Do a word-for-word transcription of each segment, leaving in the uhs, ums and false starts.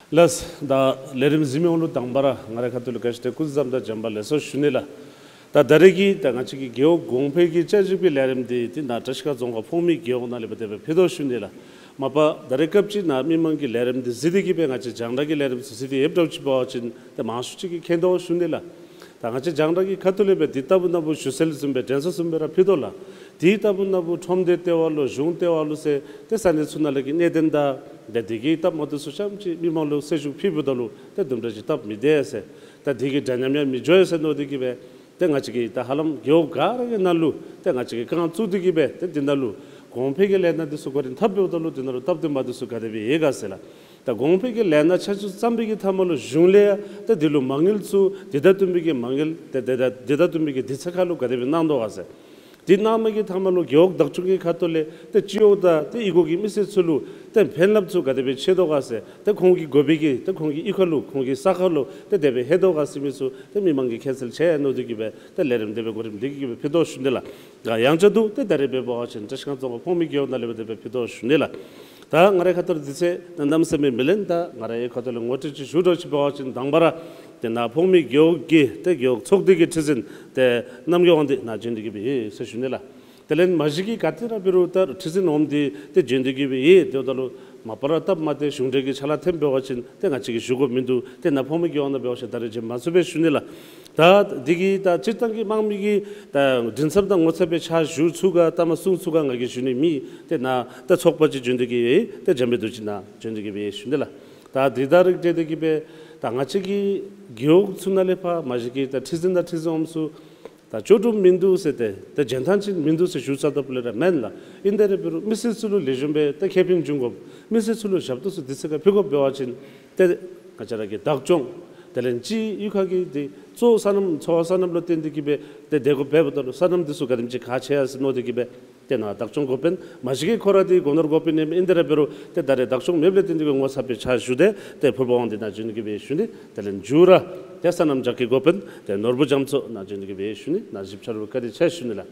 ལགས། ད་ལས་རིམ་གཟིགས་མི་ཡོངས་ལུ་དང་པ་ར་ང་རའི་ཁ་ཐུག་ལས་ག་ཅི་དེ་སྐུ་གཟུགས་བཟང་དང་བྱོན་པ་ལེགས་སོ་ཞུ་ནི་ལགས། ད་ད་རེས་ཀྱི་ད་ང་བཅས་ཀྱི་རྒེད་འོག་གོང་འཕེལ་གྱི་བཅའ་སྒྲིག་པའི་ལས་རིམ་འདི་ཏེ་ནཱ་བཀྲིས་སྒང་རྫོང་ཁག་ཕོངས་མི་རྒེད་འོག་ནང་ལས་འབད་དེ་སྦེ་ཕུལ་དོ་ཞུ་ནི་ལགས། མ་པ་ད་རེས་སྐབས་ཅིག་ནཱ་མི་མང་གིས་ལས་རིམ་འདི་གཟིགས་ཏེ་གིས་སྦེ་ང་བཅས་རྒྱང་བསྒྲགས་ཀྱི་ལས་རིམ་ཚུ་གཟིགས་ཏེ་ཡོདཔ་འདྲཝ་ཅིག་འབད་བ་ཅིན་ཏེ་མང་ཤོས་ཅིག་གིས་མཁྱེན་དོ་ཞུ་ནི་ལགས། ད་ང་བཅས་རྒྱང་བསྒྲགས་ཀྱི་ཁ་ཐུག་ལས་སྦེ་འདི་ལྟ་བུ་ན་བུ་ཞུ་སེལ་བཟུམ་སྦེ་དྲན་གསོ་བཟུམ་སྦེ་ར་ཕུལ་དོ་ལགས། འདི་ལྟ་བུ་ན་བུ་ཁྲོམ་སྡེ་ལྟེ་བ་ལུ་གཞུང་ལྟེ་བ་ལུ་ཟེར་ཏེ་ས་གནས་ཚུ་ནང་ལས་ཀྱི་གནད་དོན་དང་ཏེ་དེ་གི་སྟབས་མ་བདེཝ་ཚུ་ཙམ་ཅིག་མི་མང་ལུ་གསལ་ཞུ་ཕུལ་བ་ད་ལུ་ཏེ་དུམ་གྲ་ཅིག་སྟབས་མི་བདེ་ཟེར། ད་དེ་གི་འདྲ་མཉམ་ཡང་མི་འགྱོ་ཡ་ཟེར་མནོ་སྟེ་གིས་སྦེ་ཏེ་ང་བཅས་ཀྱིས་ད་ཧ་ལམ་རྒེད་འོག་ག་ར་གི་ནང་ལུ་ཏེ་ང་བཅས་ཀྱིས་རྐང་བཙུགས་ཏེ་གིས་སྦེ་ཏེ་འདི་ནང་ལུ་གོང་འཕེལ་གྱི་ལས་སྣ་འདི་ཚུ་འགོ་འདྲེན་འཐབ་འབདཝ་ད་ལུ་འདི་ནང་ལུ་སྟབས་བདེ་མ་བདེ་ཚུ་ག་དེ་སྦེ་ཡོད་ག་ཟེར་ལགས། ད་གོང་འཕེལ་གྱི་ལས་སྣ་ཆ་ཚུ་བརྩམས་པའི་གི་མཐའ་མ་ལུ་གཞུང་ལས་ཡང་ཏེ་འདི་ལུ་མ་དངུལ་ཚུ་འདི་དང་བསྟུན་པའི་གི་མ་དངུལ་ཏེ་འདི་དང་འདི་དང་བསྟུན་པའི་གི་དུས་ཚོད་ཁར་ལུ་ག་དེ་སྦེ་གནང་དོ་ག་ཟེར། འདི་གནང་མི་གི་མཐའ་མ་ལུ་རྒེད་འོག་བདག་སྐྱོང་གི་ཁ་ཐུག་ལས་ཏེ་སྤྱི་འོག་དང་ཏེ་གཡུས་སྒོ་གི་མི་སེར་ཚུ་ལུ་ཏེ་ཕན་རླབས་ཚུ་ག་དེ་སྦེ་ཆེ་དོ་ག་ཟེར། ཏེ་ཁོང་གིས་དགོ་པའི་གི་ཏེ་ཁོང་གི་གཡུས་ཁ་ལུ་ཁོང་གི་ས་ཁར་ལུ་ཏེ་དེ་སྦེ་ལྷོད་དོ་ག་ཟེར་མི་ཚུ་ཏེ་མི་མང་གིས་མཁྱེན་སེལ་ཆེ་ཡ་མནོ་སྟེ་གིས་སྦེ་ཏེ་ལས་རིམ་དེ་སྦེ་གོ་རིམ་སྒྲིག་གིས་སྦེ་ཕུལ་དོ་ཞུ་ནི་ལགས། ད་ཡང་བསྐྱར་དུ་ཏེ་ད་རེས་འབད་བ་ཅིན་བཀྲིས་སྒང་རྫོང་ཁག་ཕོངས་མི་རྒེད་འོག་ནང་ལས་འབད་དེ་སྦེ་ཕུལ་དོ་ཞུ་ནི་ལགས། ད་ང་རའི་ཁ་ཐུག་ལས་དུས་ཚོད་གནམ་མེད་ས་མེད་མི་ལེན། ད་ང་རའི་ཁ་ཐུག་ལས་ངོ་སྤྲོད་ཅིག་ཞུ་འདྲཝ་ཅིག་འབད་བ་ཅིན་དང་པ་ར་ཏེ་ནཱ་ཕོངས་མི་རྒེད་འོག་གི་ཏེ་རྒེད་འོག་ཚོགས་སྡེ་གི་ཁྲི་འཛིན་ཏེ་རྣམ་རྒྱལ་དབང་འདུས་ནཱ་བྱོན་ཏེ་གིས་སྦེ་ཡོད་ཟེར་ཞུ་ནི་ལགས། དེ་ལས་མ་གཞི་གི་ག་ཏེ་ར་འབད་རུང་ད་ཁྲི་འཛིན་འོགམ་འདི་ཏེ་བྱོན་ཏེ་གིས་སྦེ་ཡོད། དེ་འབདཝ་ད་ལུ་མ་པ་ར་སྟབས་མ་བདེ་གཞུང་འབྲེལ་གྱི་ཕྱག་ལཱ་འཐབ་འབད་བ་ཅིན་ཏེ་ང་བཅས་ཀྱིས་ཞུ་དགོཔ་མིན་འདུག། ཏེ་ནཱ་ཕོངས་མི་རྒེད་འོག་ནང་འབད་བ་ཅིན་ད་རེས་བྱོན་མ་ཚུགས་པས་ཞུ་ནི་ལགས། ད་འདི་གིས་ད་སྤྱིར་བཏང་གི་དམངས་མི་གི་ད་མགྲིན་ཚབ་དང་ངོ་ཚབ་སྦེ་ཕྱག་ཞུ་ཚུགས་ག་གཏམ་གསུང་ཚུགས་ག་ང་གིས་ཞུ་ནི་མེད། ཏེ་ནཱ་ད་ཚོགས་པ་ཅིག་བྱོན་ཏེ་གིས་སྦེ་ཏེ་འཇམ་དཔལ་རྡོ་རྗེ་ནཱ་བྱོན་ཏེ་གིས་སྦེ་ཞུ་ནི་ལགས། ད་འདི་དང་རིགས་བསྒྲེས་ཏེ་གིས་སྦེ་ད་ང་བཅས་ཀྱི་རྒེད་འོག་ཚུ་ནང་ལས་ཕར་མ་གཞི་གི་ད་ཁྲི་འཛིན་དང་ཁྲི་འཛིན་འོགམ་ཚུ་ད་ལྕོགས་གྲུབ་མིན་འདུག་ཟེར་ཏེ་ད་འཇོན་ཐང་ཅིག་མིན་འདུག་ཟེར་ཞུ་ས་ད་ཕུལ་ལས་ར་མེན་ལགས། ཨིན་ཏེ་ར་འབད་རུང་མི་སེར་ཚུ་ལུ་ལེགས་ཤོམ་སྦེ་ད་ཁེ་ཕན་འབྱུང་དགོཔ། མི་སེར་ཚུ་ལུ་ཞབས་ཏོག་ཚུ་དུས་ཚོད་ཁར་ཕུལ་དགོཔ་འབད་བ་ཅིན་ཏེ་ང་བཅས་ར་གི་བདག་སྐྱོང་དེ་ལས་སྤྱིའི་གཡུས་ཁ་གི་ཏེ་གཙོ་སོ་ནམ་འཚོ་བ་སོ་ནམ་ལུ་བརྟེན་ཏེ་གིས་སྦེ་ཏེ་སྡོད་དགོཔ་འབདཝ་ད་ལུ་སོ་ནམ་འདི་ཚུ་ག་དེམ་ཅིག་གལ་ཆེ་ཡ་ཟེར་མནོ་སྟེ་གིས་སྦེ་ཏེ་ནཱ་བདག་སྐྱོང་འགོ་དཔོན་མ་གཞི་གི་ཁོ་ར་འདི་སྒོ་ནོར་འགོ་དཔོན་ཨིན་ཏེ་ར་འབད་རུང་ཏེ་ད་རེས་བདག་སྐྱོང་མེདཔ་ལས་བརྟེན་ཏེ་གིས་ངོ་ཚབ་སྦེ་ཕྱག་ཞུ་སྟེ་ཏེ་ཕུརཔ་དབང་འདུས་ནཱ་བྱོན་ཏེ་གིས་སྦེ་ཞུ་ནི། དེ་ལས་མཇུག་ར་ཏེ་སོ་ནམ་རྒྱགས་ཀྱི་འགོ་དཔོན་ཏེ་ནོར་བུ་རྒྱ་མཚོ་ནཱ་བྱོན་ཏེ་གིས་སྦེ་ཞུ་ནི། ནཱ་བཞུགས་ཚརཝ་བཀའ་དྲིན་ཆེ་ཞུ་ནི་ལགས།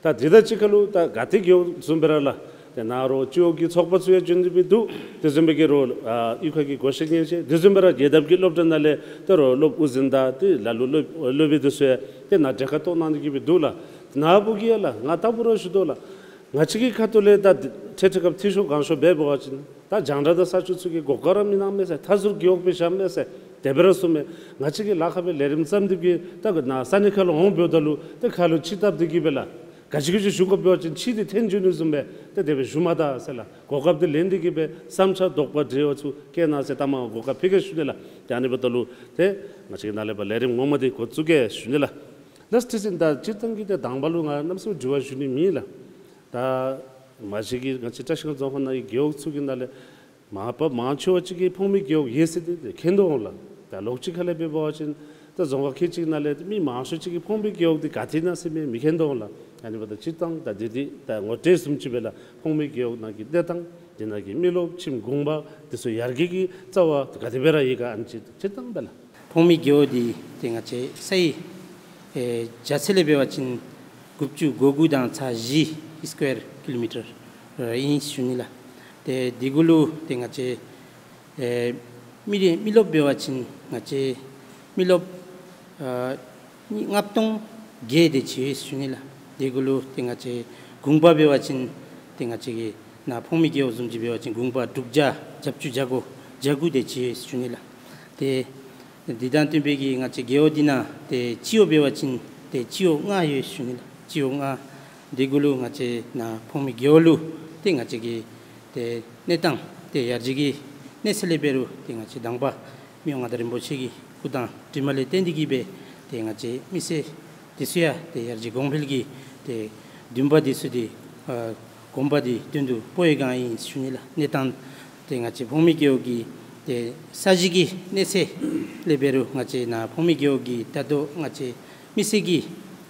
ད་འདི་དང་གཅིག་ཁར་ལུ་ད་ག་ཏེ་རྒེད་འོག་བཟུམ་སྦེ་ར་ལགས། ཏེ་ནཱ་རོགས་སྤྱི་འོག་གི་ཚོགས་པ་ཚུ་ཡང་བྱོན་ཏེ་སྦེ་འདུག། དེ་བཟུམ་སྦེ་གི་རོགས་ཨ་གཡུས་ཁ་གི་སྒོ་ཤེས་ཉེས་ཤེས་དེ་བཟུམ་སྦེ་ར་རྒྱལ་ཐབས་ཀྱི་སློབ་གྲྭ་ནང་ལས་ཏེ་རོགས་སློབ་དབུ་འཛིན་དང་ཏེ་ལ་ལུ་སློབ་སློབ་དཔོན་འདི་ཚུ་ཡང་ཏེ་ནཱ་གྲལ་ཁར་གཏོགས་གནང་སྟེ་གིས་སྦེ་འདུག་ལགས། ནཱ་བུ་གིས་ཡང་ལགས་ང་ལྟ་བུ་ར་ཞུ་དོ་ལགས། ང་བཅས་ཀྱི་ཁ་ཐུག་ལས་ད་འཕྲལ་འཕྲལ་སྐབས་འཐུས་ཤོར་གང་ཤོར་འབད་བ་ཅིན་ད་རྒྱང་བསྒྲགས་དང་ས་ཆུ་ཚུ་གིས་གོ་སྐབས་ར་མི་གནང་མས་ཟེར། མཐའ་ཟུར་རྒེད་འོག་སྦེ་བཞག་མས་ཟེར། དེ་སྦེ་ར་གསུངམ་མས། ང་བཅས་ཀྱི་ལཱ་ཁག་སྦེ་ལས་རིམ་བརྩམས་ཏེ་གིས་ད་ག་ནཱ་ས་གནས་ཁར་ལུ་འོང་འབདཝ་ད་ལུ་ཏེ་ཁ་ལུ་ཕྱི་བཏབ་སྟེ་གིས་སྦེ་ལགས། ག་ཅི་ག་ཅི་ཞུ་དགོཔ་འབད་བ་ཅིན་ཕྱི་འདི་འཐོན་འགྱོ་ནི་བཟུམ་སྦེ་ཏེ་དེ་སྦེ་ཞུ་མ་ད་ཟེར་ལགས། གོ་སྐབས་འདི་ལེན་ཏེ་གིས་སྦེ་བསམ་འཆར་དོགས་པ་འདྲ་བ་ཚུ་བཀོད་གནང་ཟེར་ལྟ་མ་གོ་སྐབས་ཕུལ་གེ་ཞུ་ནི་ལགས། ཏེ་ཨ་ནི་འབདཝ་ད་ལུ་ཏེ་ང་བཅས་ཀྱིས་ནཱ་ལས་ཕར་ལས་རིམ་ངོ་མ་འདི་འགོ་བཙུགས་གེ་ཞུ་ནི་ལགས། ལགས་ཁྲི་འཛིན་ད་སྤྱིར་བཏང་གི་ཏེ་དང་པ་ལུ་ང་གནམ་མེད་ས་མེད་དྲི་བ་ཞུ་ནི་མེད་ལགས། ད་མ་གཞི་གི་ང་བཅས་བཀྲིས་སྒང་རྫོང་ཁག་ནང་གི་རྒེད་འོག་ཚུ་གི་ནང་ལས་མ་པ་མང་ཆེ་བ་ཅིག་གིས་ཕོངས་མི་རྒེད་འོག་ཡོད་ཟེར་ཏེ་མཁྱེན་དོ་འོང་ལགས། ད་ལོགས་ཅིག་ཁ་ལས་འབད་བ་ཅིན་ད་རྫོང་ཁག་ཁལ་གཅིག་ནང་ལས་མི་མང་ཤོས་ཅིག་གིས་ཕོངས་མི་རྒེད་འོག་འདི་ག་ཏེ་ཨིན་ན་ཟེར་མི་མི་མཁྱེན་དོ་འོང་ལགས། ཨ་ནི་འབདཝ་ད་སྤྱིར་བཏང་ད་འདི་འདི་ད་ངོ་སྤྲོད་བཟུམ་ཅིག་སྦེ་ལགས། ཕོངས་མི་རྒེད་འོག་ནང་གི་གནས་སྟངས་འདི་ནང་གི་མི་རློབས་ཁྱིམ་གུང་པ་འདི་ཚུ་ཡར་རྒྱས་ཀྱི་རྩ་བ་ག་དེ་སྦེ་ར་ཡོད་ག་ཨ་ནི་ཅིག་སྤྱིར་བཏང་སྦེ་ལགས། ཕོངས་མི་རྒེད་འོག་འདི་ཏེ་ང་བཅས་ས་ཡི་ཨེ་རྒྱ་ཚད་ལས་འབད་བ་ཅིན་དགུ་བཅུ་གོ་དགུ་དང་ཚག་བཞི་སི་ཀུ་ཝེར་ཀི་ལོ་མི་ཊར་ཨིན་ཞུ་ནི་ལགས། ཏེ་འདི་གུ་ལུ་ཏེ་ང་བཅས་ཨེ་མི་རེ་མི་རློབས་འབད་བ་ཅིན་ང་བཅས་མི་རློབས་ཨ་ལྔ་སྟོང་བརྒྱད་དེ་ཅིག་ཡོད་ཞུ་ནི་ལགས། འདི་གུ་ལུ་ཏེ་ང་བཅས་གུང་པ་འབད་བ་ཅིན་ཏེ་ང་བཅས་ཀྱི་ནཱ་ཕོངས་མི་རྒེད་འོག་བཟུམ་ཅིག་འབད་བ་ཅིན་གུང་པ་དྲུག་བརྒྱ་བརྒྱད་ཅུ་གྱ་དགུ་གྱ་དགུ་དེ་ཅིག་ཡོད་ཞུ་ནི་ལགས། ཏེ་འདི་དང་བསྟུན་པའི་གི་ང་བཅས་རྒེད་འོག་འདི་ནང་ཏེ་སྤྱི་འོག་འབད་བ་ཅིན་ཏེ་སྤྱི་འོག་ལྔ་ཡོད་ཞུ་ནི་ལགས། སྤྱི་འོག་ལྔ་འདི་གུ་ལུ་ང་བཅས་ནཱ་ཕོངས་མི་རྒེད་འོག་ལུ་ཏེ་ང་བཅས་ཀྱི་ཏེ་གནས་སྟངས་ཏེ་ཡར་རྒྱས་ཀྱི་གནས་ཚད་ལས་འབད་རུང་ཏེ་ང་བཅས་དང་པ་མི་དབང་མངའ་བདག་རིན་པོ་ཆེ་གི་སྐུ་དང་གྲིབ་མ་ལས་བརྟེན་ཏེ་གིས་སྦེ་ཏེ་ང་བཅས་མི་སེར་འདི་ཚུ་ཡང་ཏེ་ཡར་རྒྱས་གོང་འཕེལ་གྱི་ཏེ་འདུན་པ་འདི་ཚུ་ཏེ་ཨ་གོམ་པ་འདི་དོན་དུ་སྤོ་བའི་སྒང་ཨིན་ཞུ་ནི་ལགས། གནས་སྟངས་ཏེ་ང་བཅས་ཕོངས་མི་རྒེད་འོག་གི་ཏེ་ས་གཞི་གི་གནས་ཚད་ལས་འབད་རུང་ང་བཅས་ནཱ་ཕོངས་མི་རྒེད་འོག་གི་ད་ལྟོ་ང་བཅས་མི་སེར་གྱི་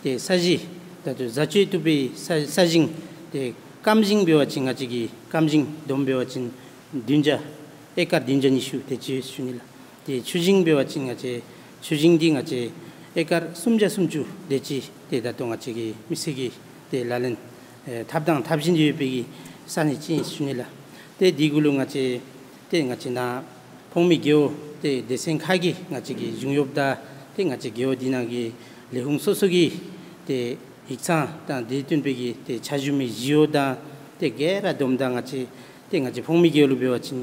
ཏེ་ས་གཞི་ད་ལྟོ་བཟའ་སྤྱོད་བཏུབ་པའི་ས་ས་ཞིང་ཏེ་སྐམ་ཞིང་འབད་བ་ཅིན་ང་བཅས་ཀྱི་སྐམ་ཞིང་བསྡོམས་འབད་བ་ཅིན་བདུན་བརྒྱ་ཨེ་ཀར་བདུན་བརྒྱ་ཉི་ཤུ་དེ་ཅིག་ཞུ་ནི་ལགས། ཏེ་ཆུ་ཞིང་འབད་བ་ཅིན་ང་བཅས་ཆུ་ཞིང་འདི་ང་བཅས་ཨེ་ཀར་སུམ་བརྒྱ་སུམ་ཅུ་དེ་ཅིག་ཏེ་ད་ལྟོ་ང་བཅས་ཀྱི་མི་སེར་གྱིས་ཏེ་ལག་ལེན་ཨེ་འཐབ་དང་འཐབ་བཞིན་ཡོད་པའི་གི་ས་གནས་ཅིག་ཨིན་ཞུ་ནི་ལགས། ཏེ་འདི་གུ་ལུ་ང་བཅས་ཏེ་ང་བཅས་ནཱ་ ཕོངས་མི་རྒེད་འོག་ཏེ་སྡེ་ཚན་ཁག་གི་ང་བཅས་ཀྱི་གཞུང་གཡོགཔ་དང་ཏེ་ང་བཅས་རྒེད་འོག་འདི་ནང་གི་ལས་ཁུངས་སོ་སོ་གི་ཏེ་ཡིག་ཚང་དང་དེ་བསྟུན་པའི་གི་ཏེ་ཕྱག་ཞུ་མི་ཞུ་བ་དང་ཏེ་ག་ར་བསྡོམས་ད་ང་བཅས་ཏེ་ང་བཅས་ཕོངས་མི་རྒེད་འོག་ལུ་འབད་བ་ཅིན་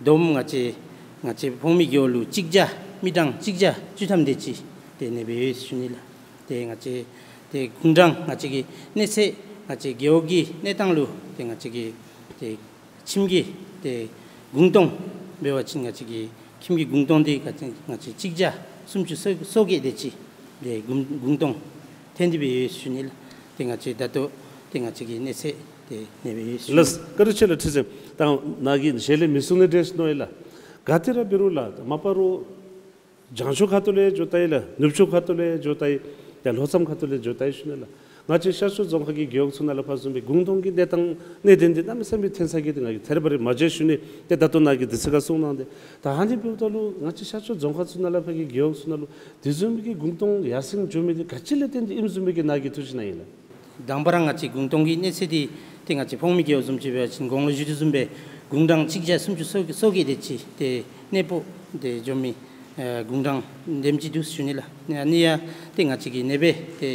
བསྡོམས་ང་བཅས་ང་བཅས་ཕོངས་མི་རྒེད་འོག་ལུ་གཅིག་བརྒྱ་མི་གྲངས་གཅིག་བརྒྱ་བཅུ་ཐམ་དེ་ཅིག་ཏེ་གནས་སྦེ་ཡོད་ཞུ་ནི་ལགས། ཏེ་ང་བཅས་ཏེ་དགུང་གྲངས་ང་བཅས་ཀྱི་གནས་ཚད་ང་བཅས་རྒེད་འོག་གི་གནས་སྟངས་ལུ་ཏེ་ང་བཅས་ཀྱི་ཏེ་ཁྱིམ་གྱི་ཏེ་གུང་སྟོང་འབད་བ་ཅིན་ང་བཅས་ཀྱི་ཁྱིམ་གྱི་གུང་སྟོང་འདི་ང་བཅས་ང་བཅས་གཅིག་བརྒྱ་སུམ་ཅུ་སོ་སོ་བརྒྱད་དེ་ཅིག་ཏེ་གུང་གུང་སྟོང་ཐོན་ཏེ་སྦེ་ཡོད་ཞུ་ནི་ལགས། ཏེ་ང་བཅས་ད་ལྟོ་ཏེ་ང་བཅས་ཀྱི་གནས་ཚད་ཏེ་གནས་སྦེ་ཡོད་ཞུ་ནི། ལགས་བཀའ་དྲིན་ཆེ་ལགས། ཁྲི་འཛིན་ད་ནཱ་གིས་ཞལ་ལས་མི་གསུང་ནི་འདྲས་མནོ་ཡི་ལགས། ག་ཏེ་ར་འབད་རུང་ལགས་མ་པ་རུང་བྱང་ཕྱོགས་ཁ་ཐུག་ལས་འགྱོ་ད་ཡི་ལགས། ནུབ་ཕྱོགས་ཁ་ཐུག་ལས་འགྱོ་ད་ཡི། ཡར་ལྷོ་མཚམས་ཁ་ཐུག་ལས་འགྱོ་ད་ཡི་ཞུ་ནི་ལགས། ང་བཅས་ཤར་ཕྱོགས་རྫོང་ཁག་གི་རྒེད་འོག་ཚུ་ནང་ལས་ཕར་བཟུམ་སྦེ་གུང་སྟོང་གི་གནས་སྟངས་གནད་དོན་འདི་གནམ་མེད་ས་མེད་ཐོན་ས་གི་འདི་ང་གིས་ཐད་རི་བ་རི་མ་མཇལ་ཞུ་ནི། ཏེ་ད་ལྟོ་ནཱ་གིས་དུས་ཚོད་ཁར་གསུངས་གནང་སྟེ། ད་ཨ་ནི་འབདཝ་ད་ལུ་ང་བཅས་ཤར་ཕྱོགས་རྫོང་ཁག་ཚུ་ནང་ལས་ཕར་གྱི་རྒེད་འོག་ཚུ་ནང་ལུ་དེ་བཟུམ་གྱི་གུང་སྟོང་ཡར་སེང་འགྱོ་མི་འདི་ག་ཅི་ལས་བརྟེན་ཏེ་ཨིནམ་བཟུམ་སྦེ་གི་ནཱ་གིས་ཐུགས་བཞེད་གནང་ཡི་ལགས། དང་པ་ར་ང་བཅས་གུང་སྟོང་གི་གནས་ཚད་འདི་ཏེ་ང་བཅས་ཕོངས་མི་རྒེད་འོག་བཟུམ་ཅིག་འབད་བ་ཅིན་གོང་ལུ་ཞུ་དོ་བཟུམ་སྦེ་གུང་གྲངས་གཅིག་བརྒྱ་སུམ་ཅུ་སོ་སོ་བརྒྱད་དེ་ཅིག་ཏེ་གནས་སྤོ་ཏེ་འགྱོ་མི་ཨེ་གུང་གྲངས་དེམ་ཅིག་འདུག་ཞུ་ནི་ལགས། ཨ་ནི་ཡང་ཏེ་ང་བཅས་ཀྱིས་ཨ་ནེ་སྦེ་ཏེ་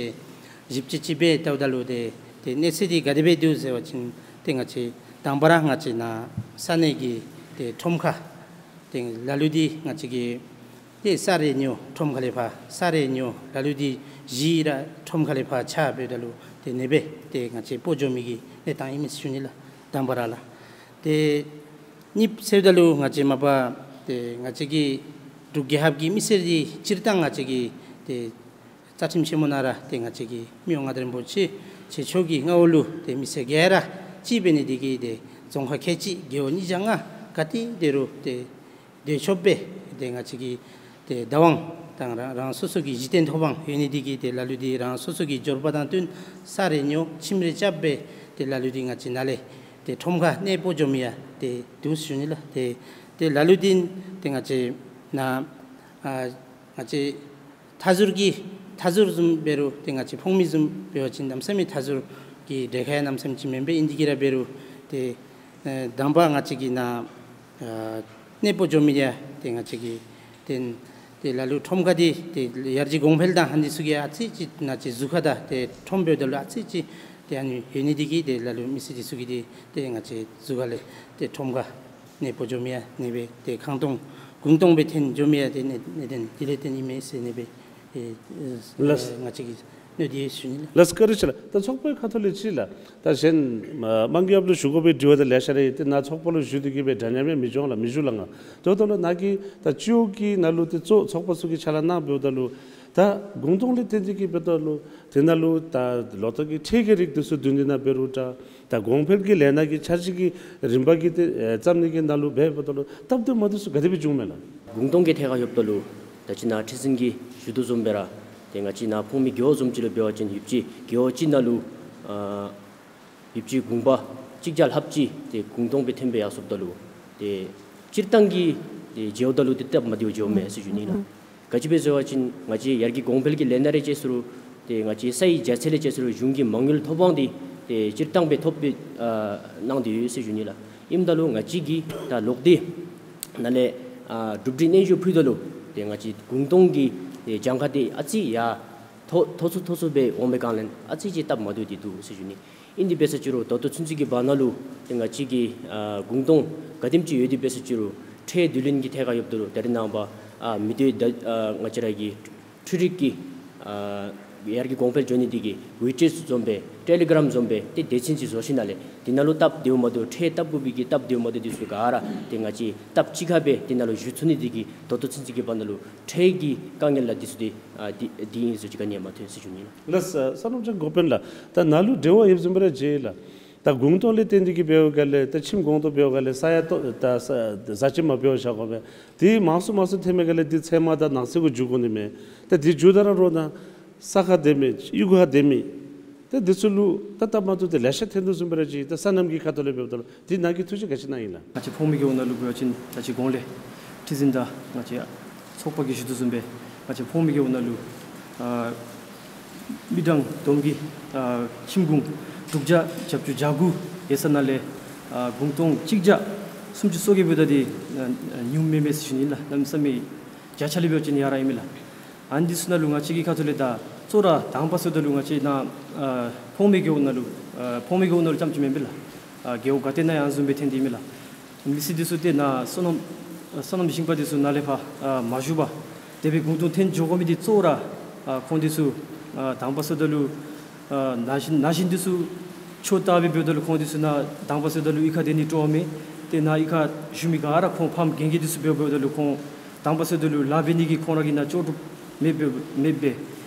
ཞིབ་དཔྱད་ཅིག་འབད་བལྟཝ་ད་ལུ་ཏེ་ཏེ་གནས་ཚད་འདི་ག་དེ་སྦེ་འདུག་ཟེར་བ་ཅིན་ཏེ་ང་བཅས་དང་པ་ར་ང་བཅས་ནཱ་ས་གནས་ཀྱི་ཏེ་ཁྲོམ་ཁ་ཏེ་ལ་ལུ་འདི་ང་བཅས་ཀྱི་ཏེ་ས་རེ་ཉོ་ཁྲོམ་ཁ་ལས་ཕར་ས་རེ་ཉོ་ལ་ལུ་འདི་གཞི་ར་ཁྲོམ་ཁ་ལས་ཕར་ཆག་འབདཝ་ད་ལུ་ཏེ་ཨ་ནེ་སྦེ་ཏེ་ང་བཅས་སྤོ་འགྱོ་མི་གི་གནས་སྟངས་ཨིན་མས་ཞུ་ནི་ལགས། དང་པ་ར་ལགས། ཏེ་གཉིས་ཟེརཝ་ད་ལུ་ང་བཅས་མ་པ་ཏེ་ང་བཅས་ཀྱི་འབྲུག་རྒྱལ་ཁབ་ཀྱི་མི་སེར་འདི་སྤྱིར་བཏང་ང་བཅས་ཀྱི་ཏེ་རྩ་ཁྲིམས་ཆེན་མོ་ནང་ར་ཏེ་ང་བཅས་ཀྱི་མི་དབང་མངའ་བདག་རིན་པོ་ཆེ་ཁྱེད་མཆོག་གི་མངའ་འོག་ལུ་ཏེ་མི་སེར་ག་ར་གཅིག་འབད་ནི་འདི་གིས་ཏེ་རྫོང་ཁག་ཁལ་གཅིག་རྒེད་འོག་ཉིས་བརྒྱ་ལྔ་ག་ཏེ་སྡོད་རུང་ཏེ་སྡོད་ཆོགཔ་སྦེ་ཏེ་ང་བཅས་ཀྱི་ཏེ་བདག་དབང་དང་རང་རང་སོ་སོ་གི་གཞི་རྟེན་ཐོབ་དབང་ཡོད་ནི་འདི་གིས་ཏེ་ལ་ལུ་འདི་རང་སོ་སོ་གི་འབྱོར་པ་དང་བསྟུན་ས་རེ་ཉོ་ཁྱིམ་རེ་རྐྱབ་སྦེ་ཏེ་ལ་ལུ་འདི་ང་བཅས་ནཱ་ལས་ཏེ་ཁྲོམ་ཁ་གནས་སྤོ་འགྱོ་མི་ཡང་ཏེ་འདུག་ཞུ་ནི་ལགས། ཏེ་ཏེ་ལ་ལུ་འདི་ཏེ་ང་བཅས་ནཱ་ཨ་ང་བཅས་མཐའ་ཟུར་གྱི་མཐའ་ཟུར་བཟུམ་འབད་རུང་ཏེ་ང་བཅས་ཕོངས་མི་བཟུམ་འབད་བ་ཅིན་གནམ་མེད་ས་མེད་མཐའ་ཟུར་གྱི་གྲལ་ཁར་ཡང་གནམ་མེད་ས་མེད་ཅིག་མེན་པས། ཨིན་ཏེ་གི་ར་འབད་རུང་ཏེ་ཨེ་དང་པ་ང་བཅས་ཀྱི་ནཱ་ཨ་གནས་སྤོ་འགྱོ་མི་ཡང་ཏེ་ང་བཅས་ཀྱི་ཏེ་ཏེ་ལ་ལུ་ཁྲོམ་ཁ་འདི་ཏེ་ཡར་རྒྱས་གོང་འཕེལ་དང་ཨ་ནི་ཚུ་གིས་ཨ་ཙི་ཅིག་ང་བཅས་ཟུར་ཁ་དང་ཏེ་ཁྲོམ་འབདཝ་ད་ལུ་ཨ་ཙི་ཅིག་ཏེ་ཨ་ནི་ཡོད་ནི་འདི་གིས་ཏེ་ལ་ལུ་མི་སེར་འདི་ཚུ་གིས་འདི་ཏེ་ང་བཅས་ཟུར་ཁ་ལས་ཏེ་ཁྲོམ་ཁ་གནས་སྤོ་འགྱོ་མི་ཡང་ཨ་ནེ་སྦེ་ཏེ་ཁང་སྟོང་གུང་སྟོང་སྦེ་ཐོན་འགྱོ་མི་ཡང་ཏེ་གནད་གནད་དོན་འདི་ལས་བརྟེན་ཨིན་མས་ཟེར་ཨ་ནེ་སྦེ་ཨེ་ལགས། ང་བཅས་ཀྱིས་གནོད་འདི་ཞུ་ནི་ལགས། ལགས་བཀའ་དྲིན་ཆེ་ལགས། ད་ཚོགས་པའི་ཁ་ཐུག་ལས་ཅིག་ལགས། ད་གཞན་མ་དམངས་ཀྱི་ཡབ་ལུ་ཞུ་དགོ་པའི་དྲི་བ་དེ་ལེ་ཤ་ར་ཡོད། ཏེ་ནཱ་ཚོགས་པ་ལུ་ཞུ་སྟེ་གི་སྦེ་འདྲ་མཉམ་ཡང་མི་འབྱུང་ལགས། མི་ཞུ་ལགས་ང་། དེ་འབདཝ་ད་ལུ་ནཱ་གིས་ད་སྤྱི་འོག་གི་ནང་ལུ་ཏེ་གཙོ་ཚོགས་པ་ཚུ་གི་ཕྱག་ལཱ་གནང་འབདཝ་ད་ལུ་ད་གུང་སྟོང་ལས་བརྟེན་ཏེ་གི་འབདཝ་ད་ལུ་དེ་ནང་ལུ་ད་ལོ་ཐོག་གི་ཁྲལ་གྱི་རིགས་འདི་ཚུ་བསྡུ་ནི་ནང་འབད་རུང་འདྲ། ད་གོང་འཕེལ་གྱི་ལས་སྣ་གི་འཆར་གཞི་གི་རིམ་པ་གི་ཏེ་ཨེ་བརྩམ་ནི་གི་ནང་ལུ་འབད་འབདཝ་ད་ལུ་སྟབས་བདེ་མ་བདེ་ཚུ་ག་དེ་སྦེ་བྱུངམ་མས་ལགས། གུང་སྟོང་གི་ཐད་ཁར་ཡོདཔ་ད་ལུ་ད་ཅི་ནཱ་ཁྲི་འཛིན་གྱིས་ཞུ་དོ་བཟུམ་སྦེ་ར་ཏེ་ང་བཅས་ནཱ་ཕོངས་མི་རྒེད་འོག་བཟུམ་ཅིག་ལུ་འབད་བ་ཅིན་ཡོདཔ་ཅིག་རྒེད་འོག་གཅིག་ནང་ལུ་ཨ་ཡོདཔ་ཅིག་གུང་པ་གཅིག་བརྒྱ་ལྷགཔ་ཅིག་ཏེ་གུང་སྟོང་སྦེ་ཐོན་སྦེ་ཡར་སོངམ་ད་ལུ་ཏེ་སྤྱིར་བཏང་གི་ཏེ་འགྱོཝ་ད་ལུ་ཏེ་སྟབས་མ་བདེཝ་འགྱོཝ་མས་ཟེར་ཞུ་ནི་ལགས། ག་ཅི་སྦེ་ཟེར་བ་ཅིན་ང་བཅས་ཡར་རྒྱས་གོང་འཕེལ་གྱི་ལས་སྣ་རེ་བྱས་ཟེར་རུང་ཏེ་ང་བཅས་སའི་རྒྱ་ཚད་ལས་བྱས་ཟེར་རུང་གཞུང་གི་མ་དངུལ་ཐོབ་དབང་འདི་ཏེ་སྤྱིར་བཏང་སྦེ་ཐོབ་སྦེ་ཨ་གནང་སྟེ་ཡོད་ཟེར་ཞུ་ནི་ལགས། ཨིནམ་ད་ལུ་ང་བཅས་ཀྱིས་ད་ལོག་སྟེ་ནཱ་ལས་ཨ་གྲུབ་འབྲས་སྙན་ཞུ་ཕུལཝ་ད་ལུ་ཏེ་ང་བཅས་གུང་སྟོང་གི་ཏེ་གྱངས་ཁ་འདི་ཨ་ཙི་ཡར་མཐོ་མཐོ་སུ་མཐོ་སུ་སྦེ་འོང་པའི་སྒང་ལས་ཨ་ཙི་ཅིག་སྟབས་མ་བདེཝ་འདི་འདུག་ཟེར་ཞུ་ནི། ཨིན་ཏེ་འབད་ས་ཅིག་རུང་ད་ལྟོ་ཚུན་ཚོད་ཀྱི་བར་ན་ལུ་ཏེ་ང་བཅས་ཀྱི་ཨ་གུང་སྟོང་ག་དེམ་ཅིག་ཡོད་དེ་འབད་ས་ཅིག་རུང་ཁྲལ་བསྡུ་ལེན་གྱི་ཐད་ཁར་ཡོདཔ་ད་ལུ་ད་རེས་ནངས་པ་ཨ་མི་སྡེ་ད་ཨ་ང་བཅས་ར་གི་འཕྲུལ་རིག་གི་ཨ་ཡར་རྒྱས་གོང་འཕེལ་འགྱོ་ནི་འདི་གིས་ཝི་ཅེཊ་བཟུམ་སྦེ་ཊེ་ལི་གརམ་བཟུམ་སྦེ་ཏེ་སྡེ་ཚན་ཅིག་བཟོ་ཞིནམ་ལས་འདི་ནང་ལུ་སྟབས་བདེཝ་མ་བདེཝ་ཁྲལ་བཏབ་དགོ་པའི་གི་སྟབས་བདེཝ་མ་བདེཝ་འདི་ཚུ་ག་ར་ཏེ་ང་བཅས་སྟབས་གཅིག་ཁར་སྦེ་འདི་ནང་ལུ་ཞུ་ཚུགས་ནི་འདི་གིས་ད་ལྟོ་ཚུན་ཚོད་ཀྱི་བར་ན་ལུ་ཁྲལ་གྱི་དཀའ་ངལ་ལ་འདི་ཚུ་འདི་ཨ་འདི་འདི་ཨིན་ཟེར་ཅིག་ག་ནི་ཡང་མ་ཐོན་ཟེར་ཞུ་ནི་ལགས། ལགས་སོ། བསོད་ནམས་ཅན་འགོ་དཔོན་ལགས། ད་ནཱ་ལུ་འབྲེལ་བ་ཡོདཔ་བཟུམ་སྦེ་ར་མཇལ་ཡི་ལགས། ད་གུང་སྟོང་ལས་བརྟེན་ཏེ་གི་འབདཝ་སྒང་ལས་ད་ཁྱིམ་གུང་སྟོང་འབདཝ་སྒང་ལས་ས་ཡང་ཏོག་ད་ས་ཟ་ཅིག་མ་འབདཝ་བཞག་དགོ་པས། དེ་མང་སུ་མང་སུ་ཐོན་མི་སྒང་ལས་དེ་ཚལ་མ་དང་ནགས་ཚལ་གུ་འགྱུར་དགོ་ནི་མས། ད་དེ་འགྱུར་ད་ར་རོགས་ན་ས་ཁར་སྡོད་མི་གཡུས་ཁར་སྡོད་མི་ད་འདི་ཚུ་ལུ་ད་སྟབས་མ་བདེཝ་དེ་ལེ་ཤ་ཐོན་དོ་བཟུམ་སྦེ་ར་ཅིག་ད་སོ་ནམ་གྱི་ཁ་ཐུག་ལས་འབདཝ་ད་ལུ་དེ་ནཱ་གིས་ཐུགས་བཞེད་ག་ཅི་གནང་ཡི་ལགས། ང་བཅས་ཕོངས་མི་རྒེད་འོག་ནང་ལུ་འབད་བ་ཅིན་ད་ཅི་གོང་ལས་ཁྲི་འཛིན་དང་ང་བཅས་ཚོགས་པ་གིས་ཞུ་དོ་བཟུམ་སྦེ་ང་བཅས་ཕོངས་མི་རྒེད་འོག་ནང་ལུ་ཨ་མི་གྲངས་བསྡོམས་ཀྱིས་ཨ་ཁྱིམ་གུང་དྲུག་བརྒྱ་བརྒྱད་ཅུ་གྱ་དགུ་ཡོད་ས་ནང་ལས་ཨ་གུང་སྟོང་གཅིག་བརྒྱ་ སུམ་ཅུ་སོ་བརྒྱད་འབདཝ་ད་འདི་ཨ་ཉུང་མེན་མས་ཟེར་ཞུ་ནི་ལགས། གནམ་མེད་ས་མེད་བརྒྱ་ཆ་ལས་འབད་བ་ཅིན་ཡར་ཨིན་མས་ལགས། ཨ་ནི་འདི་ཚུ་ནང་ལུ་ང་བཅས་ཀྱི་ཁ་ཐུག་ལས་ད་གཙོ་བོ་ར་དང་པ་ཟེརཝ་ད་ལུ་ང་བཅས་ནཱ་ཨ་ཕོངས་མི་རྒེད་འོག་ནང་ལུ་ཨ་ཕོངས་མི་རྒེད་འོག་ནང་ལུ་རྐྱངམ་ཅིག་མེན་པས་ལགས། ཨ་རྒེད་འོག་ག་ཏེ་ནང་ཡང་ཨ་ནི་བཟུམ་སྦེ་ཐོན་ཏེ་ཨིན་མས་ལགས། མི་སེར་འདི་ཚུ་ཏེ་ནཱ་སོ་ནམ་སོ་ནམ་ཞིང་པ་འདི་ཚུ་ནཱ་ལས་ཕར་ཨ་མ་བཞུགས་པར་དེ་སྦེ་གུང་སྟོང་འཐོན་འགྱོ་དགོ་མི་འདི་གཙོ་བོ་ར་ཨ་ཁོང་འདི་ཚུ་ཨ་དང་པ་ཟེརཝ་ད་ལུ་ཨ་ན་གཞོན་ན་གཞོན་འདི་ཚུ་ཆོས་དར་སྦེ་འབདཝ་ད་ལུ་ཁོང་འདི་ཚུ་ནཱ་དང་པ་ཟེརཝ་ད་ལུ་གཡུས་ཁར་སྡོད་ནི་སྤྲོ་བ་མེད། ཏེ་ནཱ་གཡུས་ཁར་བཞུགས་མི་ག་ར་ཁོང་ཕམ་རྒན་རྒས་འདི་ཚུ་འབད་འབདཝ་ད་ལུ་ཁོང་དང་པ་ཟེརཝ་ད་ལུ་ལཱ་འབད་ནི་གི་ཁོང་ར་གི་ནཱ་ལྕོགས་གྲུབ་མེདཔ་མེདཔ་སྦེ།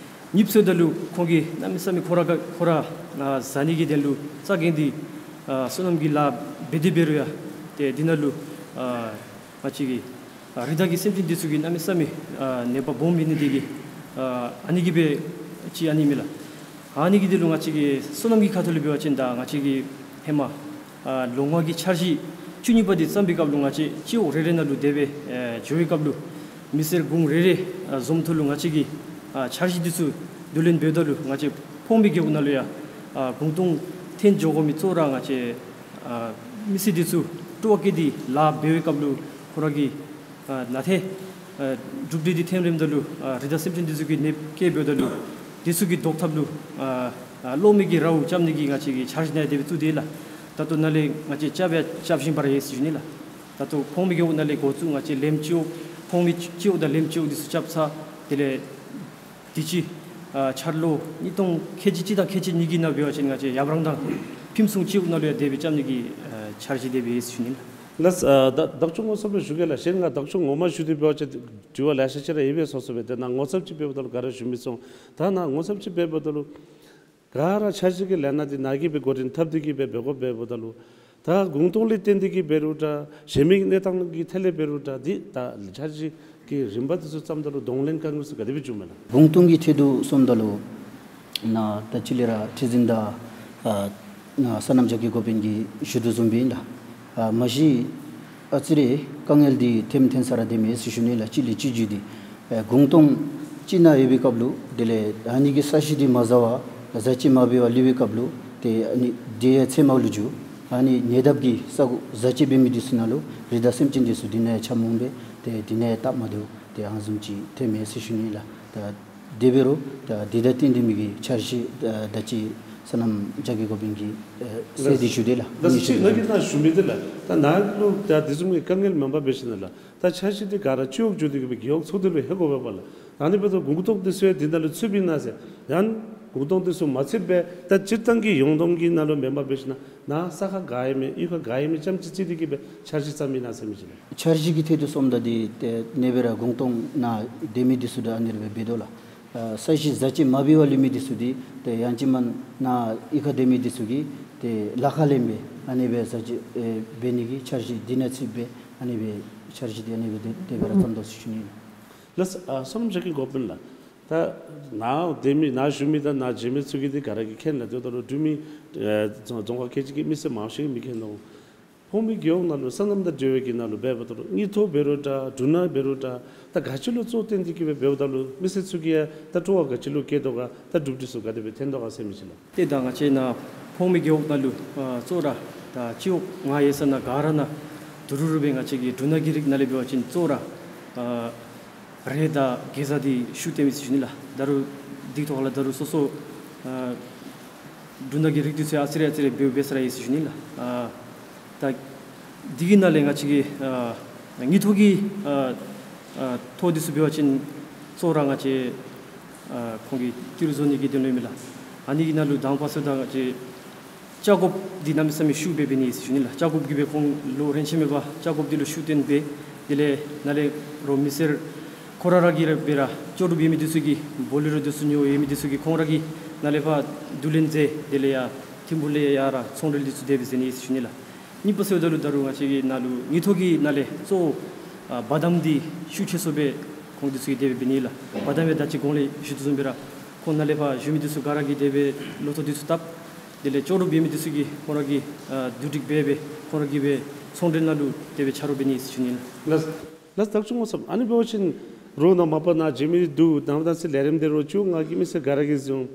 གཉིས་པ་ཟེརཝ་ད་ལུ་ཁོང་གིས་གནམ་མེད་ས་མེད་ཁོ་ར་ག་ཁོ་ར་ཨ་བཟའ་ནི་གི་དོན་ལུ་རྩ་འགེངས་ཏེ་ཨ་སོ་ནམ་གྱི་ལཱ་འབད་དེ་འབད་རུང་ཡང་ཏེ་འདི་ནང་ལུ་ཨ་ང་བཅས་ཀྱི་ཨ་རི་དྭགས་ཀྱི་སེམས་ཅན་འདི་ཚུ་གིས་གནམ་མེད་ས་མེད་ཨ་ནད་པ་སྦོམ་འབད་ནི་དེ་གིས་ཨ་ཨ་ནི་གིས་སྦེ་ཅིག་ཨ་ནི་ཨིན་མས་ལགས། ཨ་ནི་གི་དོན་ལུ་ང་བཅས་ཀྱི་སོ་ནམ་གྱི་ཁ་ཐུག་ལས་འབད་བ་ཅིན་ད་ང་བཅས་ཀྱིས་ཧེ་མ་ཨ་ལོ་ལྔ་གི་འཆར་གཞི་བཅུ་གཉིས་པ་འདི་བརྩམ་པའི་སྐབས་ལུ་ང་བཅས་སྤྱི་འོག་རེ་རེ་ནང་ལུ་དེ་སྦེ་ཨ་འགྱོ་བའི་སྐབས་ལུ་མི་སེར་གུང་རེ་རེ་ཨ་འཛོམས་ཐོག་ལུ་ང་བཅས་ཀྱིས་ཨ་འཆར་གཞི་འདི་ཚུ་བསྡུ་ལེན་འབདཝ་ད་ལུ་ང་བཅས་ཕོངས་མི་རྒེད་འོག་ནང་ལུ་ཡང་ཨ་གུང་སྟོང་འཐོན་འགྱོ་དགོ་མི་གཙོ་བོ་ར་ང་བཅས་ཨ་མི་སེར་འདི་ཚུ་སྤྲོ་བ་བསྐྱེད་དེ་ལཱ་འབད་བའི་སྐབས་ལུ་ཁོང་ར་གི་ཨ་ནང་ཏེ་ཨ་གྲུབ་འབྲས་འདི་ཐོན་རནམ་ད་ལུ་ཨ་རི་དྭགས་སེམས་ཅན་འདི་ཚུ་གིས་ནདཔ་བཀལཝ་ད་ལུ་འདི་ཚུ་གི་བཟློག་ཐབས་ལུ་ཨ་ཨ་གློག་མེ་གི་རཝ་རྐྱབ་ནི་གི་ང་བཅས་ཀྱིས་འཆར་གཞི་ནང་དེ་སྦེ་བཙུགས་ཏེ་ལགས། ད་ལྟོ་ནཱ་ལས་ང་བཅས་རྐྱབ་ཡང་རྐྱབ་བཞིན་པ་ར་ཡོད་ཟེར་ཞུ་ནི་ལགས། ད་ལྟོ་ཕོངས་མི་རྒེད་འོག་ནང་ལས་འགོ་བཙུགས་ང་བཅས་ལེམ་སྤྱི་འོག་ཕོངས་མི་སྤྱི་འོག་དང་ལེམ་སྤྱི་འོག་འདི་ཚུ་རྐྱབ་ཚར། དེ་ལས་དུས་ཅི་ཨ་འཆར་ལོ་ཉིས་སྟོང་ཁལ་གཅིག་གཅིག་དང་ཁལ་གཅིག་གཉིས་ཀྱི་ནང་འབད་བ་ཅིན་ང་བཅས་ཡབ་རང་དང་ཕུན་སུམ་ཚོགས་སྤྱི་འོག་ནང་ལུ་ཡང་དེ་སྦེ་རྐྱབ་ནི་གི་ཨ་འཆར་གཞི་དེ་སྦེ་ཡོད་ཟེར་ཞུ་ནི་ལགས། ལགས་ཨ་ད་བདག་སྐྱོང་ངོ་སོ་སྦེ་ཞུ་གེ་ལགས། གཞན་ང་བདག་སྐྱོང་ངོ་མ་ཞུ་སྟེ་འབད་བ་ཅིན་དྲི་བ་ལེ་ཤ་ཅིག་ར་ཡོད་པས་སོ་སོ་སྦེ། ཏེ་ནཱ་ངོ་ཚབ་ཅིག་འབདཝ་ད་ལུ་ག་ར་ཞུ་མི་ཚུགས། ད་ནཱ་ངོ་ཚབ་ཅིག་འབདཝ་ད་ལུ་ག་ར་འཆར་གཞི་གི་ལས་སྣ་འདི་ནཱ་གིས་སྦེ་འགོ་འདྲེན་འཐབ་སྟེ་གིས་སྦེ་འབད་དགོཔ་འབདཝ་ད་ལུ་ད་གུང་སྟོང་ལས་བརྟེན་ཏེ་གིས་འབད་རུང་འདྲ་གཞན་མི་གནས་སྟངས་ཀྱི་ཐད་ལས་འབད་རུང་འདྲ་འདི་ད་འཆར་གཞི་གི་རིམ་པ་འདི་ཚུ་བརྩམ་ད་ལུ་གདོང་ལེན་དཀའ་ངལ་ཚུ་ག་དེ་སྦེ་བྱུངམ་མས་ལགས། གུང་སྟོང་གི་ཐད་དུ་སོངམ་ད་ལུ་ནཱ་ད་ཅི་ལས་ར་ཁྲི་འཛིན་དང་ཨ་ནཱ་སོ་ནམ་རྒྱ་སྐྱེད་འགོ་དཔོན་གྱིས་ཞུ་དོ་བཟུམ་སྦེ་ཨིན་ལགས། ཨ་མ་གཞི་ཨ་ཙི་རེ་དཀའ་ངལ་འདི་ཐོནམ་ཐོན་ས་ར་དེ་མས་ཟེར་ཞུ་ནི་ལགས། གཅིག་ལས་གཅིག་བརྒྱུད་དེ་ཨ་གུང་སྟོང་ཅིག་ནང་ཡོད་པའི་སྐབས་ལུ་དེ་ལས་ཨ་ནི་གི་ས་གཞི་འདི་མ་བཟའ་བར་བཟའ་བཅའ་མ་འབད་བར་ལུས་པའི་སྐབས་ལུ་ཏེ་ཨ་ནི་དེ་ཡང་ཚད་མ་ལུ་འགྱོ། ཨ་ནི་ཉེ་འདབས་ཀྱི་ས་གོ་བཟའ་བཅའ་འབད་མི་འདི་ཚུ་ནང་ལུ་རི་དྭགས་སེམས་ཅན་འདི་ཚུ་འདི་ནང་ཡང་འཁྱམས་འོང་པས། ཏེ་འདི་ནང་ཡང་སྟབས་མ་བདེཝ་ཏེ་ཨ་ནི་བཟུམ་ཅིག་ཐོནམ་མས་ཟེར་ཞུ་ནི་ལགས། ད་དེ་འབད་རུང་ད་འདི་དང་བསྟུན་ཏེ་མི་གི་འཆར་གཞི་ད་ད་ཅི་སོ་ནམ་རྒྱ་སྐྱེད་འགོ་དཔོན་གྱིས་ཨེ་གསལ་ཏེ་ཞུ་དེས་ལགས། ད་ཨ་ནི་ཅིག་ང་གིས་ནཱ་ཞུ་མི་འདི་ལགས། ད་ནཱ་ལུ་ད་དེ་བཟུམ་གྱི་དཀའ་ངལ་མེན་པར་འབད་ཞིནམ་ལས་ད་འཆར་གཞི་འདི་ག་ར་སྤྱི་འོག་བརྒྱུད་དེ་གིས་སྦེ་རྒེད་འོག་ཚུ་འདི་ལུ་ལྷོད་དགོ་པས་ལགས། ད་ཨ་ནི་འབདཝ་ད་གུང་སྟོང་འདི་ཚུ་ཡང་འདི་ནང་ལུ་ཚུདཔ་ཨིན་ན་ཟེར། ཡང་གུང་སྟོང་འདི་ཚུ་མ་ཚུདཔ་སྦེ་ད་སྤྱིར་བཏང་གི་ཡོངས་བསྡོམས་ཀྱི་ནང་ལུ་མེན་པར་འབད་ཞིནམ་ལས་ནཱ་ས་ཁར་ག་ཡོད་མི་གཡུས་ཁར་ག་ཡོད་མི་རྐྱངམ་ཅིག་བརྩིས་ཏེ་གིས་སྦེ་འཆར་གཞི་བརྩམས་ཨིན་ན་ཟེར་མི་ཅིག་ལགས། འཆར་གཞི་གི་ཐད་དུ་སོངམ་ད་འདི་ཏེ་ཨ་ནི་སྦེ་ར་གུང་སྟོང་ནང་སྡོད་མི་འདི་ཚུ་ད་ཨ་ནི་སྦེ་འབད་དོ་ལགས། ཨ་ས་གཞི་བཟའ་བཅའ་མ་འབད་བར་ལུས་མི་འདི་ཚུ་འདི་ཏེ་ཡང་ཅིན་མར་ནཱ་གཡུས་ཁར་སྡོད་མི་འདི་ཚུ་གིས་ཏེ་ལཱ་ཁག་ལེན་སྦེ་ཨ་ནི་སྦེ་བཟའ་བཅའ་ཨེ་འབད་ནི་གི་འཆར་གཞི་འདི་ནང་ཚུདཔ་སྦེ་ཨ་ནི་སྦེ་འཆར་གཞི་འདི་ཨ་ནི་སྦེ་དེ་དེ་སྦེ་ར་བརྩམས་དོ་ཟེར་ཞུ་ནི་ཨིན། ལགས། ཨ་སོ་ནམ་རྒྱ་སྐྱེད་འགོ་དཔོན་ལགས། ད་ནཱ་སྡོད་མི་ནཱ་བཞུགས་མི་དང་ནཱ་མཇལ་མི་ཚུ་གིས་འདི་ག་ར་གིས་མཁྱེན་ལགས། དེ་འབདཝ་ད་ལུ་འབྲུག་མི་ཨེ་རྫོང་རྫོང་ཁག་ཁལ་གཅིག་གི་མི་སེར་མང་ཤོས་ཀྱིས་མི་མཁྱེན་ནོ། ཕོངས་མི་རྒེད་འོག་ནང་ལུ་སོ་ནམ་དང་འབྲེལ་བའི་གི་ནང་ལུ་འབདཝ་ད་ལུ་དངུལ་ཐོག་འབད་རུང་འདྲ་འབྲུ་སྣ་འབད་རུང་འདྲ་ད་ག་ཅི་ལུ་གཙོ་བོ་བཏོན་ཏེ་གིས་སྦེ་འབདཝ་ད་ལུ་མི་སེར་ཚུ་གིས་ཡང་ད་སྤྲོ་བ་ག་ཅི་ལུ་བསྐྱེད་དོ་ག་ད་གྲུབ་འབྲས་ཚུ་ག་དེ་སྦེ་ཐོན་དོ་ག་ཟེར་མི་ཅིག་ལགས། ཏེ་ད་ང་བཅས་ནཱ་ཕོངས་མི་རྒེད་འོག་ནང་ལུ་ཨ་གཙོ་བོ་ར་ད་སྤྱི་འོག་ལྔ་ཡོད་ས་ནང་ག་ར་ནང་དུ་རུ་རུ་སྦེ་ང་བཅས་ཀྱི་འབྲུ་སྣ་གི་རིགས་ནང་ལས་འབད་བ་ཅིན་གཙོ་བོ་ར་ཨ་རེད་ད་གེ་ཛ་འདི་ཤུགས་བཏོན་མི་ཟེར་ཞུ་ནི་ལགས། ད་རུང་འདི་ཐོག་ལས་ད་རུང་སོ་སོ་ཨ་འབྲུ་སྣ་གི་རིགས་འདི་ཚུ་ཨ་ཙི་རེ་ཨ་ཙི་རེ་འབད་འབད་ས་ར་ཡོད་ཟེར་ཞུ་ནི་ལགས། ཨ་ད་འདི་གི་ནང་ལས་ང་བཅས་ཀྱི་ཨ་དངུལ་ཐོག་གི་ཨ་ཨ་ཐོག་འདི་ཚུ་འབད་བ་ཅིན་གཙོ་བོ་ར་ང་བཅས་ཨ་ཁོང་གི་ཏི་རུ་བཟོ་ནི་གི་དོན་ལུ་ཨིན་མས་ལགས། ཨ་ནི་གི་ནང་ལུ་དང་པ་ཟེརཝ་ད་ང་བཅས་ལྕགས་ཀོབ་འདི་གནམ་མེད་ས་མེད་ཤུགས་སྦེ་འབད་ནི་ཟེར་ཞུ་ནི་ལགས། ལྕགས་ཀོབ་ཀྱིས་སྦེ་ཁོང་ལོ་རན་ཆད་མེད་པར་ལྕགས་ཀོབ་འདི་ལུ་ཤུགས་བཏོན་སྦེ་དེ་ལས་ནཱ་ལས་རོགས་མི་སེར་ཁོང་ར་ར་གིས་ར་སྦེ་ར་ལྕོགས་གྲུབ་ཡོད་མི་འདི་ཚུ་གིས་བོ་ལེ་རོ་འདི་ཚུ་ཉོ་ཡོད་མི་འདི་ཚུ་གིས་ཁོང་ར་གིས་ནཱ་ལས་ཕར་བསྡུ་ལེན་མཛད། དེ་ལས་ཡར་ཐིམ་ཕུག་ལས་ཡར་ར་ཚོང་འབྲེལ་འདི་ཚུ་དེ་སྦེ་མཛད་ནི་ཟེར་ཞུ་ནི་ལགས། གཉིས་པ་ཟེརཝ་ད་ལུ་ད་རུང་ང་བཅས་ཀྱི་ནཱ་ལུ་དངུལ་ཐོག་གི་ནང་ལས་གཙོ་བོ་ཨ་བ་དམ་འདི་ཤུགས་ཆེ་སུ་སྦེ་ཁོང་འདི་ཚུ་གིས་དེ་སྦེ་འབད་ནི་ལགས། བ་དམ་ཡང་ད་ཅི་གོང་ལས་ཞུ་དོ་བཟུམ་སྦེ་ར་ཁོང་ནཱ་ལས་ཕར་བཞུགས་མི་འདི་ཚུ་ག་ར་གིས་དེ་སྦེ་ལོ་ཐོག་འདི་ཚུ་བཏབ། དེ་ལས་ལྕོགས་གྲུབ་ཡོད་མི་འདི་ཚུ་གིས་ཁོང་ར་གིས་ཨ་བསྡུ་སྒྲིག་འབད་སྦེ་ཁོང་ར་གིས་སྦེ་ཚོང་འབྲེལ་ནང་ལུ་དེ་སྦེ་ཆ་རོགས་འབད་ནི་ཟེར་ཞུ་ནི་ལགས། ལགས་ལགས། བདག་སྐྱོང་ངོ་སོབ། ཨ་ནི་འབད་བ་ཅིན་རོགས་ནཱ་མ་པ་ནཱ་མཇལ་མི་འདི་འདུག། ནཱ་མ་ད་ཅི་ལས་རིམ་འདི་རོགས་སྤྱི་འོག་ལྔ་གི་མི་སེར་ག་ར་གིས་བཟུང་།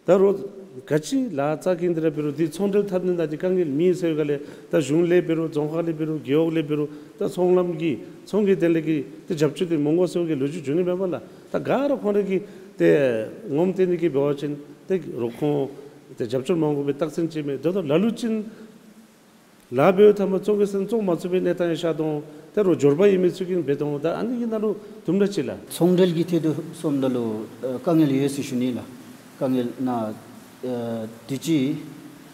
ད་རོགས་ ག་ཅི་ལཱ་རྩ་འགེངས་ཏེ་ར་འབད་རུང་འདི་ཚོང་འབྲེལ་འཐབ་ནི་ནང་འདི་དཀའ་ངལ་མེད་ཟེར་བའི་སྒང་ལས་ད་གཞུང་ལས་འབད་རུང་རྫོང་ཁག་ལས་འབད་རུང་རྒེད་འོག་ལས་འབད་རུང་ད་ཚོང་ལམ་གྱི་ཚོང་གི་དོན་ལས་ཀྱི་ཏེ་རྒྱབ་སྐྱོར་འདི་མི་དགོ་ཟེར་བའི་གི་ལོ་རྒྱུས་བྱུང་ནི་མས་པ་ལགས། ད་ག་ར་ཁོང་ར་གིས་ཏེ་ངོམ་སྟེ་ནི་གི་འབད་བ་ཅིན་ཏེ་རོགས་ཁོང་ཏེ་རྒྱབ་སྐྱོར་མ་དགོ་པའི་རྟགས་མཚན་ཅིག་མས། དེ་ལྟར་ལ་ལུ་ཅིག་ལཱ་འབདཝ་ད་མ་བཙོང་གེ་ཟེར་བཙོང་མ་ཚུགས་པའི་གནས་སྟངས་ཡང་ཤར་དོ། ད་རུང་འབྱོར་པ་ཡོད་མི་ཚུ་གིས་འབད་དོ། ད་ཨ་ནི་གི་ནང་ལུ་དུམ་གྲ་ཅིག་ལགས། ཚོང་འབྲེལ་གྱི་ཐད་དུ་སོངམ་ད་ལུ་ཨ་དཀའ་ངལ་ཡོད་ཟེར་ཞུ་ནི་ལགས། དཀའ་ངལ་ནཱ་ཨ་དུས་ཅི་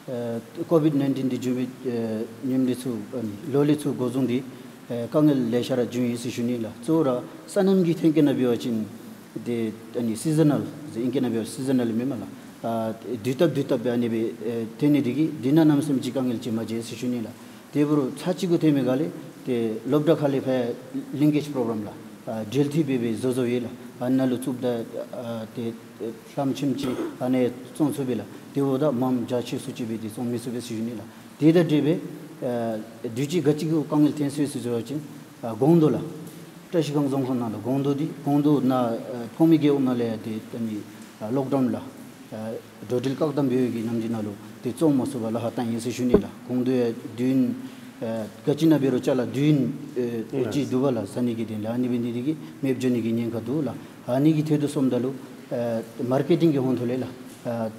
ཨ་ཀོ་བིཌ་ནའིན་ཊིན་འདི་བྱུང་བའི་ཨ་ཉིནམ་འདི་ཚུ་ཨ་ནི་ལོ་ལས་ཚུར་འགོ་བཟུང་སྟེ་ཨ་དཀའ་ངལ་ལེ་ཤ་ར་བྱུང་ཡི་ཟེར་ཞུ་ནི་ལགས། གཙོ་བོ་ར་སོ་ནམ་གྱི་ཐད་ཁར་ནང་འབད་བ་ཅིན་ཏེ་ཨ་ནི་སི་ཛ་ནཱལ་ཟེར་ཨིང་སྐད་ནང་འབད་བ་སི་ཛ་ནཱལ་མེན་མས་ལགས། ཨ་དུས་བཏབ་དུས་བཏབ་སྦེ་ཨ་ནི་སྦེ་ཨེ་ཐོན་ནི་འདི་གིས་འདི་ནང་གནམ་མེད་ས་མེད་ཅིག་དཀའ་ངལ་ཅིག་མ་བྱུང་ཟེར་ཞུ་ནི་ལགས། དེ་འབད་རུང་ཚར་གཅིག་གུ་ཐོན་མི་ག་ལས་ཏེ་སློབ་གྲྭ་ཁ་ལས་ཕར་ལིང་ཀེཇ་པོ་རོ་གརམ་ལགས། ཨ་འབྲེལ་མཐུད་འབད་བའི་བཟོ་བཟོཝ་ཡོད་ལགས། ཨ་ནཱ་ལུ་བཙུགསཔ་ད་ཨ་ཏེ་ལྷམ་ཁྱིམ་ཅིག་ཨ་ནཱ་བཙོང་ཚུགས་པས་ལགས། དེ་འབདཝ་ད་མངམ་རྒྱ་ཆེ་སུ་ཅིག་སྦེ་ཏེ་བཙོང་མི་ཚུགས་པས་ཟེར་ཞུ་ནི་ལགས། དེ་དང་འབྲེལ་བའི་ཨ་དུས་ཅི་ག་ཅི་གི་དཀའ་ངལ་ཐོན་སོ་ཡི་ཟེར་བ་ཅིན་ཨ་སྒོང་རྡོག་ལགས། བཀྲ་ཤིས་སྒང་རྫོང་ཁག་ནང་ལུ་སྒོང་རྡོག་འདི་སྒོང་རྡོག་ནཱ་ཨ་ཕོངས་མི་རྒེད་འོག་ནང་ལས་ཏེ་ཨ་ནི་ཨ་ལོག་ཌའུན་ལགས། ཨ་འགྲོ་འགྲུལ་བཀག་དམ་འབད་བའི་གི་ནམ་དུས་ནང་ལུ་ཏེ་བཙོང་མ་ཚུགས་པར་ལཱ་ཁག་བཏང་ཡི་ཟེར་ཞུ་ནི་ལགས། སྒོང་རྡོག་ཡང་དུས་ཡུན་ཨ་ག་ཅི་ནང་འབད་རུང་ཅ་ལ་དུས་ཡུན་ཨ་ཅིག་འདུག་པ་ལགས། ཟ་ནི་གི་དོན་ལས་ཨ་ནི་འབད་ནི་འདི་གིས་མེདཔ་འགྱོ་ནི་གི་ཉེན་ཁ་འདུག་ལགས། ཨ་ནི་གི་ཐད་དུ་སོངམ་ད་ལུ་ཨ་མར་ཀེ་ཊིང་གི་ཧོང་ཐོག་ལས་ལགས། ཨ་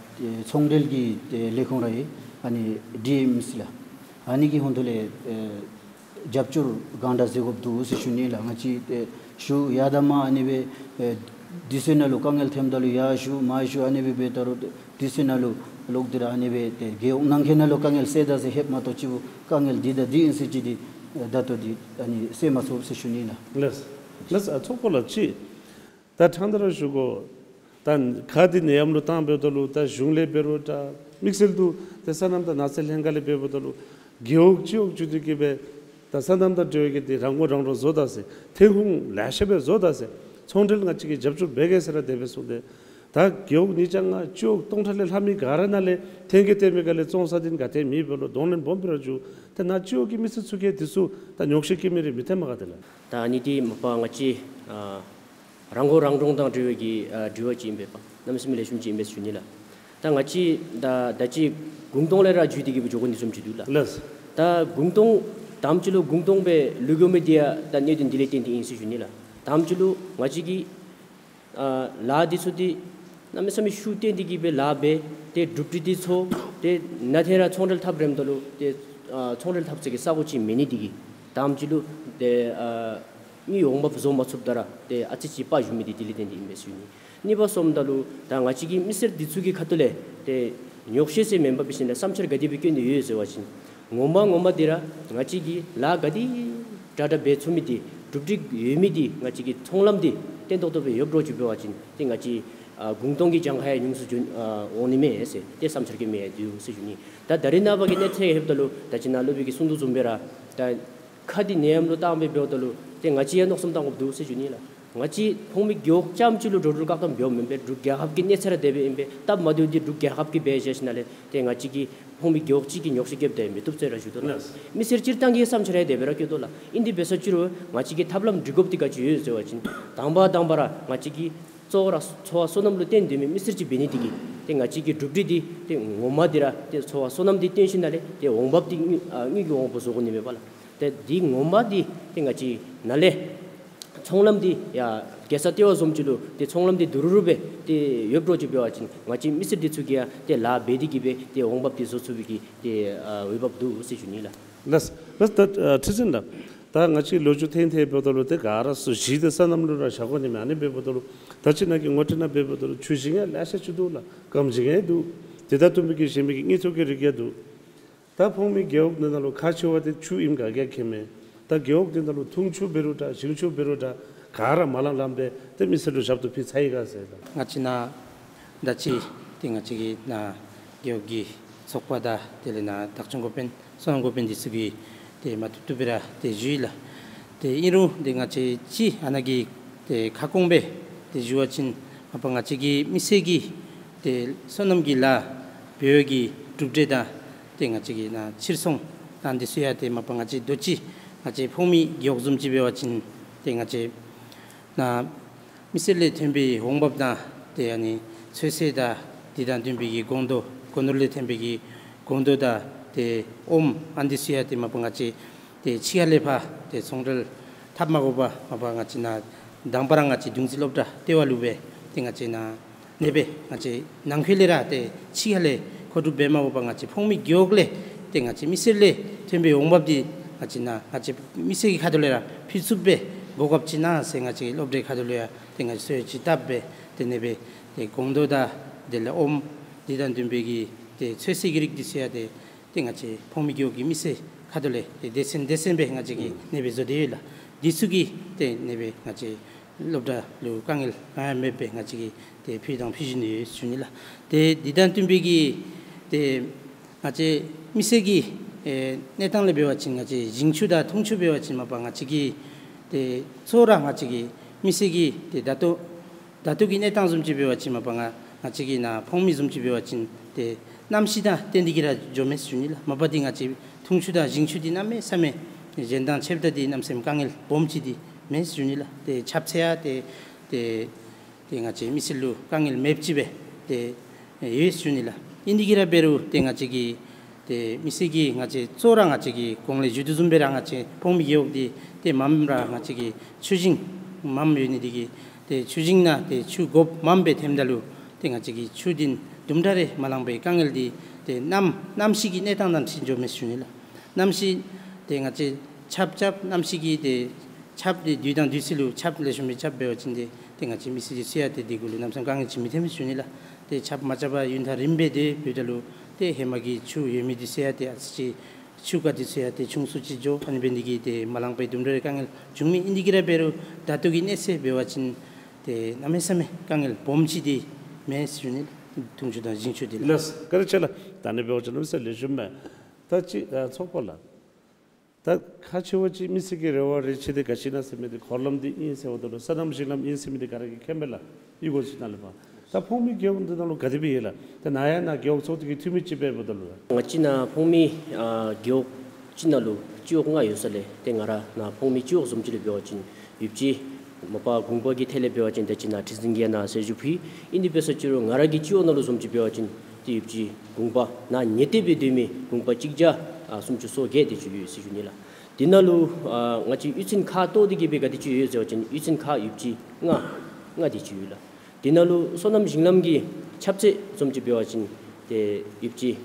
ཚོང་འབྲེལ་གྱི་ཨ་ལས་ཁུངས་ར་ཡོད། ཨ་ནི་ཌི་ཨེམ་སི་ལགས། ཨ་ནི་གི་ཧོང་ཐོག་ལས་ཨ་རྒྱབ་སྐྱོར་གང་དྲག་མཛད་དགོཔ་འདུག་ཟེར་ཞུ་ནི་ལགས། ང་བཅས་ཏེ་ཞུ་ཡར་དང་མར་ཨ་ནི་སྦེ་ཨེ་དུས་ཚོད་ནང་ལུ་དཀའ་ངལ་ཐོནམ་ད་ལུ་ཡར་ཞུ་མར་ཞུ་ཨ་ནི་སྦེ་འབད་ད་རུང་དུས་ཚོད་ནང་ལུ་ལོག་སྟེ་ར་ཨ་ནི་སྦེ་ཏེ་རྒེད་འོག་ནང་འཁོད་ནང་ལུ་དཀའ་ངལ་སེལ་ད་ཟེར་ལྷོདཔ་མ་གཏོགས་ཅིག་པོ་དཀའ་ངལ་འདི་དང་འདི་ཨིན་ཟེར་ཅིག་འདི་ཨེ་ད་ལྟོ་འདི་ཨ་ནི་སེལ་མ་ཚུགས་ཟེར་ཞུ་ནི་ལགས། ལགས་ལགས། ཨ་ཚོགས་གཙོ་ལགས་ཅིག་ད་ཕྲང་སྟེ་ར་ཞུ་དགོ། ད་ཁ་འདི་ནད་ཡམས་ལུ་བཏང་འབདཝ་ད་ལུ་ད་གཞུང་ལས་འབད་རུང་ད་དམིགས་བསལ་དུ་ཏེ་སོ་ནམ་དང་ནགས་ཚལ་ལྷན་ཁག་ལས་འབདཝ་ད་ལུ་རྒེད་འོག་སྤྱི་འོག་བརྒྱུད་དེ་གི་སྦེ་ད་སོ་ནམ་དང་འབྲེལ་བའི་གི་ཏེ་རང་མགོ་རང་འདྲོངས་བཟོ་ད་ཟེར་ཐོན་ཁུངས་ལེ་ཤ་སྦེ་བཟོ་ད་ཟེར་ཚོང་འབྲེལ་ང་བཅས་ཀྱིས་རྒྱབ་སྐྱོར་འབད་གེ་ཟེར་ར་དེ་སྦེ་གསུངས་ཏེ། ད་རྒེད་འོག་ཉིས་བརྒྱ་ལྔ་སྤྱི་འོག་སྟོང་ཕྲག་ལས་ལྷག་མི་ག་ར་ནང་ལས་ཐོན་གེ་ཐོན་མི་ག་ལས་བཙོང་ས་འདི་ག་ཏེ་མེདཔ་འབད་ལོ་གདོང་ལེན་སྦོམ་སྦེ་ར་འགྱོ། ཏེ་ནཱ་སྤྱི་འོག་གི་མི་སེར་ཚུ་གིས་འདི་ཚུ་ད་ཉོགས་བཤད་བཀོད་མི་རེ་མི་ཐོན་མས་ག་ཏེ་ལགས། ད་ཨ་ནི་འདི་མ་པ་ང་བཅས་ཨ་རང་མགོ་རང་འདྲོངས་དང་འབྲེལ་བའི་གི་ཨ་དྲི་བ་ཅིག་ཨིན་པས་པ། གནམ་མེད་ས་མེད་ལེགས་ཤོམ་ཅིག་ཨིན་པས་ཞུ་ནི་ལགས། ད་ང་བཅས་ད་ད་ཅི་གུང་སྟོང་ལས་ར་བརྒྱུད་དེ་གི་སྦེ་འགྱོ་དགོ་ནི་བཟུམ་ཅིག་འདུག་ལགས། ལགས། ད་གུང་སྟོང་དང་པ་ཅིག་ལུ་གུང་སྟོང་སྦེ་ལུས་འགྱོ་མི་འདི་ཡང་ད་གནད་དོན་འདི་ལས་བརྟེན་ཏེ་ཨིན་ཟེར་ཞུ་ནི་ལགས། དང་པ་ཅིག་ལུ་ང་བཅས་ཀྱི་ཨ་ལཱ་འདི་ཚུ་འདི་གནམ་མེད་ས་མེད་ཤུགས་བཏོན་ཏེ་གི་སྦེ་ལཱ་འབད་དེ་གྲུབ་འབྲས་འདི་ཚོར་ཏེ་ནཱ་ཐོན་ར་ཚོང་འབྲེལ་འཐབ་རནམ་ད་ལུ་ཏེ་ཨ་ཚོང་འབྲེལ་འཐབ་ས་གི་ས་སྒོ་ཅིག་མེད་ནི་འདི་གིས་དང་པ་ཅིག་ལུ་ཏེ་ཨ་དངུལ་འོང་འབབ་བཟོ་མ་ཚུགསཔ་ད་ར་ཏེ་ཨ་ཙི་ཅིག་དཔའ་ཞུམ་མི་འདི་དེ་ལས་བརྟེན་ཏེ་ཨིན་པས་ཞུ་ནི། གཉིས་པ་སོངམ་ད་ལུ་ད་ང་བཅས་ཀྱི་མི་སེར་འདི་ཚུ་གི་ཁ་ཐུག་ལས་ཏེ་ཉོགས་བཤད་ཟེར་མེན་པར་འབད་ཞིནམ་ལས་བསམ་འཆར་ག་དེ་སྦེ་བཀོད་ནི་ཡོད་ཟེར་བ་ཅིན་ངོ་མ་ངོ་མ་འདི་ར་ང་བཅས་ཀྱིས་ལཱ་ག་དེ་དྲག་དྲག་འབད་ཚུགས་མི་འདི་གྲུབ་འབྲས་ཡོད་མི་འདི་ང་བཅས་ཀྱི་ཚོང་ལམ་འདི་བརྟན་ཏོག་ཏོ་སྦེ་ཡོདཔ་འདྲཝ་ཅིག་འབད་བ་ཅིན་ཏེ་ང་བཅས་ཨ་གུང་སྟོང་གི་གྱངས་ཁ་ཡང་ཉུང་སུ་འགྱོ་ཨ་འོང་ནི་མས་ཟེར་ཏེ་བསམ་འཆར་བཀོད་མི་ཡང་འདུག་ཟེར་ཞུ་ནི། ད་ད་རེས་ནངས་པ་གི་གནས་ཚད་ལྷོདཔ་ད་ལུ་ད་ཅི་ནཱ་སློབ་དཔོན་གྱིས་གསུང་དོ་བཟུམ་སྦེ་ར་ད་ཁ་འདི་ནད་ཡམས་ལུ་བཏང་སྦེ་འབདཝ་ད་ལུ་ཏེ་ང་བཅས་ཡང་མནོ་བསམ་བཏང་དགོཔ་འདུག་ཟེར་ཞུ་ནི་ལགས། ང་བཅས་ཕོངས་མི་རྒེད་འོག་རྐྱངམ་ཅིག་ལུ་འགྲོ་འགྲུལ་བཀག་དམ་འབདཝ་མེན་པས། འབྲུག་རྒྱལ་ཁབ་ཀྱི་གནས་ཚད་ར་དེ་སྦེ་ཨིན་པས། སྟབས་མ་བདེཝ་འདི་འབྲུག་རྒྱལ་ཁབ་ཀྱིས་འབད་བཞག་ཞིནམ་ལས་ཏེ་ང་བཅས་ཀྱི་ཕོངས་མི་རྒེད་འོག་ཅིག་གིས་ཉོགས་བཤད་བཀོདཔ་དེ་མི་བཏུབ་ཟེར་ར་ཞུ་དོ་ལགས། ལགས། མི་སེར་སྤྱིར་བཏང་གི་བསམ་འཆར་ཡང་དེ་སྦེ་ར་བཀོད་དོ་ལགས། ཨིན་དེ་འབད་ས་ཅིག་རུང་ང་བཅས་ཀྱིས་ཐབས་ལམ་སྒྲིག་དགོཔ་འདི་ག་ཅི་ཡོད་ཟེར་བ་ཅིན་དང་པ་དང་པ་ར་ང་བཅས་ཀྱིས་གཙོ་བོ་ར་འཚོ་བ་སོ་ནམ་ལུ་བརྟེན་སྡོད་མི་མི་སེར་ཅིག་འབད་ནི་འདི་གིས་ཏེ་ང་བཅས་ཀྱི་གྲུབ་འབྲས་འདི་ཏེ་ངོ་མ་འདི་ར་ཏེ་འཚོ་བ་སོ་ནམ་འདི་བརྟེན་ཞིནམ་ལས་ཏེ་འོང་འབབ་འདི་དངུལ་ཨ་དངུལ་གྱི་འོང་འབབ་བཟོ་དགོ་ནི་མས་པ་ལགས། ཏེ་འདི་ངོ་མ་འདི་ཏེ་ང་བཅས་ནཱ་ལས་ཚོང་ལམ་འདི་ཡར་རྒྱལ་ས་ལྟེ་བ་བཟུམ་ཅིག་ལུ་ཏེ་ཚོང་ལམ་འདི་དུམ་གྲ་རུ་སྦེ་ཏེ་ཡོདཔ་འདྲཝ་ཅིག་འབད་བ་ཅིན་ང་བཅས་མི་སེར་འདི་ཚུ་གིས་ཡང་ཏེ་ལཱ་འབད་དེ་གི་སྦེ་ཏེ་འོང་འབབ་འདི་བཟོ་ཚུགས་པའི་གི་ཏེ་ཨ་འོས་འབབ་འདུག་ཟེར་ཞུ་ནི་ལགས། ལགས་ལགས། ད་ཨ་ཁྲི་འཛིན་ལགས། ད་ང་བཅས་ལོ་རྒྱུས་ཐོན་ཐོནམ་འབདཝ་ད་ལུ་ཏེ་ག་ར་ཚུ་གཞིས་ཏེ་སོ་ནམ་ལུ་ར་བཞག་དགོ་ནི་མས། ཨ་ནི་འབདཝ་ད་ལུ་ད་ཅི་ནཱ་གི་ངོ་སྤྲོད་ནང་འབདཝ་ད་ལུ་ཆུ་ཞིང་ཡང་ལེ་ཤ་ཅིག་འདུག་ལགས། སྐམ་ཞིང་ཡང་འདུག། དེ་དང་བསྟུན་པའི་གི་གཞན་མི་གི་དངོས་མཐོ་གི་རིགས་ཡང་འདུག། ད་ཕོངས་མི་རྒེད་འོག་འདི་ནང་ལུ་ཁག་ཆེ་བ་འདི་ཆུ་ཨིནམ་ག་གིས་མཁྱེན་མས། ད་རྒེད་འོག་འདི་ནང་ལུ་འཐུང་ཆུ་འབད་རུང་འདྲ་ཞིང་ཆུ་འབད་རུང་འདྲ་ག་ར་མ་ལང་ལངམ་སྦེ་ཏེ་མི་སེར་ལུ་ཞབས་ཏོག་ཕུལ་ཚར་ཡི་ག་ཟེར་ད། ང་བཅས་ནཱ་ད་ཅི་ཏེ་ང་བཅས་ཀྱི་ནཱ་རྒེད་འོག་གི་ཚོགས་པ་དང་དེ་ལས་ནཱ་བདག་སྐྱོང་འགོ་དཔོན་སོ་ནམ་འགོ་དཔོན་འདི་ཚུ་གིས་ཏེ་མ་བཏུབ་བཏུབ་སྦེ་ར་ཏེ་ཞུ་ཡི་ལགས། ཏེ་ཨིན་རུང་ཏེ་ང་བཅས་ཅིག་ཨ་ནཱ་གི་ཏེ་ཁ་སྐོང་སྦེ་ཏེ་ཞུ་བ་ཅིན་མ་པ་ང་བཅས་ཀྱི་མི་སེར་གྱིས་ཏེ་སོ་ནམ་གྱི་ལཱ་འབད་བའི་གི་གྲུབ་འབྲས་དང་ཏེ་ང་བཅས་ཀྱི་ནཱ་ཕྱིར་ཚོང་དང་འདི་ཚུ་ཡང་ཏེ་མ་པ་ང་བཅས་དུས་ཅི་ང་བཅས་ཕོངས་མི་རྒེད་འོག་བཟུམ་ཅིག་འབད་བ་ཅིན་ཏེ་ང་བཅས་ནཱ་མི་སེར་ལས་ཐོན་པའི་འོང་འབབ་དང་ཏེ་ཨ་ནི་ཚོད་བསྲེ་དང་འདི་དང་བསྟུན་པའི་གི་སྒོང་རྡོག་ སྒོ་ནོར་ལས་ཐོན་པའི་གི་སྒོང་རྡོག་དང་ཏེ་ཨོམ་ཨ་ནི་འདི་ཚུ་ཡང་ཏེ་མ་པ་ང་བཅས་ཏེ་ཕྱི་ཁ་ལས་ཕར་ཏེ་ཚོང་འབྲེལ་འཐབ་མ་དགོ་པར་མ་པ་ང་བཅས་ནཱ་དང་པ་ར་ང་བཅས་དུང་རྩེ་སློབ་གྲྭ་ལྟེ་བ་ལུ་སྦེ་ཏེ་ང་བཅས་ནཱ་གནས་སྦེ་ང་བཅས་ནང་འཁོད་ལས་ར་ཏེ་ཕྱི་ཁ་ལས་མཁོ་སྒྲུབ་འབད་མ་དགོ་པར་ང་བཅས་ཕོངས་མི་རྒེད་འོག་ལས་ཏེ་ང་བཅས་མི་སེར་ལས་ཐོན་པའི་འོང་འབབ་འདི་ང་བཅས་ནཱ་ང་བཅས་མི་སེར་གྱི་ཁ་ཐུག་ལས་ར་ཕུལ་ཚུགསཔ་སྦེ་གོ་སྐབས་ཅིག་གནང་ཟེར་ང་བཅས་སློབ་གྲྭའི་ཁ་ཐུག་ལས་ཡང་ཏེ་ང་བཅས་གསོལ་ཅིག་བཏབ་སྦེ་ཏེ་གནས་སྦེ་ཏེ་སྒོང་རྡོག་དང་དེ་ལས་ཨོམ་འདི་དང་བསྟུན་པའི་གི་ཏེ་ཚོད་བསྲེ་གི་རིགས་འདི་ཚུ་ཡང་ཏེ་ཏེ་ང་བཅས་ཕོངས་མི་རྒེད་འོག་གི་མི་སེར་ཁ་ཐུག་ལས་ཏེ་སྡེ་ཚན་སྡེ་ཚན་སྦེ་ང་བཅས་ཀྱིས་གནས་སྦེ་བཟོ་སྟེ་ཡོད་ལགས། འདི་ཚུ་གིས་ཏེ་གནས་སྦེ་ང་བཅས་སློབ་གྲྭ་ལུ་དཀའ་ངལ་གང་ཡང་མེདཔ་སྦེ་ང་བཅས་ཀྱིས་ཏེ་ཕུལ་དང་ཕུལ་བཞིན་ཡོད་ཟེར་ཞུ་ནི་ལགས། ཏེ་འདི་དང་བསྟུན་པའི་གི་ཏེ་ང་བཅས་མི་སེར་གྱི་ཨེ་གནས་སྟངས་ལས་འབད་བ་ཅིན་ང་བཅས་ཞིང་ཆུ་དང་འཐུང་ཆུ་འབད་བ་ཅིན་མ་པ་ང་བཅས་ཀྱིས་ཏེ་གཙོ་བོ་ར་ང་བཅས་ཀྱི་མི་སེར་གྱི་ཏེ་ད་ལྟོ་ད་ལྟོ་གི་གནས་སྟངས་བཟུམ་ཅིག་འབད་བ་ཅིན་མ་པ་ང་ང་བཅས་ཀྱི་ནཱ་ཕོངས་མི་བཟུམ་ཅིག་འབད་བ་ཅིན་ཏེ་གནམ་གཤིས་དང་བརྟེན་ཏེ་གིས་ར་འགྱོཝ་མས་ཟེར་ཞུ་ནི་ལགས། མ་པ་འདི་ང་བཅས་འཐུང་ཆུ་དང་ཞིང་ཆུ་འདི་གནམ་མེད་ས་མེད་གཞན་དང་ཕྱདཔ་ད་འདི་གནམ་མེད་ས་མེད་དཀའ་ངལ་སྦོམ་ཅིག་འདི་མས་ཟེར་ཞུ་ནི་ལགས། ཏེ་ཆརཔ་ཚུ་ཡང་ཏེ་ཏེ་ཏེ་ང་བཅས་མི་སེར་ལུ་དཀའ་ངལ་མེདཔ་ཅིག་སྦེ་ཏེ་ཡོད་ཟེར་ཞུ་ནི་ལགས། ཨིན་དེ་གིས་ར་འབད་རུང་ཏེ་ང་བཅས་ཀྱི་ཏེ་མི་སེར་གྱི་ང་བཅས་གཙོ་བོ་ར་ང་བཅས་ཀྱི་གོང་ལས་ཞུ་དོ་བཟུམ་སྦེ་ར་ང་བཅས་ཕོངས་མི་རྒེད་འོག་འདི་ཏེ་མངམ་ར་ང་བཅས་ཀྱི་ཆུ་ཞིང་མངམ་ཡོད་ནི་དེ་གིས་ཏེ་ཆུ་ཞིང་ནང་ཏེ་ཆུ་དགོཔ་མངམ་སྦེ་ཐོནམ་ད་ལུ་ཏེ་ང་བཅས་ཀྱིས་ཆུ་འདི་དུམ་གྲ་རེ་མ་ལང་པའི་དཀའ་ངལ་འདི་ཏེ་གནམ་གནམ་གཤིས་ཀྱི་གནས་སྟངས་དང་འཁྲིལ་འགྱོཝ་མས་ཟེར་ཞུ་ནི་ལགས། གནམ་གཤིས་ཏེ་ང་བཅས་ཆརཔ་རྐྱབ་གནམ་གཤིས་ཀྱི་ཏེ་ཆརཔ་འདི་དུས་དང་དུས་ཚོད་ལུ་ཆརཔ་ལེགས་ཤོམ་སྦེ་རྐྱབ་འབད་བ་ཅིན་ཏེ་ཏེ་ང་བཅས་མི་སེར་འདི་ཚུ་ཡང་ཏེ་དེ་གུ་ལུ་གནམ་མེད་ས་མེད་དཀའ་ངལ་ཅིག་མི་ཐོན་མས་ཟེར་ཞུ་ནི་ལགས། ཏེ་ཆརཔ་མ་རྐྱབ་པར་ཡུན་ཐག་རིངམོ་སྦེ་སྡོད་པའི་ད་ལུ་ཏེ་ཧེ་མ་གི་ཆུ་ཡོད་མི་འདི་ཚུ་ཡང་ཏེ་ཨ་ཙི་ཅིག་ཆུ་ཁ་འདི་ཚུ་ཡང་ཏེ་ཆུང་སུ་ཅིག་འགྱོ། ཨ་ནི་འབད་ནི་དེ་གིས་ཏེ་མ་ལང་པའི་དུམ་གྲ་རེ་དཀའ་ངལ་བྱུང་མི་ཨིན་དེ་གིས་ར་འབད་རུང་ད་ལྟོ་གི་གནས་ཚད་འབད་བ་ཅིན་ཏེ་གནམ་མེད་ས་མེད་དཀའ་ངལ་སྦོམ་ཅིག་འདི་མེན་ཟེར་ཞུ་ནི་ལགས། འཐུང་ཆུ་དང་ཞིང་ཆུ་འདི་ལགས། ལགས་བཀའ་དྲིན་ཆེ་ལགས། ད་ཨ་ནི་འབད་བ་ཅིན་གནམ་མེད་ས་མེད་ལེགས་ཤོམ་མས། ད་ཅི་ཨ་ཚོགས་པ་ལགས། ད་ཁག་ཆེ་བ་ཅིག་མི་སེར་གྱི་རེ་བ་རེ་ཆེ་འདི་ག་ཅི་ཨིན་ན་ཟེར་མི་འདི་འཁོར་ལམ་འདི་ཨིན་ཟེརཝ་ད་ལུ་སོ་ནམ་ཞིང་ལམ་ཨིན་ཟེར་མི་འདི་ག་ར་གིས་མཁྱེནམ་མས་ལགས། གཡུས་སྒོ་ཅིག་ནང་ལས་ཕར་ད་ཕོངས་མི་རྒེད་འོག་འདི་ནང་ལུ་ག་དེ་སྦེ་ཡོད་ལགས། ད་ནཱ་ཡང་ནཱ་རྒེད་འོག་ཚོགས་སྡེ་གི་འཐུས་མི་ཅིག་འབདཝ་ད་ལུ་ང་བཅས་ནཱ་ཕོངས་མི་ཨ་རྒེད་འོག་ཅིག་ནང་ལུ་སྤྱི་འོག་ལྔ་ཡོད་ས་ལས་ཏེ་ང་ར་ནཱ་ཕོངས་མི་སྤྱི་འོག་བཟུམ་ཅིག་ལས་འབད་བ་ཅིན་ཡོདཔ་ཅིག་མ་པ་གུང་པ་གི་ཐད་ལས་འབད་བ་ཅིན་ད་ཅི་ནཱ་ཁྲི་འཛིན་གྱིས་ནཱ་གསལ་ཞུ་ཕུལ་ཡི། ཨིན་དེ་འབད་ས་ཅིག་རུང་ང་ར་གི་སྤྱི་འོག་ནང་ལུ་བཟུམ་ཅིག་འབད་བ་ཅིན་ཏེ་ཡོདཔ་ཅིག་གུང་པ་ནཱ་ཉེ་སྡེ་སྦེ་སྡོད་མི་གུང་པ་གཅིག་བརྒྱ་ཨ་སུམ་ཅུ་སོ་བརྒྱད་དེ་ཅིག་ཡོད་ཟེར་ཞུ་ནི་ལགས། དེ་ནང་ལུ་ཨ་ང་བཅས་གཡུས་ཚན་ཁག་བཏོག་སྟེ་གིས་སྦེ་ག་དེ་ཅིག་ཡོད་ཟེར་བ་ཅིན་གཡུས་ཚན་ཁག་ཡོདཔ་ཅིག་ལྔ་ལྔ་དེ་ཅིག་ཡོད་ལགས། དེ་ནང་ལུ་སོ་ནམ་ཞིང་ལམ་གྱི་ཁྱབ་ཚད་བཟུམ་ཅིག་འབད་བ་ཅིན་ཏེ་ཡོདཔ་ཅིག་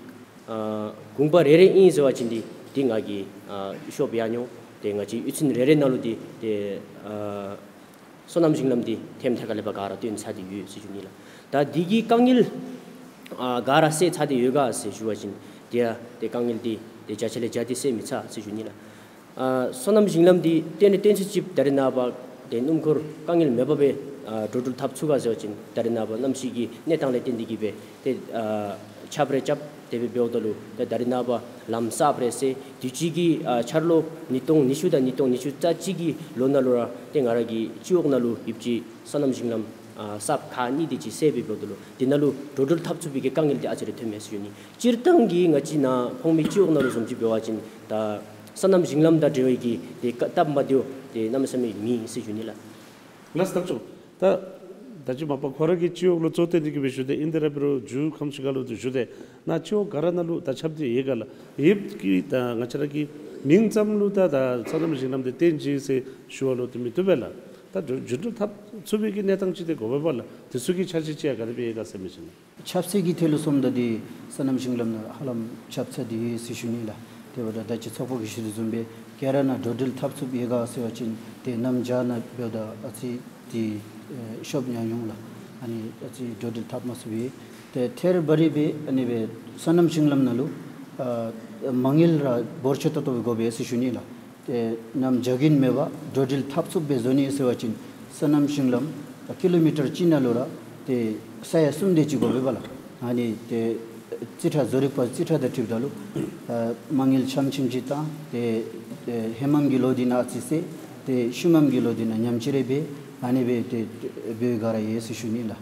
ཨ་གུང་པ་རེ་རེ་ཨིན་ཟེར་བ་ཅིན་འདི་འདི་ང་གིས་ཨ་ཤོབ་ཡང་ཉོ། ཏེ་ང་བཅས་གཡུས་ཚན་རེ་རེ་ནང་ལུ་འདི་ཏེ་ཨ་སོ་ནམ་ཞིང་ལམ་འདི་ཐེམ་ཐེ་ཀ་ལས་ཕར་ག་ར་བཏོན་ཚར་ཏེ་ཡོད་ཟེར་ཞུ་ནི་ལགས། ད་འདི་གི་དཀའ་ངལ་ཨ་ག་ར་སེལ་ཚར་ཏེ་ཡོད་ག་ཟེར་ཞུ་བ་ཅིན་ཏེ་ཡ་ཏེ་དཀའ་ངལ་འདི་ཏེ་བརྒྱ་ཆ་ལས་བརྒྱ་འདི་སེལ་མི་ཚར་ཟེར་ཞུ་ནི་ལགས། ཨ་སོ་ནམ་ཞིང་ལམ་འདི་ཏན་ཏན་ཚུན་ཚོད་ཅིག་ད་རེས་ནངས་པ་ཏེ་སྣུམ་འཁོར་དཀའ་ངལ་མེད་པར་སྦེ་ཨ་འགྲོ་འགྲུལ་འཐབ་ཚུགས་ག་ཟེར་བ་ཅིན་ད་རེས་ནངས་པ་གནམ་གཤིས་ཀྱི་གནས་སྟངས་ལས་བརྟེན་ཏེ་གིས་སྦེ་ཏེ་ཨ་ཆརཔ་རེ་རྐྱབ་དེ་སྦེ་འབདཝ་ད་ལུ་ཏེ་ད་རེས་ནངས་པ་ལམ་གསརཔ་རེ་བསལ། དུས་ཅི་གི་ཨ་འཆར་ལོ་ཉིས་སྟོང་ཉི་ཤུ་དང་ཉིས་སྟོང་ཉི་ཤུ་རྩ་གཅིག་གི་ལོ་ནང་ལུ་ར་ཏེ་ང་ར་གི་སྤྱི་འོག་ནང་ལུ་ཡོདཔ་ཅིག་སོ་ནམ་ཞིང་ལམ་ཨ་གསརཔ་ཁག་གཉིས་དེ་ཅིག་བསལ་སྦེ་འབདཝ་ད་ལུ་དེ་ནང་ལུ་འགྲོ་འགྲུལ་འཐབ་ཚུགས་པའི་གི་དཀའ་ངལ་འདི་ཨ་ཙི་རེ་ཐོན་མས་ཟེར་ཞུ་ནི། སྤྱིར་བཏང་གི་ང་བཅས་ནཱ་ཕོངས་མི་སྤྱི་འོག་ནང་ལུ་བཟུམ་ཅིག་འབད་བ་ཅིན་ད་སོ་ནམ་ཞིང་ལམ་དང་འབྲེལ་བའི་གི་ཏེ་བཀའ་སྟབས་མ་བདེཝ་ཏེ་གནམ་མེད་ས་མེད་མེད་ཟེར་ཞུ་ནི་ལགས། ལགས་སོ་ལགས་སོ། ད་ད་ཅི་མ་པ་ཁོ་ར་གི་སྤྱི་འོག་ལུ་གཙོ་བོར་བསྟེན་ཏེ་གིས་སྦེ་ཞུ་དེས། ཨིན་དེ་ར་འབད་རུང་མཇུག་ཁམས་ཅིག་ཁར་ལུ་ཏེ་ཞུ་དེས། ནཱ་སྤྱི་འོག་ག་ར་ནང་ལུ་ད་ཁྱབ་སྟེ་ཡོད་ག་ལགས། ཡོདཔ་གི་ད་ང་བཅས་ར་གི་མིང་ཙམ་ལུ་ད་ད་སོ་ནམ་ཞིང་ལམ་འདི་བཏོན་ཅི་ཟེར་ཞུ་བ་ལུ་ཏེ་མི་བཏུབ་པས་ལགས། ད་འགྲོ་འགྲོ་འགྲུལ་འཐབ་ཚུགས་པའི་གི་གནས་སྟངས་ཅིག་ཏེ་དགོ་པས་ལགས། དེ་ཚུ་གི་འཆར་གཞི་ཅིག་ཡང་ག་དེ་སྦེ་ཡོད་ག་ཟེར་མི་ཅིག་ནང་། ཆབ་སྲིད་ཀྱི་ཐད་ལུ་སོངམ་ད་འདི་སོ་ནམ་ཞིང་ལམ་ནང་ཧ་ལམ་ཁྱབ་ཚར་ཏེ་ཡོད་ཟེར་ཞུ་ནི་ལགས། དེ་འབདཝ་ད་ད་ཅི་ཚོགས་པ་གིས་ཞུ་དོ་བཟུམ་སྦེ་ག་ར་ནང་འགྲོ་འགྲུལ་འཐབ་ཚུགསཔ་ཡོད་ག་ཟེར་བ་ཅིན་ཏེ་གནམ་བྱཱར་ནང་འབདཝ་ད་ཨ་ཙི་ཏེ་ཨེ་ཤོབ་ཉར་འོང་ལགས། ཨ་ནི་ཨ་ཙི་འགྲོ་འགྲུལ་འཐབ་མ་ཚུགས་པས། ཏེ་ཐད་རི་བ་རི་སྦེ་ཨ་ནི་སྦེ་སོ་ནམ་ཞིང་ལམ་ནང་ལུ་ཨ་མ་དངུལ་ར་འབོར་ཆེ་ཏོག་ཏོ་སྦེ་དགོ་པས་ཟེར་ཞུ་ནི་ལགས། ཏེ་གནམ་བྱཱར་གྱིན་མེད་པར་འགྲོ་འགྲུལ་འཐབ་ཚུགསཔ་སྦེ་བཟོ་ནི་ཟེར་བ་ཅིན་སོ་ནམ་ཞིང་ལམ་ཀི་ལོ་མི་ཊར་གཅིག་ནང་ལུ་ར་ཏེ་ས་ཡ་གསུམ་དེ་ཅིག་དགོ་པས་ལགས། ཨ་ནི་ཏེ་རྩིས་ཁྲ་བཟོ་རིག་པ་རྩིས་ཁྲ་དང་འཁྲིལཝ་ད་ལུ་ཨ་མ་དངུལ་ཆམ་ཆིམ་ཅིག་བཏང་། ཏེ་ཏེ་ཧེ་མམ་གྱི་ལོ་འདི་ནང་ཨ་ཙི་སེལ། ཏེ་ཤུལ་མམ་གྱི་ལོ་འདི་ནང་ཉམས་བཅོས་རེ་འབད། ཨ་ནི་སྦེ་ཏེ་འབད་ག་ར་ཡོད་ཟེར་ཞུ་ནི་ལགས།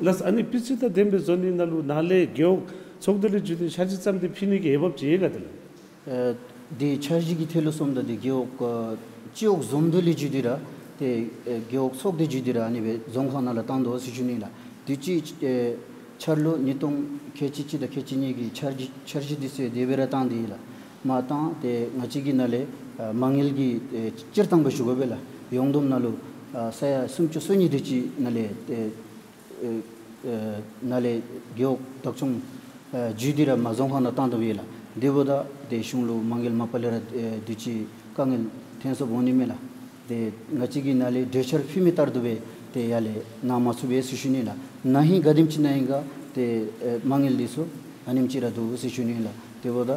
ལགས་སོ། ཨ་ནི་སྤུས་ཚད་དང་ལྡནམ་སྦེ་བཟོ་ནི་ནང་ལུ་ནཱ་ལས་རྒེད་འོག་ཚོགས་སྡེ་ལས་བརྒྱུད་དེ་འཆར་གཞི་བརྩམས་ཏེ་ཕུལ་ནི་གི་འོས་འབབ་ཅིག་ཡོད་ག་དེ་ལགས། ཨ་འདི་འཆར་གཞི་གི་ཐད་ལུ་སོངམ་ད་འདི་རྒེད་འོག་ཨ་སྤྱི་འོག་བཟུམ་དེ་ལས་བརྒྱུད་དེ་ར་ཏེ་ཨ་རྒེད་འོག་ཚོགས་སྡེ་བརྒྱུད་དེ་ར་ཨ་ནི་སྦེ་རྫོང་ཁག་ནང་ལུ་བཏང་དོ་ཟེར་ཞུ་ནི་ལགས། དུས་ཅི་ཨ་ འཆར་ལོ་ཉིས་སྟོང་ཁལ་གཅིག་གཅིག་དང་ཁལ་གཅིག་གཉིས་ཀྱི་འཆར་གཞི་འཆར་གཞི་འདི་ཚུ་དེ་སྦེ་ར་བཏང་སྟེ་ཡོད་ལགས། མ་བཏང་ཏེ་ང་བཅས་ཀྱི་ནང་ལས་ཨ་མ་དངུལ་གྱི་ཨེ་སྤྱིར་བཏང་སྦེ་ཞུ་དགོ་པས་ལགས། ཡོངས་བསྡོམས་ནང་ལུ་ཨ་ས་ཡ་སུམ་ཅུ་སོ་གཉིས་དེ་ཅིག་ནང་ལས་ཨེ་ཨེ་ཨེ་ནང་ལས་རྒེད་འོག་བདག་སྐྱོང་ཨེ་བརྒྱུད་དེ་ར་མ་རྫོང་ཁག་ནང་བཏང་དོ་ཡོད་ལགས། དེ་འབདཝ་ད་ཏེ་གཞུང་ལུ་མ་དངུལ་མ་པ་ལས་ར་ཨེ་དུས་ཅི་དཀའ་ངལ་ཐོན་སོངམ་འོང་ནི་མས་ལགས། ཏེ་ང་བཅས་ཀྱི་ནང་ལས་གྲོས་འཆར་ཕུལ་མི་ལྟར་དུ་སྦེ་ཏེ་ཡར་ལས་གནང་མ་ཚུགས་པས་ཟེར་ཞུ་ནི་ལགས། ན་ཧིང་ག་དེམ་ཅིག་ནང་ཧིང་ག་ཏེ་ཨེ་མ་དངུལ་འདི་ཚུ་ཨ་ནེམ་ཅིག་ར་འདུག་ཟེར་ཞུ་ནི་ལགས། དེ་འབདཝ་ད་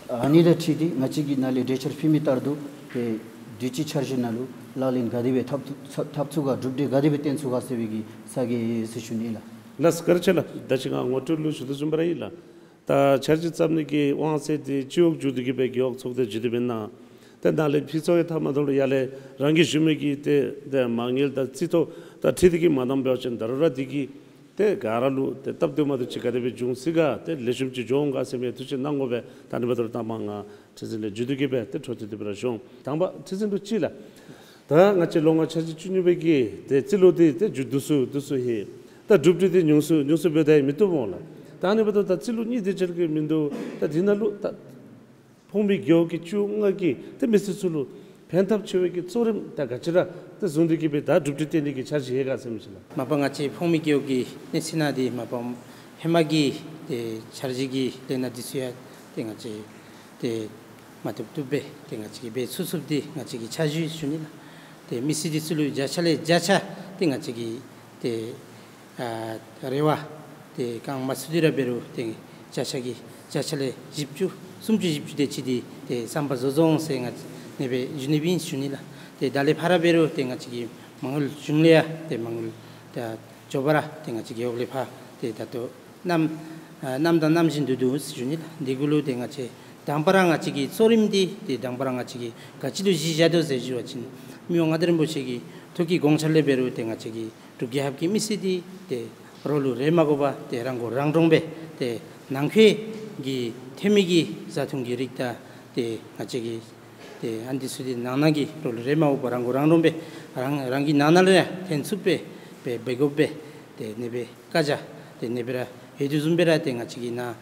ཨ་ནི་དང་འཁྲིལ་ཏེ་ང་བཅས་ཀྱི་ནང་ལས་གྲོས་འཆར་ཕུལ་མི་ལྟར་དུ་ཏེ་དུས་ཅི་འཆར་གཞི་ནང་ལུ་ལག་ལེན་ག་དེ་སྦེ་འཐབ་ཚུགས་འཐབ་ཚུགས་ག་གྲུབ་འབྲས་ག་དེ་སྦེ་བཏོན་ཚུགས་ག་ཟེར་བའི་གི་ས་གི་ཟེར་ཞུ་ནི་ལགས། ལགས་བཀའ་དྲིན་ཆེ་ལགས། ད་ཅི་ང་ངོ་སྤྲོད་ལུ་ཞུ་དོ་བཟུམ་སྦེ་ར་ཨིན་ལགས། ད་འཆར་གཞི་བརྩམ་ནི་གི་དབང་ཚད་འདི་སྤྱི་འོག་བརྒྱུད་དེ་གི་སྦེ་རྒེད་འོག་ཚོགས་སྡེ་བརྒྱུད་དེ་སྦེ་གནང་། ཏེ་ནཱ་ལས་ཕུལ་ཚར་བའི་མཐའ་མ་དོ་ལུ་ཡར་ལས་རང་གིས་ཞུ་མི་གི་ཏེ་ཏེ་མ་དངུལ་དང་རྩིས་ཐོ་དང་འཁྲིལ་ཏེ་གི་མ་གནང་འབད་བ་ཅིན་ད་རུང་ར་འདི་གིས་ཏེ་ག་ར་ལུ་ཏེ་སྟབས་བདེཝ་མ་བདེཝ་ཅིག་ག་དེ་སྦེ་འབྱུང་སྲིད་ག་ཏེ་ལེགས་ཤོམ་ཅིག་འགྱོ་འོང་ག་ཟེར་མི་ཐུགས་བཞེད་གནང་དགོ་པས། ད་ནི་འབདཝ་ད་ལུ་ད་མ་ང་ཁྲི་འཛིན་ལས་བརྒྱུད་དེ་གི་སྦེ་ཏེ་འཕྲོ་མཐུད་དེ་སྦེ་ར་ཞུ་འོང་། དང་པ་ཁྲི་འཛིན་ལུ་ཅིག་ལགས། ད་ང་བཅས་ལོ་ལྔ་འཆར་གཞི་བཅུ་གཉིས་པའི་གི་ཏེ་རྩིས་ལོ་འདི་ཏེ་མཇུག་བསྡུ་སུ་བསྡུ་སུ་ཧེ། ད་གྲུབ་འབྲས་འདི་ཉུང་སུ་ཉུང་སུ་འབདཝ་ད་ཡང་མི་བཏུབ་འོང་ལགས། ད་ནི་འབདཝ་ད་ད་རྩིས་ལོ་གཉིས་དེ་ཅིག་གི་མིན་འདུག། ད་འདི་ནང་ལུ་ད་ཕོངས་མི་རྒེད་འོག་གི་སྤྱི་འོག་ལྔ་གི་ཏེ་མི་སེར་ཚུ་ལུ་ཕན་ཐབས་ཆེ་བའི་གི་གཙོ་རིམ་ད་ག་ཅི་ར་ཏེ་བཟུང་སྟེ་གི་སྦེ་ད་གྲུབ་འབྲས་བཏོན་ནི་གི་འཆར་གཞི་ཡོད་ག་ཟེར་མི་ཅིག་ལགས། མ་པ་ང་བཅས་ཕོངས་མི་རྒེད་འོག་གི་གནས་ཚད་ནང་འདི་མ་པ་ཧེ་མ་གི་ཏེ་འཆར་གཞི་གི་ལས་སྣ་འདི་ཚུ་ཡང་ཏེ་ང་བཅས་ཏེ་མ་བཏུབ་བཏུབ་སྦེ་ཏེ་ང་བཅས་ཀྱིས་འབད་ཚུགས་ཚུགསཔ་འདི་ང་བཅས་ཀྱི་འཆར་གཞི་ཞུ་ནི་ལགས། ཏེ་མི་སེར་འདི་ཚུ་ལུ་བརྒྱ་ཆ་ལས་བརྒྱ་ཆ་ཏེ་ང་བཅས་ཀྱིས་ཏེ་ཨ་རེ་བ་ཏེ་བསྐང་མ་ཚུགས་ཏེ་ར་འབད་རུང་ཏེ་བརྒྱ་ཆ་གི་བརྒྱ་ཆ་ལས་བཞི་བཅུ་སུམ་ཅུ་བཞི་བཅུ་དེ་ཅིག་འདི་ཏེ་བསམ་པ་རྫོགས་རྫོགས་འོང་ཟེར་ང་ནེ་སྦེ་ཞུ་ནི་སྦེ་ཨིན་ཞུ་ནི་ལགས། ཏེ་ད་ལས་ཕར་ར་འབད་རུང་ཏེ་ང་བཅས་ཀྱི་མ་དངུལ་གཞུང་ལས་ཡང་ཏེ་མ་དངུལ་ད་མགྱོགས་པ་ར་ཏེ་ང་བཅས་རྒེད་འོག་ལས་ཕར་ཏེ་ད་ལྟོ་གནམ་ཨ་གནམ་དང་གནམ་བཞིན་དུ་འདུག་ཟེར་ཞུ་ནི་ལགས། འདི་གུ་ལུ་ཏེ་ང་བཅས་དང་པ་ར་ང་བཅས་ཀྱི་གཙོ་རིམ་འདི་ཏེ་དང་པ་ར་ང་བཅས་ཀྱིས་ག་ཅི་ལུ་གཞི་བཞག་དོ་ཟེར་ཞུ་བ་ཅིན་མི་དབང་མངའ་བདག་རིན་པོ་ཆེ་གི་ཐུགས་ཀྱི་དགོངས་འཆར་ལས་འབད་རུང་ཏེ་ང་བཅས་ཀྱི་འབྲུག་རྒྱལ་ཁབ་ཀྱི་མི་སེར་འདི་ཏེ་རོགས་ལུ་རེ་མ་དགོ་པར་ཏེ་རང་མགོ་རང་འདྲོངས་སྦེ་ཏེ་ནང་འཁོད་ཀྱི་ཐོན་མི་གི་བཟའ་འཐུང་གི་རིགས་དང་ཏེ་ང་བཅས་ཀྱི་ཏེ་ཨ་ནི་འདི་ཚུ་འདི་ནང་ན་གི་རོགས་ལུ་རེ་མ་དགོ་པར་རང་མགོ་རང་འདྲོངས་སྦེ་རང་རང་གི་ནང་ན་ལས་ཡང་ཐོན་ཚུགསཔ་སྦེ་འབད་དགོཔ་སྦེ་ཏེ་ནེ་སྦེ་བཀའ་རྒྱ་ཏེ་ནེ་སྦེ་ར་ཡོད་དོ་བཟུམ་སྦེ་ར་ཏེ་ང་བཅས་ཀྱི་ནཱ་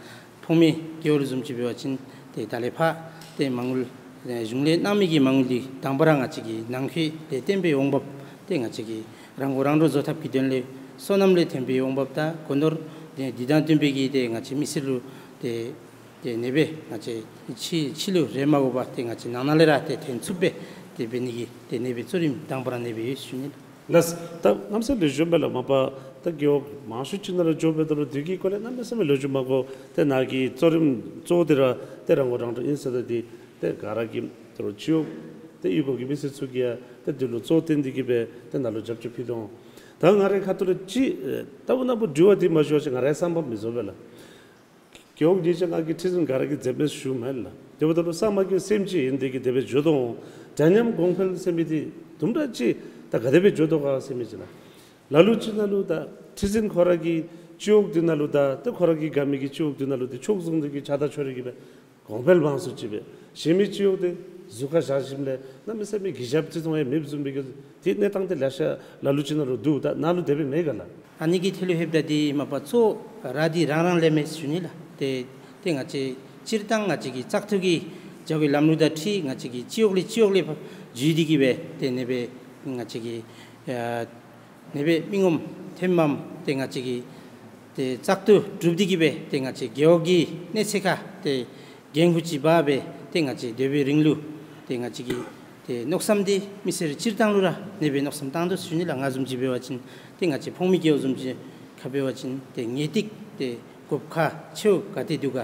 ཕོངས་མི་རྒེད་འོག་ལུ་བཟུམ་ཅིག་འབད་བ་ཅིན་ཏེ་ད་ལས་ཕར་ཏེ་མ་དངུལ་ཨེ་གཞུང་ལས་གནང་མི་གི་མ་དངུལ་འདི་དང་པ་ར་ང་བཅས་ཀྱི་ནང་འཁོད་ལས་བརྟེན་པའི་འོང་འབབ་ཏེ་ང་བཅས་ཀྱི་རང་མགོ་རང་འདྲོངས་བཟོ་ཐབས་ཀྱི་དོན་ལས་སོ་ནམ་ལས་ཐོན་པའི་འོང་འབབ་དང་སྒོ་ནོར་ཏེ་འདི་དང་བསྟུན་པའི་གི་ཏེ་ང་བཅས་མི་སེར་ལུ་ཏེ་ཏེ་ནེ་སྦེ་ང་བཅས་ཕྱི་ཕྱི་ལུ་རེ་མ་དགོ་པར་ཏེ་ང་བཅས་ནང་ན་ལས་ར་ཏེ་ཐོན་ཚུགསཔ་སྦེ་ཏེ་འབད་ནི་གི་ཏེ་ནེ་སྦེ་གཙོ་རིམ་དང་པ་ར་ནེ་སྦེ་ཡོད་ཞུ་ནི། ལགས། ད་གནམ་ས་ལེགས་ཤོམ་སྦེ་ལགས། མ་པ་ད་རྒེད་འོག་མང་ཤོས་ཅིག་ནང་ལུ་འགྱོ་འབདཝ་ད་ལུ་དེ་གི་སྐོར་ལས་གནམ་མེད་ས་མེད་ལེགས་ཤོམ་མ་གོ། ཏེ་ནཱ་གི་གཙོ་རིམ་གཙོ་བོ་འདི་ར་ཏེ་རང་མགོ་རང་འདྲོངས་ཨིན་ཟེར་ད་འདི་ཏེ་ག་ར་གིས་ད་རུང་སྤྱི་འོག་ཏེ་གཡུས་སྒོ་གི་མི་སེར་ཚུ་གིས་ཡང་ཏེ་འདི་ལུ་གཙོ་བཏོན་ཏེ་གི་སྦེ་ཏེ་ནཱ་ལུ་རྒྱབ་སྐྱོར་ཕུལ་དོ། ད་ང་རའི་ཁ་ཐུག་ལས་ཅིག་ལྟ་བུ་ན་བུ་དྲི་བ་འདི་མ་ཞུ་བ་ཅིན་ང་རའི་བསམ་པ་མི་རྫོགས་པས་ལགས། རྒེད་འོག་གཉིས་ཆ་ང་གིས་ཁྲི་འཛིན་ག་ར་གིས་མཛདཔ་མས་ཞུཝ་མེན་ལགས། དེ་འབདཝ་ད་ལུ་ས་མ་གི་སེམས་ཅིག་ཨིན་ཏེ་གི་དེ་སྦེ་འགྱོ་དོ། འདྲ་མཉམ་གོང་འཕེལ་ཟེར་མི་འདི་དུམ་གྲ་ཅིག་ད་ག་དེ་སྦེ་འགྱོ་དོ་ག་ཟེར་མི་ཅིག་ལགས། ལ་ལུ་ཅིག་ནང་ལུ་ད་ཁྲི་འཛིན་ཁོ་ར་གིས་སྤྱི་འོག་འདི་ནང་ལུ་ད་ཏེ་ཁོ་ར་གི་དགའ་མི་གི་སྤྱི་འོག་འདི་ནང་ལུ་ཏེ་ཕྱོགས་བཟུང་སྟེ་གི་ཕྱག་དང་ཕྱོགས་རིས་ཀྱིས་སྦེ་གོང་འཕེལ་མང་སུ་ཅིག་སྦེ་གཞན་མི་སྤྱི་འོག་འདི་ཟུར་ཁར་བཞག་ཞིནམ་ལས་གནམ་མེད་ས་མེད་གུས་ཞབས་ཅིག་མཐོང་ཡང་མེདཔ་བཟུམ་སྦེ་གི་ཏེ་གནས་སྟངས་འདི་ལེ་ཤ་ལ་ལུ་ཅིག་ནང་ལུ་འདུག། ད་ནཱ་ལུ་དེ་སྦེ་མེད་ག་ལགས། ཨ་ནི་གི་ཐད་ལུ་ལྷོདཔ་ད་འདི་མ་པ་གཙོ་བོ་ར་འདི་རང་རང་ལས་མས་ཞུ་ནི་ལགས། ཏེ་ཏེ་ང་བཅས་སྤྱིར་བཏང་ང་བཅས་ཀྱི་བཙག་འཐུ་གི་བྱ་སྒོའི་ལམ་ལུགས་དང་འཁྲིལ་ང་བཅས་ཀྱིས་སྤྱི་འོག་ལས་སྤྱི་འོག་ལས་ཕར་བརྒྱུད་དེ་གི་སྦེ་ཏེ་ནེ་སྦེ་ང་བཅས་ཀྱིས་ཨ་ནེ་སྦེ་མི་ངོམ་ཐོནམ་མས། ཏེ་ང་བཅས་ཀྱིས་ཏེ་བཙག་འཐུ་གྲུབ་སྟེ་གི་སྦེ་ཏེ་ང་བཅས་རྒེད་འོག་གི་གནས་ཚད་ཁར་ཏེ་འགན་ཁུར་ཅིག་འབག་སྦེ་ཏེ་ང་བཅས་སྡོད་པའི་རིང་ལུ་ཏེ་ང་བཅས་ཀྱི་ཏེ་མནོ་བསམ་འདི་མི་སེར་སྤྱིར་བཏང་ལུ་ར་ནེ་སྦེ་མནོ་བསམ་བཏང་དོ་ཞུ་ནི་ལགས། ང་བཟུམ་ཅིག་འབད་བ་ཅིན་ཏེ་ང་བཅས་ཕོངས་མི་རྒེད་འོག་བཟུམ་ཅིག་ཁར་འབད་བ་ཅིན་ཏེ་ངེས་ཏིག་ཏེ་དགོཔ་ཁག་ཆེཝ་ག་ཏེ་འདུག་ག་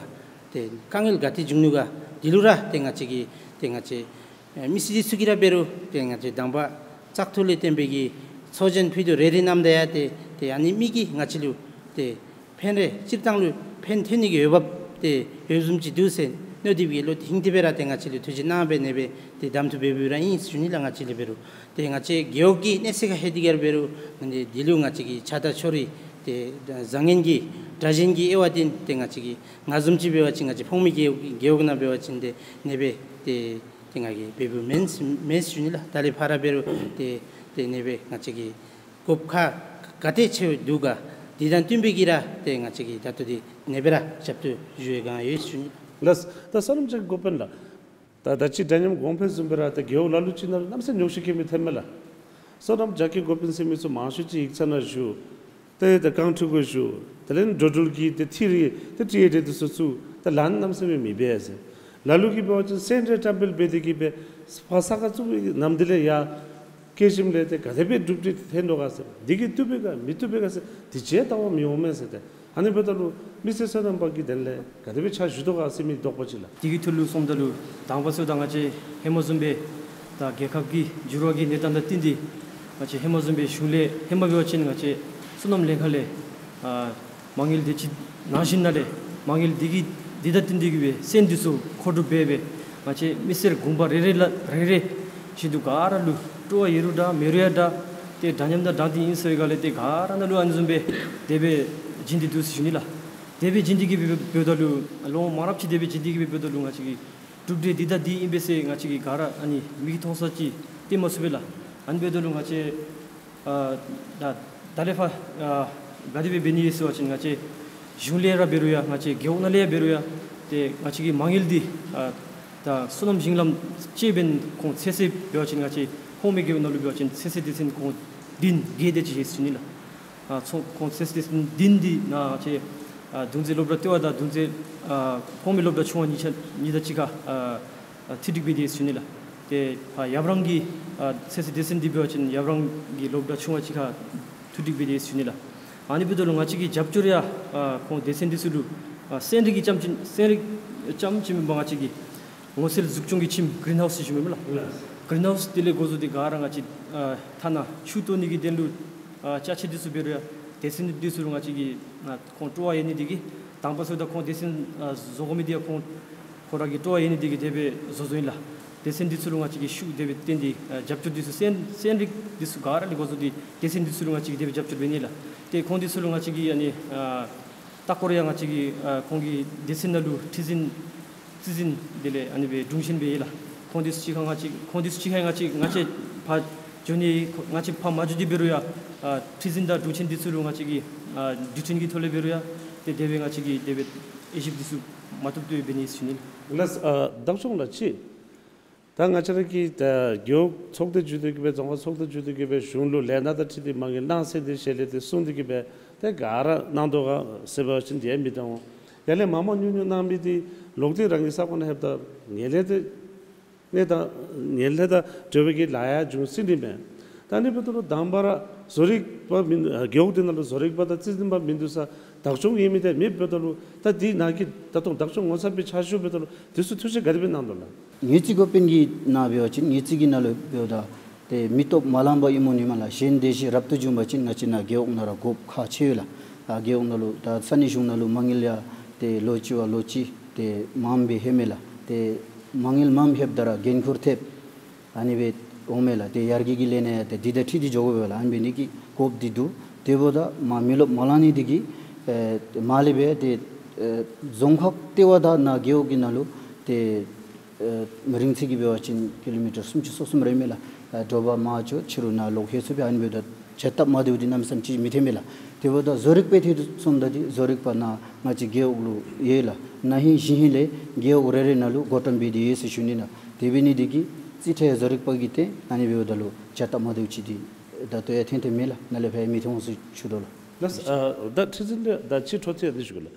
ཏེ་དཀའ་ངལ་ག་ཏེ་འབྱུང་ནུག་ག་འདི་ལུ་ར་ཏེ་ང་བཅས་ཀྱིས་ཏེ་ང་བཅས་ཨེ་མི་སེར་འདི་ཚུ་གིས་ར་འབད་རུང་ཏེ་ང་བཅས་དང་པ་བཙག་འཐུ་ལས་བརྟེན་པའི་གི་ཚོགས་ཆེན་ཕུལ་དོ་རེ་རེ་གནངམ་ད་ཡང་ཏེ་ཏེ་ཨ་ནི་མི་གིས་ང་བཅས་ལུ་ཏེ་ཕན་རེ་སྤྱིར་བཏང་ལུ་ཕན་ཐོན་ནི་གི་འོས་འབབ་ཏེ་ཡོདཔ་བཟུམ་ཅིག་འདུག་ཟེར་མནོ་སྟེ་སྦེ་ལོག་སྟེ་ཧིང་དེ་སྦེ་ར་ཏེ་ང་བཅས་ལུ་ཐུགས་རྗེ་གནང་སྦེ་ནེ་སྦེ་ཏེ་གདམ་འཐུ་འབད་འབདཝ་ར་ཨིན་ཞུ་ནི་ལགས། ང་བཅས་ལས་འབད་རུང་ཏེ་ང་བཅས་རྒེད་འོག་གི་གནས་ཚད་ཁར་ལྷོད་དེ་གི་ར་འབད་རུང་ཏེ་འདི་ལུ་ང་བཅས་ཀྱི་ཕྱག་དང་ཕྱོགས་རིས་ཏེ་བཟང་ངན་གྱི་དྲག་ཞན་གྱི་དབྱེ་བ་འདི་ཏེ་ང་བཅས་ཀྱི་ང་བཟུམ་ཅིག་འབད་བ་ཅིན་ང་བཅས་ཕོངས་མི་རྒེད་འོག་རྒེད་འོག་ནང་འབད་བ་ཅིན་ཏེ་ནེ་སྦེ་ཏེ་ཏེ་ང་གིས་འབད་འབདཝ་མེན་མེན་ཞུ་ནི་ལགས། ད་ལས་ཕར་ར་འབད་རུང་ཏེ་ཏེ་ནེ་སྦེ་ང་བཅས་ཀྱི་དགོཔ་ཁག་ག་ཏེ་ཆེཝ་འདུག་ག་ འདི་དང་བསྟུན་པའི་གི་ར་ཏེ་ང་བཅས་ཀྱིས་ད་ལྟོ་འདི་ནེ་སྦེ་ར་ཞབས་ཏོག་ཞུ་བའི་སྒང་ཡོད་ཟེར་ཞུ་ནི། ལགས། ད་སོ་ནམ་རྒྱ་སྐྱེད་འགོ་དཔོན་ལགས། ད་ད་ཅི་འདྲ་མཉམ་གོང་འཕེལ་བཟུམ་སྦེ་ར་ད་རྒེད་འོག་ལ་ལུ་ཅིག་ནང་ལུ་གནམ་མེད་ས་མེད་ཉོགས་བཤད་བཀོད་མི་ཐོནམ་མས་ལགས། སོ་ནམ་རྒྱ་སྐྱེད་འགོ་དཔོན་ཟེར་མི་ཚུ་མང་ཤོས་ཅིག་ཡིག་ཚང་ནང་བཞུགས། ཏེ་ད་རྐང་ཁྲི་གུ་བཞུགས། དེ་ལས་འགྲོ་འགྲུལ་གྱི་ཏེ་ཐི་རི་ཏེ་ཏི་ཨེ་ཏེ་འདི་ཚུ་ཚུ་ད་ལཱན་གནམ་མེད་ས་མེད་མི་འབད་ཟེར། ལ་ལུ་གིས་འབད་བ་ཅིན་སེ་འབྲས་བཀྲམ་སྤེལ་འབད་དེ་གིས་སྦེ་ཕར་ས་ཁ་བཙུགས་པའི་ནམ་དེ་ལས་ཡར་སྐྱེ་ཞིནམ་ལས་ཏེ་ག་དེ་སྦེ་གྲུབ་འབྲས་ཐོན་དོ་ག་ཟེར། འདི་གིས་བཏུབ་པས་ག་མི་བཏུབ་པས་ག་ཟེར། འདི་ཅིག་ལྟ་བ་མི་འོང་མས་ཟེར་ཏེ། ཨ་ནི་འབདཝ་ད་ལུ་མི་སེར་སོ་ནམ་པ་གིས་དེ་ལས་ག་དེ་སྦེ་ཕྱག་ཞུ་དོ་ག་ཟེར་མི་དོགས་པ་ཅིག་ལགས། འདི་གི་ཐོག་ལུ་སོངམ་ད་ལུ་དང་པ་ཚུ་ད་ང་བཅས་ཧེ་མ་བཟུམ་སྦེ་ད་རྒྱལ་ཁབ་ཀྱི་འགྱུར་བ་གི་གནས་སྟངས་དང་བསྟུན་ཏེ་ང་བཅས་ཧེ་མ་བཟུམ་སྦེ་གཞུང་ལས་ཧེ་མ་འབད་བ་ཅིན་ང་བཅས་སོ་ནམ་ལྷན་ཁག་ལས་ཨ་མ་དངུལ་དེ་ཅིག་ནང་བཞིན་ནང་ལས་མ་དངུལ་འདི་གི་འདི་དང་བསྟུན་ཏེ་གིས་སྦེ་སོན་འདི་ཚུ་མཁོ་སྒྲུབ་འབད་སྦེ་ང་བཅས་མི་སེར་དགོན་པ་རེ་རེ་ལ་རེ་རེ་བཞིན་དུ་ག་ར་ལུ་སྤྲོ་བ་ཡོད་རུང་འདྲ་མེད་རུང་ཡང་འདྲ་ཏེ་འདྲ་མཉམ་དང་འདྲ་འདི་ཨིན་ཟེར་བའི་སྒང་ལས་ཏེ་ག་ར་ནང་ལུ་ཨ་ནི་བཟུམ་སྦེ་དེ་སྦེ་བྱིན་ཏེ་འདུག་ཟེར་ཞུ་ནི་ལགས། དེ་སྦེ་བྱིན་ཏེ་གིས་སྦེ་འབདཝ་ད་ལུ་ལོ་མང་རབས་ཅིག་དེ་སྦེ་བྱིན་ཏེ་གིས་སྦེ་འབདཝ་ད་ལུ་ང་བཅས་ཀྱིས་གྲུབ་འབྲས་འདི་དང་འདི་ཨིན་པས་ཟེར་ང་བཅས་ཀྱིས་ག་ར་ཨ་ནི་མིག་གིས་མཐོང་ས་ཅིག་སྟོན་མ་ཚུགས་པས་ལགས། ཨ་ནི་འབདཝ་ད་ལུ་ང་བཅས་ཨ་ད་ད་ལས་ཕར་ཨ་ག་དེ་སྦེ་འབད་ནི་ཡོད་ཟེར་བ་ཅིན་ང་བཅས་གཞུང་ལས་ར་འབད་རུང་ཡང་ང་བཅས་རྒེད་འོག་ནང་ལས་ཡང་འབད་རུང་ཡང་ཏེ་ང་བཅས་ཀྱི་མ་དངུལ་འདི་ཨ་ད་སོ་ནམ་ཞིང་ལམ་ཅིག་འབདན་ཁོང་ཚོད་བསྲེ་འབད་བ་ཅིན་ང་བཅས་ཕོ་མོ་རྒེད་འོག་ནང་ལུ་འབད་བ་ཅིན་ཚོད་བསྲེ་སྡེ་ཚན་ཁོང་བདུན་བརྒྱད་དེ་ཅིག་ཡོད་ཟེར་ཞུ་ནི་ལགས། ཨ་ཚོ་ཁོང་ཚོད་བསྲེ་སྡེ་ཚན་བདུན་འདི་ནང་ང་བཅས་ཨ་གདུང་རྩེ་སློབ་གྲྭ་ལྟེ་བ་དང་གདུང་རྩེ་ཨ་ཕོ་མོ་སློབ་གྲྭ་ཆུང་བ་གཉིས་ཆ་གཉིས་དང་གཅིག་ཁར་ཨ་ཨ་མཐུད་འགྲིག་འབད་དེ་ཡོད་ཟེར་ཞུ་ནི་ལགས། ཏེ་ཕར་ཡབ་རང་གི་ཨ་ཚོད་བསྲེ་སྡེ་ཚན་འདི་འབད་བ་ཅིན་ཡབ་རང་གི་སློབ་གྲྭ་ཆུང་བ་གཅིག་ཁར་མཐུད་འགྲིག་འབད་དེ་ཡོད་ཟེར་ཞུ་ནི་ལགས། ཨ་ནི་འབདཝ་ད་ལུ་ང་བཅས་ཀྱིས་རྒྱབ་སྐྱོར་ཡང་ཨ་ཁོང་སྡེ་ཚན་འདི་ཚུ་ལུ་ཨ་སེམས་རིག་གི་ཙམ་ཅིག་སེམས་རིག་ཙམ་ཅིག་མེན་པར་ང་བཅས་ཀྱིས་ངོ་སེལ་འཛུགས་སྐྱོང་གི་ཁྱིམ་གིརིན་ཧའུསི་ཟེར་ཞུཝ་མས་ལགས། གིརིན་ཧའུསི་དེ་ལས་འགོ་བཟུང་སྟེ་ག་ར་ང་བཅས་ཨ་ཐ་ན་ཆུ་བཏོག་ནི་གི་དོན་ལུ་ཨ་ཅ་ཆས་འདི་ཚུ་འབད་རུང་ཡང་སྡེ་ཚན་འདི་ཚུ་ལུ་ང་བཅས་ཀྱིས་ཨ་ཁོང་སྤྲོ་བ་ཡོད་ནི་འདི་གིས་དང་པ་ཚུ་ད་ཁོང་སྡེ་ཚན་ཨ་བཟོ་དགོ་མི་འདི་ཡང་ཁོང་ཁོ་ར་གི་སྤྲོ་བ་ཡོད་ནི་འདི་གིས་དེ་སྦེ་བཟོ་བཟོཝ་ཨིན་ལགས། སྡེ་ཚན་འདི་ཚུ་ལུ་ང་བཅས་ཀྱིས་ཤུགས་དེ་སྦེ་བཏོན་ཏེ་ཨ་རྒྱབ་སྐྱོར་འདི་ཚུ་སེམས་སེམས་རིག་འདི་ཚུ་ག་ར་ལས་འགོ་བཟུང་སྟེ་སྡེ་ཚན་འདི་ཚུ་ལུ་ང་བཅས་ཀྱིས་དེ་སྦེ་རྒྱབ་སྐྱོར་འབད་ནི་ལགས། ཏེ་ཁོང་འདི་ཚུ་ལུ་ང་བཅས་ཀྱིས་ཨ་ནི་ཨ་ལྟ་སྐོར་ཡང་ང་བཅས་ཀྱིས་ཨ་ཁོང་གི་སྡེ་ཚན་ནང་ལུ་ཁྲི་འཛིན་རྩིས་འཛིན་དེ་ལས་ཨ་ནི་སྦེ་དྲུང་ཆེན་སྦེ་ཡོད་ལགས། ཁོང་འདི་ཚུ་གཅིག་ཁར་ང་བཅས་ཁོང་འདི་ཚུ་གཅིག་ཁར་ང་བཅས་ང་བཅས་ཕར་འགྱོ་ནི་ང་བཅས་ཕར་མ་འགྱོ་སྟེ་འབད་རུང་ཡང་ཨ་ཁྲི་འཛིན་དང་དྲུང་ཆེན་འདི་ཚུ་ལུ་ང་བཅས་ཀྱིས་ཨ་དུས་མཐུན་གྱི་ཐོག་ལས་འབད་རུང་ཡང་ཏེ་དེ་སྦེ་ང་བཅས་ཀྱིས་དེ་སྦེ་དབྱེ་ཞིབ་འདི་ཚུ་མ་བཏུབ་བཏུབ་སྦེ་འབད་ནི་ཟེར་ཞུ་ནི་ལགས། ལགས། ཨ་བདག་སྐྱོང་ལགས་ཅིག་ད་ང་བཅས་ར་གི་ད་རྒེད་འོག་ཚོགས་སྡེ་བརྒྱུད་དེ་གིས་སྦེ་རྫོང་ཁག་ཚོགས་སྡེ་བརྒྱུད་དེ་གིས་སྦེ་གཞུང་ལུ་ལས་སྣ་དང་འཁྲིལ་ཏེ་མ་དངུལ་གནང་ཟེར་ཏེ་ཞལ་ལས་འདི་གསུངས་ཏེ་གིས་སྦེ་ཏེ་ག་ར་གནང་དོ་ག་ཟེར་བ་ཅིན་དེ་ཡང་མི་གཏང་འོང་། ཡར་ལས་མང་མང་ཉུང་ཉུང་གནང་མི་འདི་ལོག་སྟེ་རང་གི་ས་གོ་ནང་ལྷོདཔ་ད་ངན་ལྷད་དེ་ནད་དང་ངན་ལྷད་དང་འབྲེལ་བའི་གི་ལཱ་ཡང་འབྱུང་སྲིད་ནི་མས། ད་ཨ་ནི་འབདཝ་ད་ལུ་དང་པ་ར་བཟོ་རིག་པ་མིན་རྒེད་འོག་འདི་ནང་ལུ་བཟོ་རིག་པ་དང་རྩིས་འཛིན་པ་མིན་འདུག་ས་བདག་སྐྱོང་ཡོད་མི་དེ་མེདཔ་འབདཝ་ད་ལུ་ད་འདི་ནང་གི་ད་ལྟོ་བདག་སྐྱོང་ངོ་ཚབ་སྦེ་ཕྱག་ཞུཝ་འབདཝ་ད་ལུ་འདི་ཚུ་ཐུགས་རྗེ་ག་དེ་སྦེ་གནང་དོ་ལགས། ངེས་རྩིས་འགོ་དཔོན་གྱི་ནང་འབད་བ་ཅིན་ངེས་རྩིས་ཀྱི་ནང་ལུ་འབདཝ་ད་ཏེ་མི་སྟོབས་མ་ལངམ་པ་ཨིནམ་འོང་ནི་མས་ལགས། གཞན་དེ་བཞིན་རབ་ཏུ་བྱུང་བ་ཅིན་ང་བཅས་ནཱ་རྒེད་འོག་ནང་ར་དགོཔ་ཁག་ཆེ་བས་ལགས། ཨ་རྒེད་འོག་ནང་ལུ་ད་ས་གནས་གཞུང་ནང་ལུ་མ་དངུལ་ཡང་ཏེ་ལོ་གཅིག་བ་ལོ་གཅིག་ཏེ་མངམ་སྦེ་ལྷོད་མས་ལགས། ཏེ་མ་དངུལ་མངམ་ལྷོདཔ་ད་ར་འགན་ཁུར་ཐེབས་ཨ་ནི་སྦེ་འོང་མས་ལགས། ཏེ་ཡར་རྒྱས་ཀྱི་ལས་སྣ་ཡང་ཏེ་འདི་དང་འཁྲིལ་ཏེ་འགྱོ་དགོ་པས་ལགས། ཨ་ནི་འབད་ནི་གི་དགོཔ་འདི་འདུག། དེ་འབདཝ་ད་མ་མི་རློབས་མ་ལང་ནི་འདི་གིས་ཨེ་མར་ལས་སྦེ་ཏེ་ཨེ་རྫོང་ཁག་ལྟེ་བ་དང་ནཱ་རྒེད་འོག་གི་ནང་ལུ་ཏེ་ཨེ་རིང་ཚད་ཀྱིས་འབད་བ་ཅིན་ཀི་ལོ་མི་ཊར་སུམ་ཅུ་སོ་གསུམ་ར་ཨིན་མས་ལགས། ཨེ་དྲོ་པ་མར་འགྱོ་ཕྱི་རུ་ནཱ་ལོག་ལྷོད་ཚུགས་པས། ཨ་ནི་འབདཝ་ད་བྱ་སྟབས་མ་བདེཝ་འདི་གནམ་མེད་ས་མེད་ཅིག་མི་ཐོན་མས་ལགས། དེ་འབདཝ་ད་བཟོ་རིག་པའི་ཐད་དུ་སོངམ་ད་འདི་བཟོ་རིག་པ་ནཱ་ང་བཅས་རྒེད་འོག་ལུ་ཡོད་ལགས། ན་ཧིང་གཞེས་ཧིང་ལས་རྒེད་འོག་རེ་རེ་ནང་ལུ་བགོ་བཀྲམ་འབད་དེ་ཡོད་ཟེར་ཞུ་ནི་ལགས། དེ་འབད་ནི་འདི་གིས་རྩིས་ཁྲ་བཟོ་རིག་པ་གིས་ཏེ་ཨ་ནི་འབདཝ་ད་ལུ་བྱ་སྟབས་མ་བདེཝ་ཅིག་འདི་ད་ལྟོ་ཡང་ཐོན་ཐོནམ་མས་ལགས། ནཱ་ལས་ཕར་ཡང་མི་ཐོན་འོང་ཟེར་ཞུ་དོ་ལགས། ལགས། ཨ་ད་ཁྲི་འཛིན་ལགས་ད་ཅི་འཕྲོ་མཐུད་ཡང་འདི་ཞུ་གེ་ལགས།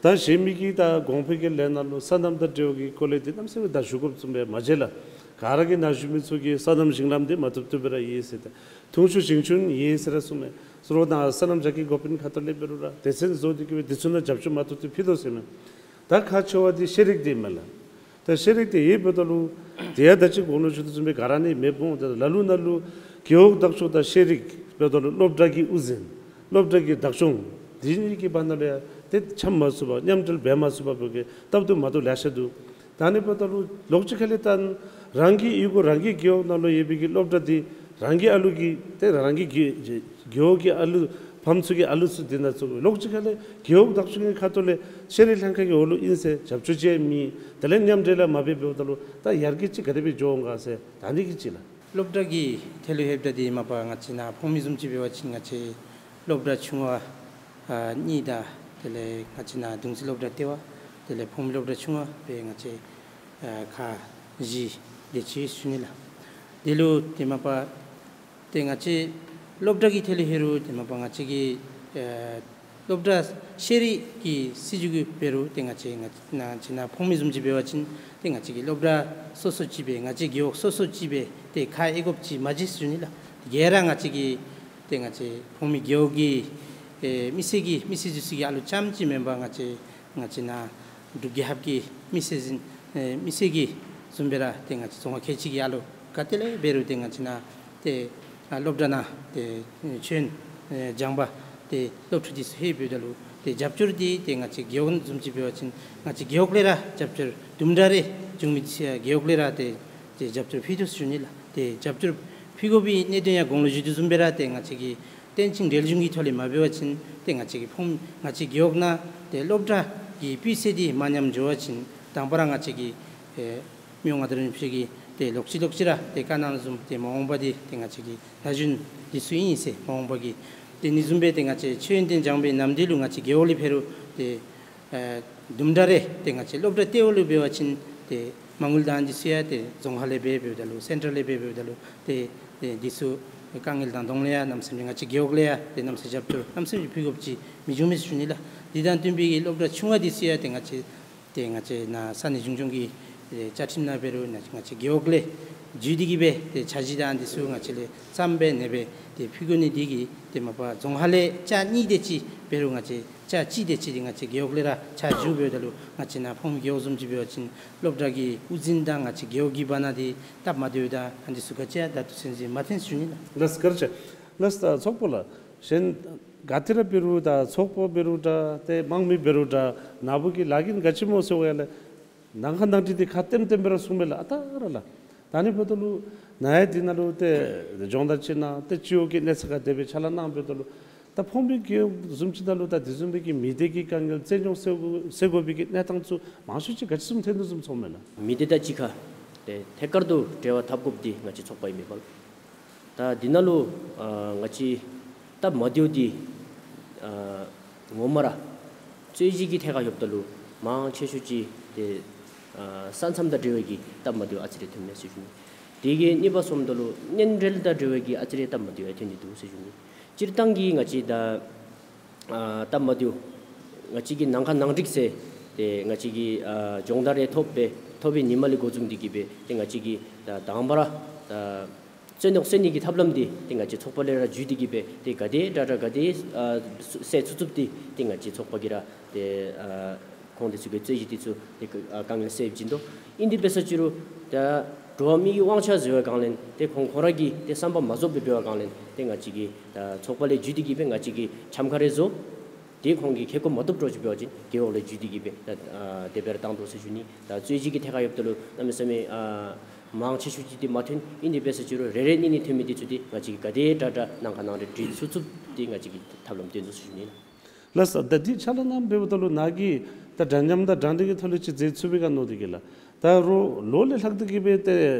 ད་གཞན་མི་གི་ད་གོང་འཕེལ་གྱི་ལས་སྣ་ལུ་སོ་ནམ་དང་འབྲེལ་བའི་སྐོར་ལས་འདི་གནམ་མེད་ས་མེད་ད་ཞུ་དགོཔ་བཟུམ་སྦེ་མ་མཇལ་ལགས། ག་ར་གིས་ནཱ་བཞུགས་མི་ཚུ་གིས་སོ་ནམ་ཞིང་ལམ་འདི་མ་བཏུབ་བཏུབ་སྦེ་ར་ཡོད་ཟེར་ཏེ་འཐུང་ཆུ་ཞིང་ཆུ་ཡོད་ཟེར་ར་གསུངམ་མས། ཟུར་བ་ནཱ་སོ་ནམ་རྒྱ་སྐྱེད་འགོ་དཔོན་ཁ་ཐུག་ལས་འབད་རུང་ར་སྡེ་ཚན་བཟོ་སྟེ་གིས་སྦེ་འདི་ཚུ་ནང་རྒྱབ་སྐྱོར་མ་བཏུབ་སྟེ་ཕུལ་དོ་ཟེར་མས། ད་ཁག་ཆེ་བ་འདི་ཤེས་རིག་འདི་མས་ལགས། ད་ཤེས་རིག་འདི་ཡོདཔ་འབདཝ་ད་ལུ་དེ་ཡང་ད་ཅི་གོང་ལུ་ཞུ་དོ་བཟུམ་སྦེ་ག་ར་ནི་མེདཔ་འོང་། ད་ལ་ལུ་ནཱ་ལུ་རྒེད་འོག་བདག་སྐྱོང་དང་ཤེས་རིག་འབདཝ་ད་ལུ་སློབ་གྲྭ་གི་དབུ་འཛིན་སློབ་གྲྭ་གི་བདག་སྐྱོང་འདི་གཉིས་ཀྱི་བར་ན་ལུ་ཡང་ཏེ་འཆམ་མ་ཚུགས་པར་མཉམ་འབྲེལ་འབད་མ་ཚུགས་པར་སྦེ་གི་སྟབས་བདེཝ་མ་བདེཝ་ལེ་ཤ་འདུག། ད་ཨ་ནི་འབདཝ་ད་ལུ་ལོགས་ཅིག་ཁ་ལས་ད་རང་གི་གཡུས་སྒོ་རང་གི་རྒེད་འོག་ནང་ལུ་ཡོད་པའི་གི་སློབ་གྲྭ་འདི་རང་གི་ཨ་ལུ་གི་ཏེ་རང་གི་རྒེད་རྒེད་འོག་གི་ཨ་ལུ་ཕམ་ཚུ་གི་ཨ་ལུ་ཚུ་འདི་ནང་བཙུགས། ལོགས་ཅིག་ཁ་ལས་རྒེད་འོག་བདག་སྐྱོང་གི་ཁ་ཐུག་ལས་ཤེས་རིག་ལྷན་ཁག་གི་འོག་ལུ་ཨིན་ཟེར་རྒྱབ་སྐྱོར་ཅིག་མེད། དེ་ལས་མཉམ་འབྲེལ་ཡང་མ་འབད་འབདཝ་ད་ལུ་ད་ཡར་རྒྱས་ཅིག་ག་དེ་སྦེ་འགྱོ་འོང་ག་ཟེར་ད་འདི་གི་ཅིག་ལགས། སློབ་གྲྭ་གི་ཐད་ལུ་ལྷོདཔ་ད་འདི་མ་པ་ང་བཅས་ནཱ་ཕོ་མོ་བཟུམ་ཅིག་འབད་བ་ཅིན་ང་བཅས་སློབ་གྲྭ་ཆུང་བ་ གཉིས་དང་དེ་ལས་ང་བཅས་ནཱ་གདུང་རྩེ་སློབ་གྲྭ་ལྟེ་བ་དེ་ལས་ཕོངས་མི་སློབ་གྲྭ་ཆུང་བ་སྦེ་ང་བཅས་ཨ་ཁག་བཞི་དེ་ཅིག་ཞུ་ནི་ལགས། དེ་ལུ་ཏེ་མ་པ་ཏེ་ང་བཅས་སློབ་གྲྭ་གི་ཐད་ལས་ཧེ་རུ་ཏེ་མ་པ་ང་བཅས་ཀྱི་ཨ་སློབ་གྲྭ་ཤེས་རིག་གི་སྲིད་བྱུས་ཀྱི་འབད་རུང་ཏེ་ང་བཅས་ང་ང་བཅས་ནཱ་ཕོངས་མི་བཟུམ་ཅིག་འབད་བ་ཅིན་ཏེ་ང་བཅས་ཀྱི་སློབ་གྲྭ་སོ་སོ་ཅིག་སྦེ་ང་བཅས་རྒེད་འོག་སོ་སོ་ཅིག་སྦེ་ཏེ་ཁ་གཡེང་དགོཔ་ཅིག་མ་མཇལ་ཟེར་ཞུ་ནི་ལགས། དེ་ག་ར་ང་བཅས་ཀྱི་ཏེ་ང་བཅས་ཕོངས་མི་རྒེད་འོག་གི་ཨེ་མི་སེར་གྱི་མི་སེར་ཚུ་གི་ཨ་ལོ་རྐྱངམ་ཅིག་མེན་པར་ང་བཅས་ང་བཅས་ནཱ་འབྲུག་རྒྱལ་ཁབ་ཀྱི་མི་སེར་ཨིན་ཨེ་མི་སེར་གྱི་བཟུམ་སྦེ་ར་ཏེ་ང་བཅས་རྫོང་ཁག་ཁལ་གཅིག་གི་ཨ་ལོ་ག་ཏེ་ལས་འབད་རུང་ཏེ་ང་བཅས་ནཱ་ཏེ་ཨ་སློབ་གྲྭ་ནང་ཏེ་མཆོད་ཡོན་ཨེ་སྦྱངས་པ་ཏེ་སློབ་ཕྲུག་འདི་ཚུ་ལྷོད་འབདཝ་ད་ལུ་ཏེ་རྒྱབ་སྐྱོར་འདི་ཏེ་ང་བཅས་རྒེད་འོག་བཟུམ་ཅིག་འབད་བ་ཅིན་ང་བཅས་རྒེད་འོག་ལས་ར་རྒྱབ་སྐྱོར་དུམ་གྲ་རེ་འབྱུང་མི་འདི་ཚུ་ཡང་རྒེད་འོག་ལས་ར་ཏེ་ཏེ་རྒྱབ་སྐྱོར་ཕུལ་དོ་ཟེར་ཞུ་ནི་ལགས། ཏེ་རྒྱབ་སྐྱོར་ཕུལ་དགོ་པའི་གནད་དོན་ཡང་གོང་ལུ་ཞུ་དོ་བཟུམ་སྦེ་ར་ཏེ་ང་བཅས་ཀྱི་རྟེན་ཅིང་འབྲེལ་འབྱུང་གི་ཐོག་ལས་མ་འབད་བ་ཅིན་ཏེ་ང་བཅས་ཀྱི་ཕོངས་ང་བཅས་རྒེད་འོག་ནང་ཏེ་སློབ་གྲྭ་གི་སྤུས་ཚད་འདི་མ་ཉམས་འགྱོ་བ་ཅིན་དང་པ་ར་ང་བཅས་ཀྱི་ཨེ་མི་དབང་མངའ་བདག་རིན་པོ་ཆེ་གིས་ཏེ་ལོག་ཅི་ལོག་ཅི་ར་ཏེ་བཀའ་གནང་བཟུམ་ཏེ་མ་འོངས་པ་འདི་ཏེ་ང་བཅས་ཀྱི་ན་གཞོན་འདི་ཚུ་ཨིན་ཟེར་མ་འོངས་པ་གི་ཏེ་ཨ་ནི་བཟུམ་སྦེ་ཏེ་ང་བཅས་མཆོད་ཡོན་ཏན་སྦྱང་བའི་ནམ་དུས་ལུ་ང་བཅས་རྒེད་འོག་ལས་འབད་རུང་ཏེ་ཨེ་དུམ་གྲ་རེ་ཏེ་ང་བཅས་སློབ་གྲྭ་ལྟེ་བ་ལུ་འབད་བ་ཅིན་ཏེ་མ་དངུལ་དང་འདི་ཚུ་ཡང་ཏེ་རྫོང་ཁག་ལས་འབད་འབདཝ་ད་ལུ་སེན་ཊར་ལས་འབད་འབདཝ་ད་ལུ་ཏེ་ཏེ་འདི་ཚུ་དཀའ་ངལ་དང་གདོང་ལེན་ཡང་གནམ་མེད་ས་མེད་ང་བཅས་རྒེད་འོག་ལས་ཡང་ཏེ་གནམ་མེད་ས་མེད་རྒྱབ་སྐྱོར་གནམ་མེད་ས་མེད་ཕུལ་དགོཔ་ཅིག་མི་འབྱུང་མས་ཟེར་ཞུ་ནི་ལགས། འདི་དང་བསྟུན་པའི་གི་སློབ་གྲྭ་ཆུང་བ་འདི་ཚུ་ཡང་ཏེ་ང་བཅས་ཏེ་ང་བཅས་ནཱ་ས་གནས་གཞུང་སྐྱོང་གི་ཨེ་བཅའ་ཁྲིམས་ནང་འབད་རུང་ང་བཅས་རྒེད་འོག་ལས་བརྒྱུད་དེ་གིས་སྦེ་ཏེ་འཆར་གཞི་དང་འདི་ཚུ་ང་བཅས་ལས་བརྩམས་སྦེ་ཨ་ནེ་སྦེ་ཏེ་ཕུལ་དགོ་ནི་འདི་གིས་ཏེ་མ་པ་རྫོང་ཁག་ལས་ཅ་གཉིས་དེ་ཅིག་འབད་རུང་ང་བཅས་ཅ་གཅིག་དེ་ཅིག་འདི་ང་བཅས་རྒེད་འོག་ལས་ར་ཆ་འཇོག་འབདཝ་ད་ལུ་ང་བཅས་ནཱ་ཕོངས་མི་རྒེད་འོག་བཟུམ་ཅིག་འབད་བ་ཅིན་སློབ་གྲྭ་གི་དབུ་འཛིན་དང་ང་བཅས་རྒེད་འོག་གི་བར་ན་འདི་སྟབས་མ་བདེཝ་དང་ཨ་ནི་ཚུ་ག་ཅི་ཡང་ད་ལྟོ་ཚུན་ཚོད་མ་ཐོན་ཟེར་ཞུ་ནི་ལགས། ལགས་སོ་བཀའ་དྲིན་ཆེ། ལགས་སོ་ད་ཚོགས་པ་ལགས། གཞན་ག་ཏེ་ར་འབད་རུང་ད་ཚོགས་པ་འབད་རུང་འདྲ་ཏེ་དམངས་མི་འབད་རུང་འདྲ་ནཱ་བུ་གི་ལཱ་གི་ག་ཅི་སྨོ་ཟེར་བ་ཡང་ལགས། ནང་ཁ་ནང་འགྲིག་འདི་ཁ་བརྟན་བརྟན་སྦེ་ར་གསུངམ་མས་ལགས། ཨ་རྟག་ར་ལགས། ད་ཨ་ནི་འབདཝ་ད་ལུ་ནཱ་ཡང་འདི་ནང་ལུ་ཏེ་སྦྱོང་བརྡར་ཅིག་གནང་ཏེ་སྤྱི་འོག་གི་གནས་ཚད་ཁར་དེ་སྦེ་ཕྱག་ལཱ་གནང་འབདཝ་ད་ལུ་ད་ཕོངས་མི་རྒེད་འོག་བཟུམ་ཅིག་ནང་ལུ་ད་དེ་བཟུམ་སྦེ་གི་མི་སྡེ་གི་དཀའ་ངལ་རྩོད་རྙོགས་སེལ་དགོ་སེལ་དགོ་པའི་གི་གནས་སྟངས་ཚུ་མང་ཤོས་ཅིག་ག་ཅི་བཟུམ་ཐོན་དོ་བཟུམ་ཚོརཝ་མས་ལགས། མི་སྡེ་དང་གཅིག་ཁར་ཏེ་ཐད་ཀར་དུ་འབྲེལ་བ་འཐབ་དགོཔ་འདི་ང་བཅས་ཚོགས་པ་ཨིན་མས་པ་ལགས། ད་འདི་ནང་ལུ་ཨ་ང་བཅས་སྟབས་མ་བདེཝ་འདི་ཨ་ངོ་མ་ར་རྩོད་གཞི་གི་ཐད་ཁར་ཡོདཔ་ད་ལུ་མང་ཆེ་ཤོས་ཅིག་ཏེ་ཨ་ས་མཚམས་དང་འབྲེལ་བའི་གི་སྟབས་མ་བདེཝ་ཨ་ཙི་རེ་ཐོནམ་མས་ཟེར་ཞུ་ནི། དེ་གི་གཉིས་པ་སོངམ་ད་ལུ་གཉེན་འབྲེལ་དང་འབྲེལ་བའི་གི་ཨ་ཙི་རེ་སྟབས་མ་བདེཝ་ཡང་ཐོན་ནི་འདུག་ཟེར་ཞུ་ནི། སྤྱིར་བཏང་གི་ང་བཅས་ད་ཨ་སྟབས་མ་བདེཝ་ང་བཅས་ཀྱི་ནང་ཁ་ནང་འགྲིག་ཟེར་ཏེ་ང་བཅས་ཀྱིས་ཨ་སྦྱོང་བརྡར་རེ་ཐོབ་སྦེ་ཐོབ་པའི་ཉིནམ་ལས་འགོ་བཟུང་སྟེ་གིས་སྦེ་ཏེ་ང་བཅས་ཀྱིས་ད་དང་པ་ར་ད་རྩོད་རྙོགས་སེལ་ནི་གི་ཐབས་ལམ་འདི་ཏེ་ང་བཅས་ཚོགས་པ་ལས་ར་བརྒྱུད་དེ་གིས་སྦེ་ཏེ་ག་དེ་དྲག་དྲག་ག་དེ་ཨ་སེལ་ཚུགས་ཚུགསཔ་འདི་ཏེ་ང་བཅས་ཚོགས་པ་གིས་ར་ཏེ་ཨ་ཁོང་དེ་ཚུ་གི་རྩོད་གཞི་དེ་ཚུ་ཏེ་ཨ་དཀའ་ངལ་སེལ་བྱིན་དོ། ཨིན་དེ་འབད་ས་ཅིག་རུང་ད་འགྲོ་བ་མིའི་དབང་ཆ་ཟེར་བའི་སྒང་ལས་ཏེ་ཁོང་ཁོང་ར་གིས་ཏེ་བསམ་པ་མ་རྫོགས་པའི་འབད་བའི་སྒང་ལས་ཏེ་ང་བཅས་ཀྱིས་ད་ཚོགས་པ་ལས་བརྒྱུད་དེ་གིས་སྦེ་ང་བཅས་ཀྱིས་འཆམ་ཁ་རེ་བཟོ། ཏེ་ཁོང་གིས་ཁེ་ཀོ་མ་ཐོབ་འགྱོ་ཅིག་འབད་བ་ཅིན་རྒེད་འོག་ལས་བརྒྱུད་དེ་གིས་སྦེ་ད་ཨ་དེ་སྦེ་ར་བཏང་དོ་ཟེར་ཞུ་ནི། ད་རྩོད་གཞི་གི་ཐད་ཁར་ཡོདཔ་ད་ལུ་གནམ་མེད་ས་མེད་ཨ་མང་ཆེ་ཤོས་ཅིག་འདི་མ་ཐོན། ཨིན་དེ་འབད་ས་ཅིག་རུང་རེ་རེ་གཉིས་གཉིས་ཐོན་མི་འདི་ཚུ་འདི་ང་བཅས་ཀྱིས་ག་དེ་དྲག་དྲག་ནང་ཁ་ནང་འགྲིག་འགྲིག་ཚུགས་ཚུགསཔ་འདི་ང་བཅས་ཀྱིས་ཐབས་ལམ་སྟོན་དོ་ཟེར་ཞུ་ནི་ལགས། ལགས་སོ། ད་འདི་ཕྱག་ལཱ་གནངམ་འབདཝ་ད་ལུ་ནཱ་གིས་ད་འདྲ་མཉམ་དང་འདྲ་འདྲ་གི་ཐོག་ལས་ཅིག་མཛད་ཚུགས་པས་ག་མནོ་སྟེ་གིས་ལགས། ད་རུང་ལོ་ལས་ལྷག་སྟེ་གིས་སྦེ་ཏེ་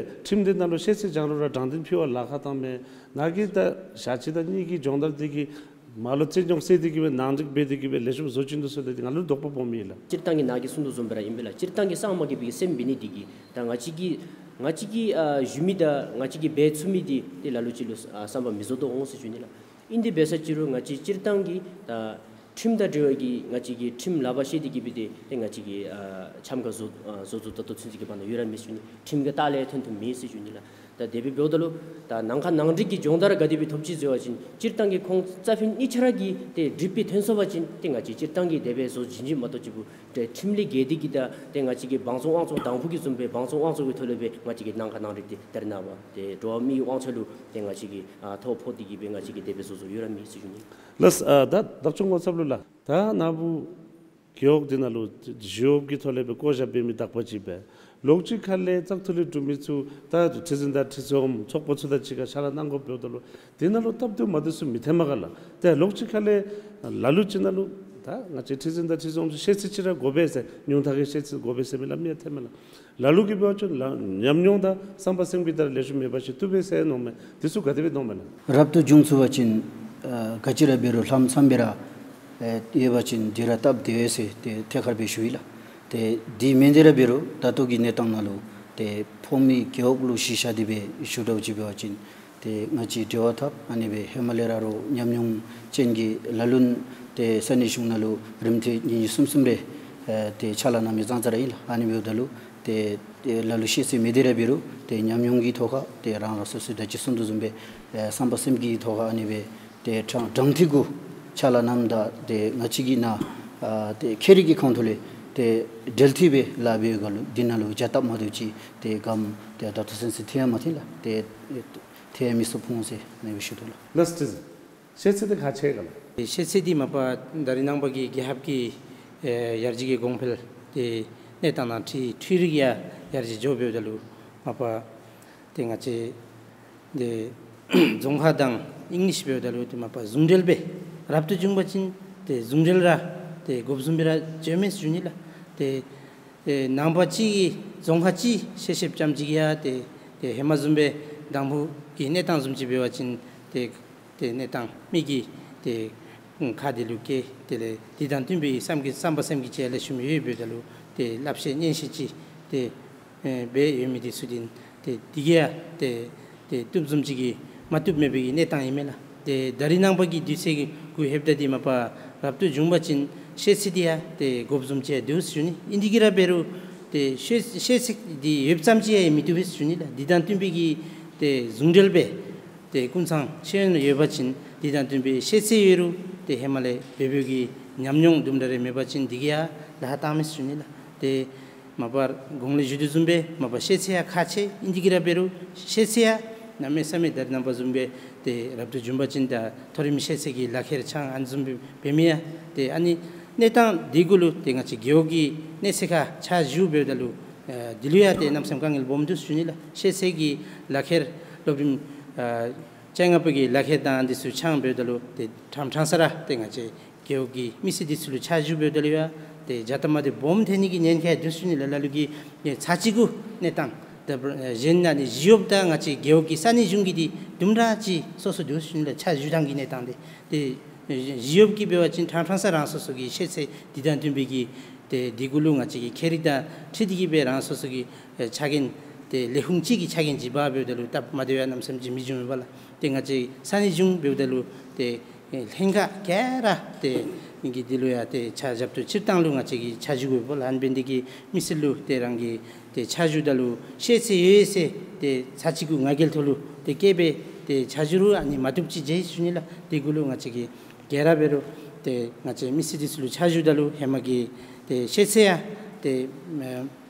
ཁྲིམས་འདི་ནང་ལུ་ཤེས་ཚད་སྦྱང་རུང་ར་དྲང་བདེན་ཕུལ་བར་ལཱ་ཁག་བཏངམ་མས། ནཱ་གིས་ད་ཞག་གཅིག་དང་གཉིས་ཀྱི་སྦྱོང་བརྡར་འདི་གིས་མར་ལུ་རྩོད་རྙོགས་སེལ་ཏེ་གིས་སྦེ་ནང་འགྲིག་འབད་དེ་གིས་སྦེ་ལེགས་ཤོམ་བཟོ་བྱིན་དོ་ཟེར་ཏེ་ང་ལུ་དོགས་པ་སྦོམ་ཨིན་ལགས། སྤྱིར་བཏང་གི་ནཱ་གིས་གསུང་དོ་བཟུམ་སྦེ་ར་ཨིན་པས་ལགས། སྤྱིར་བཏང་གི་གསང་བ་གི་སྦེ་གི་སེམས་འབད་ནི་འདི་གིས་ད་ང་བཅས་ཀྱིས་ང་བཅས་ཀྱིས་ཨ་ཞུ་མི་དང་ང་བཅས་ཀྱིས་འབད་ཚུགས་མི་འདི་ཏེ་ལ་ལུ་ཅིག་ལུ་ཨ་བསམ་པ་མི་རྫོགས་དོ་འོང་ཟེར་ཞུ་ནི་ལགས། ཨིན་དེ་འབད་ས་ཅིག་རུང་ང་བཅས་སྤྱིར་བཏང་གི་ད་ཁྲིམས་དང་འབྲེལ་བའི་གི་ང་བཅས་ཀྱིས་ཁྲིམས་ལག་པར་བཤེད་དེ་གིས་སྦེ་ཏེ་ཏེ་ང་བཅས་ཀྱིས་ཨ་འཆམ་ཁ་བཟོ་ཨ་བཟོ་བཟོཝ་ད་ལྟོ་ཚུན་ཚོད་ཀྱི་བར་ན་ཡོད་ར་མེད་ཟེར་ཞུ་ནི། ཁྲིམས་ཀྱི་ལྟག་ལས་ཐོན་ཐོནམ་མེད་ཟེར་ཞུ་ནི་ལགས། ད་དེ་སྦེ་འབདཝ་ད་ལུ་ད་ནང་ཁ་ནང་འགྲིག་གི་སྦྱོང་བརྡར་ག་དེ་སྦེ་ཐོབ་ཅི་ཟེར་བ་ཅིན་སྤྱིར་བཏང་གི་ཁོང་རྩ་ཕན་གཉིས་ཆ་ར་གི་ཏེ་འགྲིག་སྦེ་ཐོན་སོང་པ་ཅིན་ཏེ་ང་བཅས་སྤྱིར་བཏང་གི་དེ་སྦེ་བཟོ་བྱིན་བྱིན་མ་གཏོགས་ཅིག་པུ་ཏེ་ཁྲིམས་ལས་འགལ་ཏེ་གིས་ད་ཏེ་ང་བཅས་ཀྱི་བང་མཛོད་དབང་ཚད་དང་ཕུ་གི་བཟུམ་སྦེ་བང་མཛོད་དབང་ཚད་ཀྱི་ཐོག་ལས་སྦེ་ང་བཅས་ཀྱི་ནང་ཁ་ནང་འགྲིག་འདི་ད་རེས་ནངས་པ་ཏེ་འགྲོ་བ་མིའི་དབང་ཆ་ལུ་ཏེ་ང་བཅས་ཀྱིས་ཨ་ཐོ་ཕོག་སྟེ་གིས་སྦེ་ང་བཅས་ཀྱིས་དེ་སྦེ་བཟོ་བཟོཝ་ཡོད་ར་མེད་ཟེར་ཞུ་ནི། ལགས་སོ། ཨ་ད་བདག་སྐྱོང་ངོ་ཚབ་ལུ་ལགས། ད་ནཱ་བུ་རྒེད་འོག་འདི་ནང་ལུ་ཞི་གཡོག་གི་ཐོག་ལས་སྦེ་བསྐོ་བཞག་འབད་མི་དག་པ་ཅིག་སྦེ་ལོགས་ཅིག་ཁ་ལས་བཙག་འཐུ་ལས་གྲུབ་མི་ཚུ་ད་ཁྲི་འཛིན་དང་ཁྲི་འཛོམས་ཚོགས་པ་ཚུ་དང་གཅིག་ཁར་ཕྱག་ལཱ་གནང་དགོཔ་འབདཝ་ད་ལུ་དེ་ནང་ལུ་སྟབས་བདེཝ་མ་བདེཝ་ཚུ་མི་ཐོནམ་ག་ལགས། ཏེ་ལོགས་ཅིག་ཁ་ལས་ལ་ལུ་ཅིག་ནང་ལུ་ད་ང་བཅས་ཁྲི་འཛིན་དང་ཁྲི་འཛོམས་ཚུ་ཤེས་ཚད་ཅིག་ར་དགོ་པས་ཟེར་ཉུང་མཐའ་གི་ཤེས་ཚད་དགོ་པས་ཟེར་མི་སླབ་མི་ཡང་ཐོནམ་མས་ལགས། ལ་ལུ་གིས་འབད་བ་ཅིན་ལ་ཉམས་མྱོང་དང་བསམ་པ་སེམས་ཀྱི་ལྟར་ལེགས་ཤོམ་མེད་པ་ཅིག་བཏུབ་པས་ཟེར་མནོཝ་མས། དེ་ཚུ་ག་དེ་སྦེ་མནོཝ་མས་ལགས། རབ་ཏུ་བྱུང་ཚུགས་པ་ཅིན་ཨ་ག་ཅི་ར་འབད་རུང་ལྷག་བསམ་སྦེ་ར་ ཨེ་ཡོད་པ་ཅིན་འདི་ར་སྟབས་བདེ་ཟེར་ཏེ་ཐད་ཀར་སྦེ་ཞུ་ཡི་ལགས། ཏེ་འདི་མེན་ཏེ་ར་འབད་རུང་ད་ལྟོ་གི་གནས་སྟངས་ནང་ལུ་ཏེ་ཕོ་མོའི་རྒེད་འོག་ལུ་གཞི་བཞག་སྟེ་སྦེ་ཞུ་དགོཔ་ཅིག་འབད་བ་ཅིན་ཏེ་ང་བཅས་འབྲེལ་བ་འཐབ་ཨ་ནི་སྦེ་ཧེ་མ་ལས་ར་རོགས་ཉམས་མྱོང་ཅན་གྱི་ལ་ལུ་ཏེ་ས་གནས་གཞུང་ནང་ལུ་རིམ་ཐེངས་གཉིས་གཉིས་གསུམ་གསུམ་རེ་ཨེ་ཏེ་ཕྱག་ལཱ་གནང་མི་ཙང་ཙ་ར་ཨིན་ལགས། ཨ་ནི་འབདཝ་ད་ལུ་ཏེ་ཏེ་ལ་ལུ་ཤེས་ཚད་མེད་དེ་ར་འབད་རུང་ཏེ་ཉམས་མྱོང་གི་ཐོག་ཁར་ཏེ་རང་རང་སོ་སོའི་ད་ཅི་གསུང་དོ་བཟུམ་སྦེ་ཨེ་བསམ་པ་སེམས་ཀྱི་ཐོག་ཁར་ཨ་ནི་སྦེ་ཏེ་དྲང་དྲང་ཐིག་གུ་ཕྱག་ལཱ་གནངམ་ད་ཏེ་ང་བཅས་ཀྱི་ནཱ་ཨ་ཏེ་ཁྱད་རིག་གི་ཁོངས་ཐོག་ལས་ཏེ་འབྲེལ་མཐུད་སྦེ་ལཱ་འབད་བའི་སྒང་ལུ་འདི་ནང་ལུ་བྱ་སྟབས་མ་བདེཝ་ཅིག་ཏེ་གམ་ཏེ་ད་ལྟོ་ཚུན་ཚོད་ཐོན་ཡང་མ་ཐོན་ལགས། ཏེ་ཐོན་ཡང་མི་ཚུགས་འོང་ཟེར་ཨ་ནི་སྦེ་ཞུ་དོ་ལགས། ལགས་སོ། ཤེས་ཚད་འདི་ག་ཅི་ག་ལགས། ཤེས་ཚད་འདི་མ་པ་ད་རིས་ནངས་པ་གི་རྒྱལ་ཁབ་ཀྱི་ཨེ་ཡར་རྒྱས་ཀྱི་གོང་འཕེལ་ཏེ་གནས་སྟངས་དང་འཁྲིལ་འཕྲུལ་རིག་ཡང་ཡར་རྒྱས་འགྱོ་འབདཝ་ད་ལུ་མ་པ་ཏེ་ང་བཅས་ཏེ་རྫོང་ཁ་དང་ཨིང་ལིཤ་འབདཝ་ད་ལུ་ཏེ་མ་པ་ཟུང་འབྲེལ་སྦེ་རབ་ཏུ་བྱུང་པ་ཅིན་ཏེ་ཟུང་འབྲེལ་ར་ཏེ་དགོཔ་བཟུམ་སྦེ་ར་འགྱོཝ་མས་ཟེར་ཞུ་ནི་ལགས། ཏེ་ཏེ་ནང་པ་གཅིག་གིས་རྫོང་ཁག་གཅིག་ཤེས་ཤེསཔ་ཙམ་ཅིག་ཡང་ཏེ་ཏེ་ཧེ་མ་བཟུམ་སྦེ་དང་ཕུ་གི་གནས་སྟངས་བཟུམ་ཅིག་འབད་བ་ཅིན་ཏེ་ཏེ་གནས་སྟངས་མི་གི་ཏེ་ཁ་འདི་ལུ་སྐྱེ། དེ་ལས་འདི་དང་བསྟུན་པའི་བསམ་གྱི་བསམ་པ་སེམས་ཀྱི་ཅིག་ལེགས་ཤོམ་ཡོད་འབདཝ་ད་ལུ་ཏེ་བསླབ་བྱ་ཉན་བཤད་ཅིག་ཏེ་ཨེ་འབད་ཡོད་མི་འདི་ཚུ་འདི་ཏེ་འདི་གིས་ཡང་ཏེ་ཏེ་བཏུབ་བཟུམ་ཅིག་གིས་མ་བཏུབ་མེད་པའི་གི་གནས་སྟངས་ཨིན་མས་ལགས། ཏེ་ད་རིས་ནངས་པ་གི་དུས་ཚོད་ཀྱི་གུ་ལྷོདཔ་ད་འདི་མ་པ་རབ་ཏུ་བྱུང་པ་ཅིན་ཤེས་ཚད་འདི་ཡང་ཏེ་དགོཔ་བཟུམ་ཅིག་འདུག་ཟེར་ཞུ་ནི། ཨིན་དེ་གིས་ར་འབད་རུང་ཏེ་ཤེས་ཤེས་ཚད་འདི་ཡོདཔ་ཙམ་ཅིག་ཡང་མི་བཏུབ་པས་ཟེར་ཞུ་ནི་ལགས། འདི་དང་བསྟུན་པའི་གི་ཏེ་ཟུང་འབྲེལ་སྦེ་ཏེ་ཀུན་ཚང་ཤེས་ཡོན་ཡོད་པ་ཅིན་འདི་དང་བསྟུན་པའི་ཤེས་ཚད་ཡོད་རུང་ཏེ་ཧེ་མ་ལས་འབད་འབདཝ་གི་ཉམས་མྱོང་དུམ་གྲ་རེ་མེད་པ་ཅིན་འདི་གིས་ཡང་ལཱ་ཁག་བཏང་མས་ཟེར་ཞུ་ནི་ལགས། ཏེ་མ་པ་གོང་ལས་ཞུ་དོ་བཟུམ་སྦེ་མ་པ་ཤེས་ཚད་ཡང་ཁག་ཆེ། ཨིན་དེ་གིས་ར་འབད་རུང་ཤེས་ཚད་ཡང་གནམ་མེད་ས་མེད་ད་རིས་ནངས་པ་བཟུམ་སྦེ་ཏེ་རབ་ཏུ་བྱུང་པ་ཅིན་ད་མཐོ་རིམ་ཤེས་ཚད་ཀྱི་ལག་ཁྱེར་འཆང་ཨ་ནི་བཟུམ་སྦེ་འབད་མི་ཡང་ཏེ་ཨ་ནི་གནས་སྟངས་འདི་གུ་ལུ་ཏེ་ང་བཅས་རྒེད་འོག་གི་གནས་ཚད་ཁར་ཆ་བཞག་འབདཝ་ད་ལུ་ཨ་འདི་ལུ་ཡང་ཏེ་གནམ་མེད་ས་མེད་དཀའ་ངལ་སྦོམ་འདུག་ཟེར་ཞུ་ནི་ལགས། ཤེས་ཚད་ཀྱི་ལག་ཁྱེར་སློབ་རིམ་ཨ་བཅོ་ལྔ་པ་གི་ལག་ཁྱེར་དང་འདི་ཚུ་འཆང་འབདཝ་ད་ལུ་ཏེ་ཕྲང་ཕྲང་ས་ར་ཏེ་ང་བཅས་རྒེད་འོག་གི་མི་སེར་འདི་ཚུ་ལུ་ཆ་བཞག་འབདཝ་ད་ལུ་ཡང་ཏེ་བྱ་སྟབས་མ་བདེཝ་སྦོམ་ཐོན་ནི་གི་ཉེན་ཁ་འདུག་ཟེར་ཞུ་ནི་ལགས། ལ་ལུ་གིས་ཨེ་ཚར་གཅིག་གུ་གནས་སྟངས་ད་གཞན་ཨ་ནི་ཞི་གཡོགཔ་དང་ང་བཅས་རྒེད་འོག་གི་ས་གནས་གཞུང་གི་འདི་དུམ་གྲ་ཅིག་སོ་སོ་འདུག་ཟེར་ཞུ་ནི་ལགས། ཆ་བཞག་ཐངས་ཀྱི་གནས་སྟངས་འདི་ཏེ་ཞི་གཡོགཔ་གིས་འབད་བ་ཅིན་ཕྲང་ཕྲང་ས་རང་སོ་སོ་གི་ཤེས་ཚད་འདི་དང་བསྟུན་པའི་གི་ཏེ་འདི་གུ་ལུ་ང་བཅས་ཀྱི་ཁྱད་རིག་དང་འཁྲིལ་ཏེ་གིས་སྦེ་རང་སོ་སོ་གི་ཨེ་ཆ་རྐྱེན་ཏེ་ལས་ཁུངས་གཅིག་གི་ཆ་རྐྱེན་ཅིག་འབག་འབདཝ་ད་ལུ་སྟབས་མ་བདེཝ་ཡང་གནམ་མེད་ས་མེད་ཅིག་མི་འབྱུང་བས་ལགས། ཏེ་ང་བཅས་ས་གནས་གཞུང་འབདཝ་ད་ལུ་ཏེ་ལྷན་ཁག་ག་ར་ཏེ་ངེ་གི་འདི་ལུ་ཡང་ཏེ་ཆ་བཞག་ཏེ་སྤྱིར་བཏང་ལུ་ང་བཅས་ཀྱིས་ཆ་བཞག་དགོ་པས་ལགས། ཨ་ནི་འབད་ནི་དེ་གིས་མི་སེར་ལུ་ཏེ་རང་གི་ཏེ་ཆ་བཞག་ད་ལུ་ཤེས་ཚད་ཡོད་ཟེར་ཏེ་ཚར་གཅིག་གུ་ང་རྒྱལ་ཐོག་ལུ་ཏེ་བཀལ་སྦེ་ཏེ་ཆ་བཞག་རུང་ཨ་ནི་མ་བཏུབ་ཅིག་འགྱོ་ཡི་ཟེར་ཞུ་ནི་ལགས། དེ་གུ་ལུ་ང་བཅས་ཀྱིས་ག་ར་འབད་རུང་ཏེ་ང་བཅས་མི་སེར་འདི་ཚུ་ལུ་ཆ་བཞག་ད་ལུ་ཧེ་མ་གི་ཏེ་ཤེས་ཚད་ཡང་ཏེ་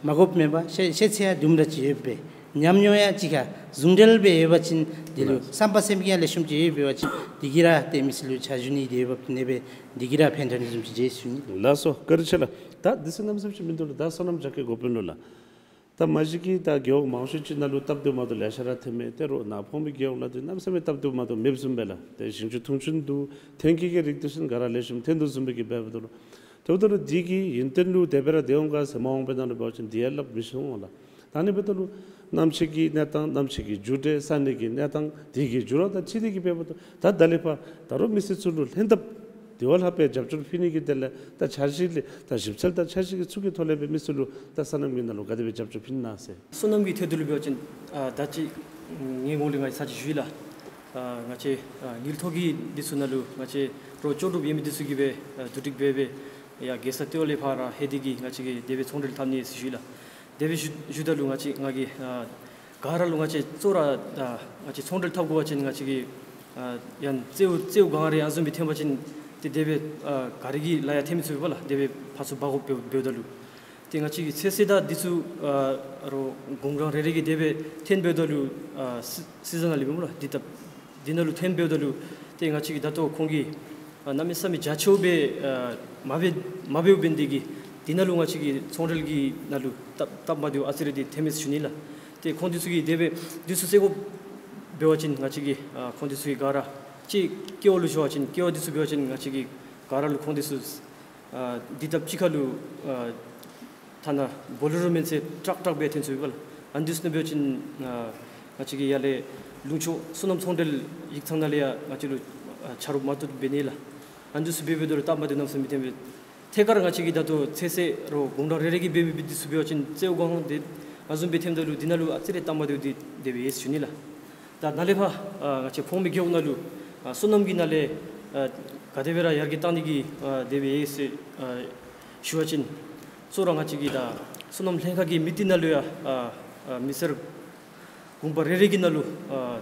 མ་དགོཔ་མེད་པར་ཤེས་ཤེས་ཚད་ཡང་དུམ་གྲ་ཅིག་ཡོད་པའི་ཉམས་མྱོང་ཡང་གཅིག་ཁར་ཟུང་འབྲེལ་སྦེ་ཡོད་པ་ཅིན་འདི་ལུ་ལགས། བསམ་པ་སེམས་ཀྱི་ཡང་ལེགས་ཤོམ་ཅིག་ཡོད་པ་ཅིན་འདི་གིས་ར་ཏེ་མི་སེར་ལུ་ཆ་བཞག་ནི་འདི་ཡོདཔ་ཨིན་པས། འདི་གིས་ར་ཕན་ཐོགས་ནི་བཟུམ་ཅིག་འགྱོ་ཡི་ཟེར་ཞུ་ནི། ལགས་སོ། བཀའ་དྲིན་ཆེ་ལགས། ད་འདི་ཚུ་གནམ་མེད་ས་མེད་ཅིག་མིན་འདུག་ལགས། ད་སོ་ནམ་རྒྱག་གེ་དགོ་པས་ལོ་ལགས། ད་མ་གཞི་གིས་ད་རྒེད་འོག་མང་ཤོས་ཅིག་ནང་ལུ་སྟབས་བདེཝ་མ་བདེཝ་ལེ་ཤ་ར་ཐོན་མས། ཏེ་རོགས་ནཱ་ཕོ་མོའི་རྒེད་འོག་ལུ་འདི་གནམ་མེད་ས་མེད་སྟབས་བདེཝ་མ་བདེཝ་མེདཔ་བཟུམ་སྦེ་ལགས། ཏེ་ཞིང་ཆུ་འཐུང་ཆུ་འདུག། ཐོན་སྐྱེད་ཀྱི་རིགས་འདི་ཚུ་ག་ར་ལེགས་ཤོམ་ཐོན་དོ་བཟུམ་སྦེ་གིས་འབདཝ་ད་ལུ་ཏེ་འབདཝ་ད་ལུ་འདི་གི་ཡོན་ཏན་ལུ་དེ་སྦེ་ར་བདེ་འོང་ག་ཟེར་མ་འོངས་པའི་ནང་ལུ་འབད་བ་ཅིན་འདི་ཡང་སླབ་མི་ཤེས་འོང་ལགས། ད་ཨ་ནི་འབདཝ་ད་ལུ་གནམ་གཤིས་ཀྱི་གནས་སྟངས་གནམ་གཤིས་ཀྱི་རྒྱུ་འབྲས་ས་གནས་ཀྱི་གནས་སྟངས་འདི་གི་འགྱུར་བ་དང་འཁྲིལ་ཏེ་གིས་འབདཝ་ད་ད་ད་ལས་ཕར་ད་རུང་མི་སེར་ཚུ་ལུ་ལྷན་ཐབས་དེ་བ་ལྷག་པའི་རྒྱབ་སྐྱོར་ཕུལ་ནི་གི་དོན་ལས་ད་འཆར་གཞི་ལས་ད་ཞིབ་འཚོལ་དང་འཆར་གཞི་གི་ཚུ་གི་ཐོག་ལས་སྦེ་མི་སེར་ལུ་ད་སོ་ནམ་གྱི་ནང་ལུ་ག་དེ་སྦེ་རྒྱབ་སྐྱོར་ཕུལ་ནི་ཨིན་ན་ཟེར། སོ་ནམ་གྱི་ཐད་དུ་ལུ་འབད་བ་ཅིན་ཨ་ད་ཅི་ངེའི་ངོས་ལས་ང་ཚར་ཅིག་ཞུ་ཡི་ལགས། ཨ་ང་བཅས་ཨ་དངུལ་ཐོག་གི་འདི་ཚུ་ནང་ལུ་ང་བཅས་རོགས་ལྕོགས་གྲུབ་ཡོད་མི་འདི་ཚུ་གིས་སྦེ་ཨ་བསྡུ་སྒྲིག་འབད་སྦེ་ཡར་རྒྱལ་ས་ལྟེ་བ་ལས་ཕར་ལྷོད་དེ་གིས་ང་བཅས་ཀྱིས་དེ་སྦེ་ཚོང་འབྲེལ་འཐབ་ནི་ཟེར་ཞུ་ཡི་ལགས། དེ་སྦེ་ཞུ་ཞུཝ་ད་ལུ་ང་བཅས་ང་གིས་ཨ་ག་ར་ལུ་ང་བཅས་གཙོ་བོ་ར་ཨ་ང་བཅས་ཚོང་འབྲེལ་འཐབ་དགོ་པ་ཅིན་ང་བཅས་ཀྱིས་ཨ་ཡང་རྩེའུ་རྩེའུ་གང་རེ་ཨ་ནི་བཟུམ་སྦེ་ཐོན་པ་ཅིན་ཏེ་དེ་སྦེ་ཨ་ག་ར་གིས་ལཱ་ཡང་ཐོན་མི་ཚུགས་པས་ལགས། དེ་སྦེ་ཕར་ཚུར་འབག་དགོཔ་འབདཝ་ད་ལུ་ཏེ་ང་བཅས་ཀྱིས་ཚོད་བསྲེ་དང་འདི་ཚུ་ཨ་རོགས་གུང་གྲངས་རེ་རེ་གིས་དེ་སྦེ་ཐོན་འབདཝ་ད་ལུ་ཨ་སི་སི་ཛན་ནཱལ་ལི་འབད་སྨོ་ལགས། འདི་ད་འདི་ནང་ལུ་ཐོན་འབདཝ་ད་ལུ་ཏེ་ང་བཅས་ཀྱིས་ད་ལྟོ་ཁོང་གིས་ཨ་གནམ་མེད་ས་མེད་རྒྱ་ཆེཝ་སྦེ་ཨ་མ་འབད་མ་འབདཝ་འབད་ནི་དེ་གིས་འདི་ནང་ལུ་ང་བཅས་ཀྱི་ཚོང་འབྲེལ་གྱི་ནང་ལུ་སྟབས་སྟབས་མ་བདེཝ་ཨ་ཙི་རེ་འདི་ཐོན་མས་ཟེར་ཞུ་ནི་ལགས། ཏེ་ཁོང་འདི་ཚུ་གིས་དེ་སྦེ་འདི་ཚུ་བསྲེ་དགོཔ་འབད་བ་ཅིན་ང་བཅས་ཀྱིས་ཨ་ཁོང་འདི་ཚུ་གིས་ག་ར་ཅིག་ཀེ་བ་ལུ་ཞུ་བ་ཅིན་ཀེ་བ་འདི་ཚུ་འབད་བ་ཅིན་ང་བཅས་ཀྱིས་ག་ར་ལུ་ཁོང་འདི་ཚུ་ཨ་འདི་ད་ཕྱི་ཁ་ལུ་ཨ་ཐ་ན་བོ་ལེ་རོ་མེན་ཚེ་ཊཱག་ཊཱག་སྦེ་ཐོན་ཚུགས་པས་ལགས། ཨ་ནི་འདི་ཚུ་ནང་འབད་བ་ཅིན་ཨ་ང་བཅས་ཀྱིས་ཡར་ལས་ལུང་ཕྱོགས་སོ་ནམ་ཚོང་འབྲེལ་ཡིག་ཚང་ནང་ལས་ཡང་ང་བཅས་ལུ་ཨ་ཆ་རོགས་མ་བཏུབ་འབད་ནི་ལགས། ཨ་ནི་ཚུ་འབད་འབདཝ་ད་ལུ་སྟབས་མ་བདེཝ་གནམ་མེད་ས་མེད་ཐོན་པས། ཐད་ཀར་ང་བཅས་ཀྱིས་ད་ལྟོ་ཚོད་བསྲེ་རོགས་དགུང་གྲངས་རེ་རེ་གི་འབད་མི་འདི་ཚུ་འབད་བ་ཅིན་ཙེའུ་སྒང་འདི་ཨ་བཟུམ་སྦེ་ཐོནམ་ད་ལུ་འདི་ནང་ལུ་ཨ་ཙི་རེ་སྟབས་མ་བདེཝ་འདི་དེ་སྦེ་ཡོད་ཟེར་ཞུ་ནི་ལགས། ད་ནཱ་ལས་ཕར་ཨ་ང་བཅས་ཕོངས་མེད་རྒེད་འོག་ནང་ལུ་ཨ་སོ་ནམ་གྱི་ནང་ལས་ཨ་ག་དེ་སྦེ་ར་ཡར་རྒྱས་གཏང་ནི་གི་ཨ་དེ་སྦེ་ཡོད་ཟེར་ཨ་ཞུ་བ་ཅིན་གཙོ་བོ་ར་ང་བཅས་ཀྱི་ད་སོ་ནམ་ལྷན་ཁག་གི་མི་སྡེ་ནང་ལུ་ཡང་ཨ་ཨ་མི་སེར་གུང་པ་རེ་རེ་གི་ནང་ལུ་ཨ་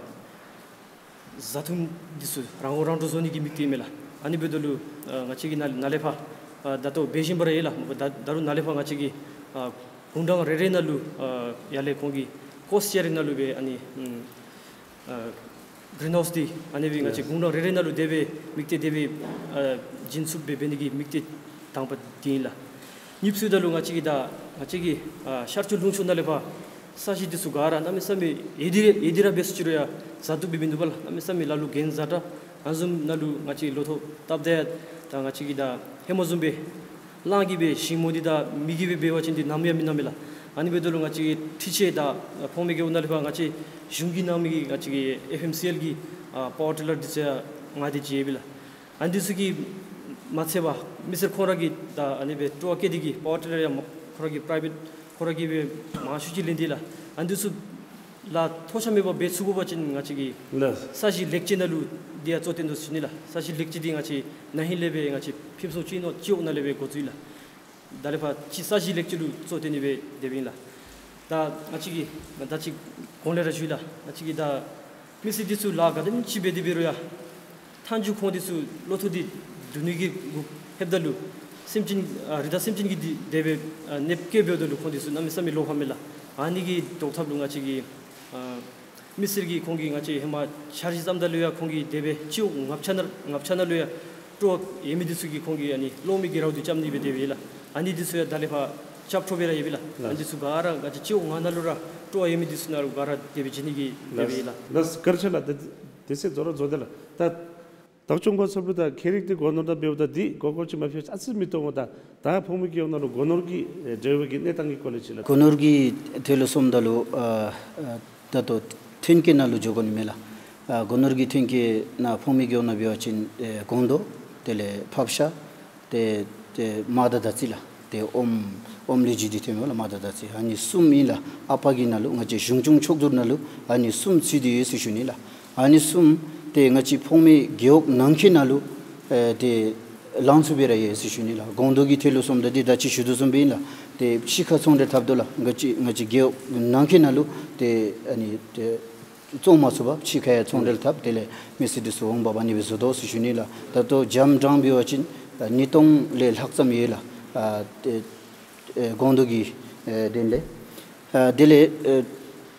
བཟའ་འཐུང་འདི་ཚུ་རང་ངོ་རང་འདྲོངས་བཟོ་ནི་གི་དམིགས་གཏད་མས་ལགས། ཨ་ནི་འབདཝ་ད་ལུ་ཨ་ང་བཅས་ཀྱིས་ནཱ་ནཱ་ལས་ཕར་ཨ་ད་ལྟོ་འབད་བཞིན་པ་ར་ཡོད་ལགས། ད་ད་རུང་ནཱ་ལས་ཕར་ང་བཅས་ཀྱིས་ཨ་དགུང་གྲངས་རེ་རེ་ནང་ལུ་ཨ་ཡར་ལས་ཁོང་གི་ཀོ་སི་ཊི་ཤེ་རིང་ནང་ལུ་སྦེ་ཨ་ནི་ཨ་གི་རིན་ཧའུསི་འདི་ཨ་ནི་སྦེ་ང་བཅས་དགུང་གྲངས་རེ་རེ་ནང་ལུ་དེ་སྦེ་དམིགས་གཏད་དེ་སྦེ་ཨ་བྱིན་ཚུགསཔ་སྦེ་འབད་ནི་གི་དམིགས་གཏད་དང་པ་འདི་ཨིན་ལགས། གཉིས་པ་ཟེརཝ་ད་ལུ་ང་བཅས་ཀྱིས་ད་ང་བཅས་ཀྱི་ཨ་ཤར་ཕྱོགས་ལུང་ཕྱོགས་ནང་ལས་ཕར་ས་གཞི་འདི་ཚུ་ག་ར་གནམ་མེད་ས་མེད་ཡོད་དེ་ཡོད་དེ་ར་འབད་ཟེར་ཅི་རུང་ཡང་བཟའ་བཏུབ་སྦེ་མིན་འདུག་པ་ལགས། གནམ་མེད་ས་མེད་ལ་ལུ་གྱེན་བཟའ་དྲགས། ཨ་བཟུམ་ནང་ལུ་ང་བཅས་ལོ་ཐོག་བཏབ་ད་ཡང་ད་ང་བཅས་ཀྱིས་ད་ཧེ་མ་བཟུམ་སྦེ་གླང་གིས་སྦེ་ཞིང་རྨོ་སྟེ་ད་མི་གིས་སྦེ་འབད་བ་ཅིན་འདི་ནམ་ཡང་མི་གནམ་མས་ལགས། ཨ་ནི་འབདཝ་ད་ལུ་ང་བཅས་ཀྱིས་འཕྲུལ་ཆས་ད་ཕོངས་མེད་རྒེད་འོག་ནང་ལས་ཕར་ང་བཅས་གཞུང་གིས་གནང་མི་གི་ང་བཅས་ཀྱི་ཨེཕ་ཨེམ་སི་ཨེལ་གྱི་ཨ་པ་ཝར་ཊི་ལར་འདི་ཚུ་ཡང་མངགས་ཏེ་ཅིག་ཡོད་པས་ལགས། ཨ་ནི་འདི་ཚུ་གིས་མ་ཚད་པར་མི་སེར་ཁོང་ར་གིས་ད་ཨ་ནི་སྦེ་སྤྲོ་བ་བསྐྱེད་དེ་གིས་པ་ཝར་ཊི་ལར་ཡང་མ་ཁོང་ར་གི་པ་རའི་བེཊ་ཁོང་ར་གིས་སྦེ་མང་ཤོས་ཅིག་ལེན་ཏེ་ལགས། ཨ་ནི་འདི་ཚུ་ལགས་ཐོགས་ཆགས་མེད་པར་འབད་ཚུགས་དགོ་པ་ཅིན་ང་བཅས་ཀྱིས་ལགས། ས་གཞི་ལེགས་བཅོས་ནང་ལུ་འདི་ཡང་གཙོ་བཏོན་དོ་ཟེར་ཞུ་ནི་ལགས། ས་གཞི་ལེགས་བཅོས་འདི་ང་བཅས་ན་ཧིང་ལས་སྦེ་ང་བཅས་ཕུན་སུམ་ཚོགས་སྤྱི་ནོར་སྤྱི་འོག་ནང་ལས་སྦེ་འགོ་བཙུགས་ཡི་ལགས། ད་ལས་ཕར་ཅིག་ས་གཞི་ལེགས་བཅོས་ལུ་གཙོ་བཏོན་ནི་སྦེ་དེ་སྦེ་ཨིན་ལགས། ད་ང་བཅས་ཀྱིས་ད་ཅི་གོང་ལས་ར་ཞུ་ཡི་ལགས། ང་བཅས་ཀྱིས་ད་མི་སེར་འདི་ཚུ་ལཱ་ག་དེམ་ཅིག་འབད་དེ་འབད་རུང་ཡང་མཐའ་མཇུག་ཁོང་འདི་ཚུ་ལོ་ཐོག་འདི་བསྡུ་ནི་གི་གུ་ལྷོདཔ་ད་ལུ་སེམས་ཅན་ཨ་རི་དྭགས་སེམས་ཅན་གྱིས་འདི་དེ་སྦེ་ཨ་གནོདཔ་བཀལ་འབདཝ་ད་ལུ་ཁོང་འདི་ཚུ་གནམ་མེད་ས་མེད་བློ་ཕམ་མས་ལགས། ཨ་ནི་གི་བཟློག་ཐབས་ལུ་ང་བཅས་ཀྱིས་ཨ་མི་སེར་གྱིས་ཁོང་གིས་ང་བཅས་ཧེ་མ་འཆར་གཞི་བརྩམ་ད་ལུ་ཡང་ཁོང་གིས་དེ་སྦེ་སྤྱི་འོག་ལྔ་ཆ་ནང་ལྔ་ཆ་ནང་ལུ་ཡང་སྤྲོ་བ་ཡོད་མི་འདི་ཚུ་གིས་ཁོང་གིས་ཨ་ནི་གློག་མེ་གི་རཝ་འདི་རྐྱབ་ནི་སྦེ་དེ་སྦེ་ཨིན་ལགས། ཨ་ནི་འདི་ཚུ་ཡང་ད་ལས་ཕར་རྐྱབ་འཕྲོ་སྦེ་ར་ཡོད་པས་ལགས། ཨ་ནི་འདི་ཚུ་ག་ར་ང་བཅས་སྤྱི་འོག་ལྔ་ནང་ལུ་ར་སྤྲོ་བ་ཡོད་མི་འདི་ཚུ་ནང་ལུ་ག་ར་དེ་སྦེ་བྱིན་ནི་གི་དེ་སྦེ་ཨིན་ལགས། ལགས་བཀའ་དྲིན་ཆེ་ལགས། ད་དེ་ཚེ་རྫོགས་ར་རྫོགས་ཏེ་ལགས། ད་བདག་སྐྱོང་པ་ཚུ་ལུ་ད་ཁྱད་རིག་འདི་སྒོ་ནོར་དང་འབདཝ་ད་འདི་གོ་སྐབས་ཅིག་མ་ཕུལ་ཨ་ཙི་མི་གཏོང་བ། ད་ད་ཕོངས་མེད་རྒེད་འོག་ནང་ལུ་སྒོ་ནོར་གྱི་ཨེ་འབྲེལ་བའི་གི་གནས་སྟངས་ཀྱི་སྐོར་ལས་ཅིག་ལགས། སྒོ་ནོར་གྱི་ཐད་ལུ་སོངམ་ད་ལུ་ཨ་ཨ་ད་ལྟོ་ཐོན་སྐྱེད་ནང་ལུ་འགྱོ་དགོ་ནི་མས་ལགས། ཨ་སྒོ་ནོར་གྱི་ཐོན་སྐྱེད་ནང་ཕོངས་མེད་རྒེད་འོག་ནང་འབད་བ་ཅིན་ཨེ་སྒོང་རྡོག་དེ་ལས་ཕགཔ་ཤ་ཏེ་ཏེ་མར་དང་དར་ཚིལ་ལགས། ཏེ་ཨོམ་ཨོམ་ལས་བརྒྱུད་དེ་ཐོནམ་ལགས། མར་དང་དར་ཚིལ་ཨ་ནི་གསུམ་ཨིན་ལགས། ཨ་པ་གི་ནང་ལུ་ང་བཅས་གཞུང་སྐྱོང་ཕྱོགས་བསྡུར་ནང་ལུ་ཨ་ནི་གསུམ་ཚུད་དེ་ཡོད་ཟེར་ཞུ་ནི་ལགས། ཨ་ནི་གསུམ་ཏེ་ང་བཅས་ཕོངས་མེད་རྒེད་འོག་ནང་འཁོད་ནང་ལུ་ཨེ་ཏེ་ལང་ཚུ་སྦེ་ར་ཡོད་ཟེར་ཞུ་ནི་ལགས། སྒོང་རྡོག་གི་ཐད་ལུ་སོངམ་ད་འདི་ད་ཅི་ཞུ་དོ་བཟུམ་སྦེ་ཨིན་ལགས། ཏེ་ཕྱི་ཁར་ཚོང་འབྲེལ་འཐབ་དོ་ལགས། ང་བཅས་ང་བཅས་རྒེད་འོག་ནང་འཁོད་ནང་ལུ་ཏེ་ཨ་ནི་ཏེ་བཙོང་མ་ཚུགས་པར་ཕྱི་ཁར་ཡང་ཚོང་འབྲེལ་འཐབ། དེ་ལས་མི་སེར་འདི་ཚུ་འོང་འབབ་ཨ་ནི་སྦེ་བཟོ་དོ་ཟེར་ཞུ་ནི་ལགས། ད་ལྟོ་འཇམ་ཊང་འབད་བ་ཅིན་ཨ་ཉིས་སྟོང་ལས་ལྷག་ཙམ་ཡོད་ལགས། ཨ་ཏེ་ཨེ་སྒོང་རྡོག་གི་ཨེ་དོན་ལས། ཨ་དེ་ལས་ཨེ་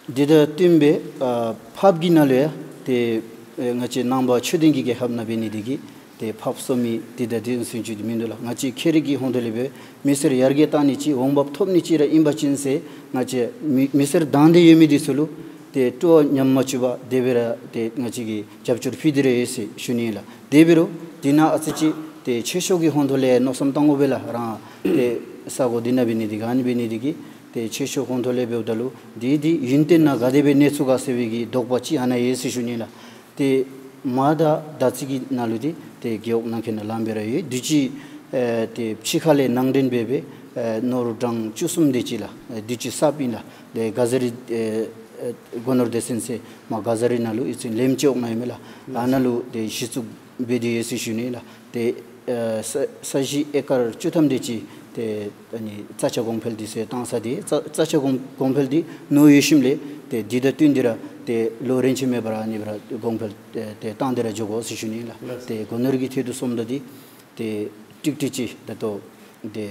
འདི་དང་བསྟུན་སྦེ་ཨ་ཕགཔ་གི་ནང་ལུ་ཡང་ཏེ་ཨེ་ང་བཅས་ནང་པ་ཆོས་ལྡན་གྱི་རྒྱལ་ཁབ་ནང་འབད་ནི་འདི་གིས་ཏེ་ཕགཔ་གསོ་མི་འདི་དང་འདི་ཚུན་ཚོད་འདི་མིན་འདུག་ལགས། ང་བཅས་ཁྱད་རིག་གི་ཧོང་ཐོག་ལས་སྦེ་མི་སེར་ཡར་རྒྱས་གཏང་ནི་ཅིག་འོང་འབབ་ཐོབ་ནི་ཅིག་ར་ཨིན་པ་ཅིན་ཟེར་ང་བཅས་མི་མི་སེར་དང་འདོད་ཡོད་མི་འདི་ཚུ་ལུ་ཏེ་སྤྲོ་བ་ཉམས་མ་བཅུག་པར་དེ་སྦེ་ར་ཏེ་ང་བཅས་ཀྱིས་རྒྱབ་སྐྱོར་ཕུལ་ཏེ་ར་ཡོད་ཟེར་ཞུ་ནི་ལགས། དེ་འབད་རུང་འདི་ནང་ཨ་ཙི་ཅིག་ཏེ་ཆོས་ཕྱོགས་ཀྱི་ཧོང་ཐོག་ལས་མནོ་བསམ་གཏང་དགོ་པས་ལགས། རང་ཏེ་ས་གོ་འདི་ནང་འབད་ནི་འདི་གིས་ཨ་ནི་འབད་ནི་འདི་གིས་ཏེ་ཆོས་ཕྱོགས་ཧོང་ཐོག་ལས་འབདཝ་ད་ལུ་འདི་འདི་ཡུན་བརྟན་ནང་ག་དེ་སྦེ་གནས་ཚུགས་ག་ཟེར་བའི་གི་དོགས་པ་ཅིག་ཨ་ནཱ་ཡོད་ཟེར་ཞུ་ནི་ལགས། ཏེ་མར་དང་དར་ཚིལ་གྱི་ནང་ལུ་འདི་ཏེ་རྒེད་འོག་ནང་འཁོད་ནང་ལངམ་སྦེ་ར་ཡོད། དུས་ཅི་ཨེ་ཏེ་ཕྱི་ཁ་ལས་ནང་འདྲེན་འབད་སྦེ་ཨེ་ནོར་བུ་གྲངས་བཅུ་གསུམ་དེ་ཅིག་ལགས། ཨེ་དུས་ཅི་གསརཔ་ཨིན་ལགས། ཏེ་ག་ཟ་རི་ཨེ་ཨེ་སྒོ་ནོར་སྡེ་ཚན་ཟེར་མར་ག་ཟ་རི་ནང་ལུ་ཨེ་ཚུན་ལེམ་ཅོག་ནང་ཡོད་མས་ལགས། ཨ་ནཱ་ལུ་ཏེ་གཞི་བཙུགས་འབད་དེ་ཡོད་ཟེར་ཞུ་ནི་ལགས། ཏེ་ཨེ་ས་ས་གཞི་ཨེ་ཀར་བཅུ་ཐམ་དེ་ཅིག་ཏེ་ཨ་ནི་རྩྭ་ཆག་གོང་འཕེལ་འདི་ཚུ་བཏང་ས་འདི་རྩྭ་རྩྭ་ཆག་གོང་གོང་འཕེལ་འདི་ནུ་ཡོད་ཞིནམ་ལས་ཏེ་འདི་དང་བསྟུན་ཏེ་ར་ཏེ་ལོ་རེ་ཆད་མེད་པར་ཨ་ནི་སྦེ་ར་གོང་འཕེལ་ཏེ་ཏེ་བཏང་སྟེ་ར་འགྱོ་དགོ་ཟེར་ཞུ་ནི་ལགས། ལགས། ཏེ་སྒོ་ནོར་གྱི་ཐད་དུ་སོངམ་ད་འདི་ཏེ་ཀྲིག་ཀྲི་ཅིག་ད་ལྟོ་ཏེ་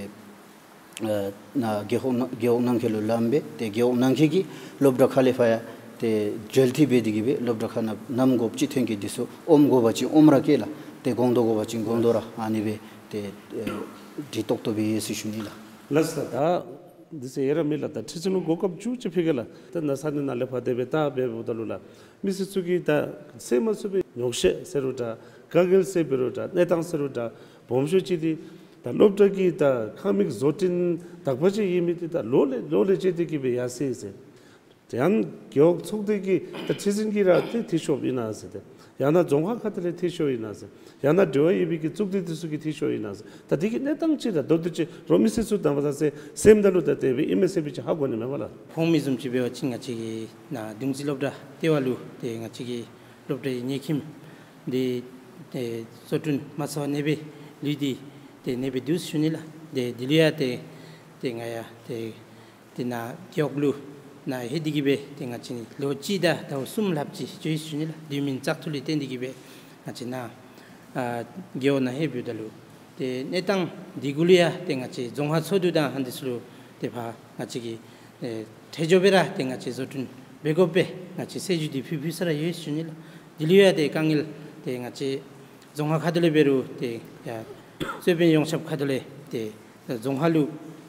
ཨ་ནཱ་རྒེད་འོག་ནང་རྒེད་འོག་ནང་འཁོད་ལུ་ལངམ་སྦེ་ཏེ་རྒེད་འོག་ནང་འཁོད་ཀྱི་སློབ་གྲྭ་ཁ་ལས་ཕར་ཡང་ཏེ་འབྲེལ་མཐུད་འབད་དེ་གིས་སྦེ་སློབ་གྲྭ་ཁ་ནང་ནམ་དགོཔ་ཅིག་ཐོན་སྐྱེད་འདི་ཚུ་ཨོམ་དགོ་པ་ཅིན་ཨོམ་ར་བསྐྱལ་ལགས། ཏེ་སྒོང་རྡོག་དགོ་པ་ཅིན་སྒོང་རྡོག་ར་ཨ་ནི་སྦེ་ཏེ་ཨེ་སྒྲིག་ཏོག་ཏོ་སྦེ་ཡོད་ཟེར་ཞུ་ནི་ལགས། ལགས་སོ། ད་འདི་ཚུ་ཡང་ར་མེད་ལགས། ད་ཁྲི་འཛིན་ལུ་གོ་སྐབས་མཇུག་ཅིག་ཕུལ་གེ་ལགས། ད་ནཱ་ས་གནས་ནང་ལས་ཕར་དེ་སྦེ་ད་འབདཝ་ད་ལུ་ལགས། མི་སེར་ཚུ་གིས་ད་སེལ་མ་ཚུགས་པའི་ཉོགས་བཤད་ཟེར་རུང་འདྲ། དཀའ་ངལ་སེལ་འབད་རུང་འདྲ། གནས་སྟངས་ཟེར་རུང་འདྲ། སྦོམ་ཤོས་ཅིག་འདི་ད་སློབ་གྲྭ་གི་ད་ཁང་མིག་བཟོ་སྐྲུན་དག་པ་ཅིག་ཡོད་མི་འདི་ད་ལོ་ལས་ལོ་ལས་བཅད་དེ་གིས་སྦེ་ཡར་སོ་ཡི་ཟེར། ཏེ་ཡང་རྒེད་འོག་ཚོགས་སྡེ་གི་ད་ཁྲི་འཛིན་གྱིས་ར་ཏེ་འཐུས་ཤོརཝ་ཨིན་ན་ཟེར་ཏེ། ཡང་ན་རྫོང་ཁག་ཁ་ཐུག་ལས་འཐུས་ཤོརཝ་ཨིན་ན་ཟེར། ཡང་ན་འབྲེལ་བ་ཡོད་པའི་གི་གཙུག་སྡེ་འདི་ཚུ་གིས་འཐུས་ཤོརཝ་ཨིན་ན་ཟེར། ད་འདི་གི་གནས་སྟངས་ཅིག་ར་མདོར་བསྡུས་ཅིག་རོགས་མི་སེར་ཚུ་དང་པ་ད་ཟེར་སེམས་ད་ལུ་ད་དེ་སྦེ་ཨིན་མས་ཟེར་བའི་ཅིག་ཧ་གོ་ནི་མས་པ་ལགས། ཁོང་མི་བཟུམ་ཅིག་འབད་བ་ཅིན་ང་བཅས་ཀྱི་ནཱ་གདུང་རྩེ་སློབ་གྲྭ་ལྟེ་བ་ལུ་ཏེ་ང་བཅས་ཀྱི་སློབ་གྲྭའི་གཉེར་ཁྱིམ་འདི་ཏེ་བཟོ་སྐྲུན་མ་ཚར་བར་ཨ་ནེ་སྦེ་ལུས་ཏེ་ཏེ་ཨ་ནེ་སྦེ་འདུག་ཞུ་ནི་ལགས། ཏེ་འདི་ལུ་ཡང་ཏེ་ཏེ་ང་ཡང་ཏེ་ཏེ་ནཱ་རྒེད་འོག་ལུ་ནཱ་ལྷོད་དེ་གིས་སྦེ་ཏེ་ང་བཅས་ནི་ལོ་གཅིག་དང་ཟླཝ་གསུམ་ལྷགཔ་ཅིག་འགྱོ་ཡི་ཞུ་ནི་ལགས། དུས་མིན་བཙག་འཐུ་ལས་བརྟེན་ཏེ་གིས་སྦེ་ང་བཅས་ནཱ་ཨ་རྒེད་འོག་ནང་ལྷོད་འབདཝ་ད་ལུ་ཏེ་གནས་སྟངས་འདི་གུ་ལུ་ཡང་ཏེ་ང་བཅས་རྫོང་ཁག་ཚོགས་འདུ་དང་ཨ་ནི་འདི་ཚུ་ལུ་ཏེ་ཕར་ང་བཅས་ཀྱིས་ཨེ་ཁྲལ་འབྱོར་སྦེ་ར་ཏེ་ང་བཅས་བཟོ་སྐྲུན་འབད་དགོ་པས་ང་བཅས་གསལ་ཞུ་འདི་ཕུལ་ཕུལ་ས་ར་ཡོད་ཞུ་ནི་ལགས། འདི་ལུ་ཡང་ཏེ་དཀའ་ངལ་ཏེ་ང་བཅས་རྫོང་ཁག་ཁ་ཐུག་ལས་འབད་རུང་ཏེ་ཡང་རྩོད་དཔོན་ཡོངས་ཁྱབ་ཁ་ཐུག་ལས་ཏེ་རྫོང་ཁག་ལུ་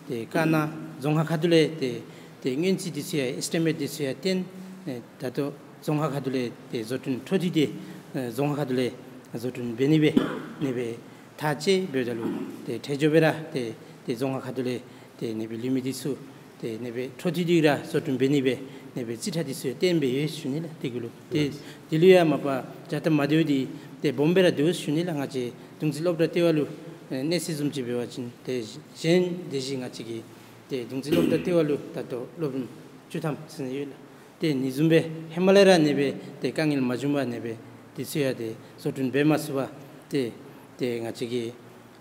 ཏེ་བཀའ་གནང་། རྫོང་ཁག་ཁ་ཐུག་ལས་ཏེ་ཏེ་སྔོན་རྩིས་འདི་ཚུ་ཡང་ཨེས་ཊི་མེཊ་འདི་ཚུ་ཡང་བཏོན། ཨེ་ད་ལྟོ་རྫོང་ཁག་ཁ་ཐུག་ལས་ཏེ་བཟོ་སྐྲུན་འཕྲོ་མཐུད་དེ་ཨེ་རྫོང་ཁག་ཁ་ཐུག་ལས་བཟོ་སྐྲུན་འབད་ནི་སྦེ་ཨ་ནེ་སྦེ་ཐག་བཅད་འབདཝ་ད་ལུ་ཏེ་ཁྲལ་འབྱོར་སྦེ་ར་ཏེ་ཏེ་རྫོང་ཁག་ཁ་ཐུག་ལས་ཏེ་ཨ་ནེ་སྦེ་ལུས་མི་འདི་ཚུ་ཏེ་ཨ་ནེ་སྦེ་འཕྲོ་མཐུད་དེ་ར་བཟོ་སྐྲུན་འབད་ནི་སྦེ་ཨ་ནེ་སྦེ་རྩིས་ཁྲ་འདི་ཚུ་ཡང་བཏོན་སྦེ་ཡོད་ཞུ་ནི་ལགས། འདི་གུ་ལུ་ཏེ་ལགས། འདི་ལུ་ཡང་མ་པ་བྱ་སྟབས་མ་བདེཝ་འདི་ཏེ་སྦོམ་སྦེ་ར་འདུག་ཞུ་ནི་ལགས། ང་བཅས་གདུང་རྩེ་སློབ་གྲྭ་ལྟེ་བ་ལུ་ཨེ་གནས་ཚད་བཟུམ་ཅིག་འབད་བ་ཅིན་ཏེ་གཞན་དེ་བཞིན་ང་བཅས་ཀྱི་ཏེ་གདུང་རྩེ་སློབ་གྲྭ་ལྟེ་བ་ལུ་ད་ལྟོ་སློབ་རིམ་བཅུ་ཐམ་ཟིན་ཡོད་ལགས། ཏེ་ཨ་ནི་བཟུམ་སྦེ་ཧེ་མ་ལས་ར་ཨ་ནེ་སྦེ་ཏེ་དཀའ་ངལ་མ་བྱུང་བར་ཨ་ནེ་སྦེ་འདི་ཚུ་ཡང་ཏེ་བཟོ་སྐྲུན་འབད་མ་ཚུགས་པར་ཏེ་ཏེ་ང་བཅས་ཀྱི་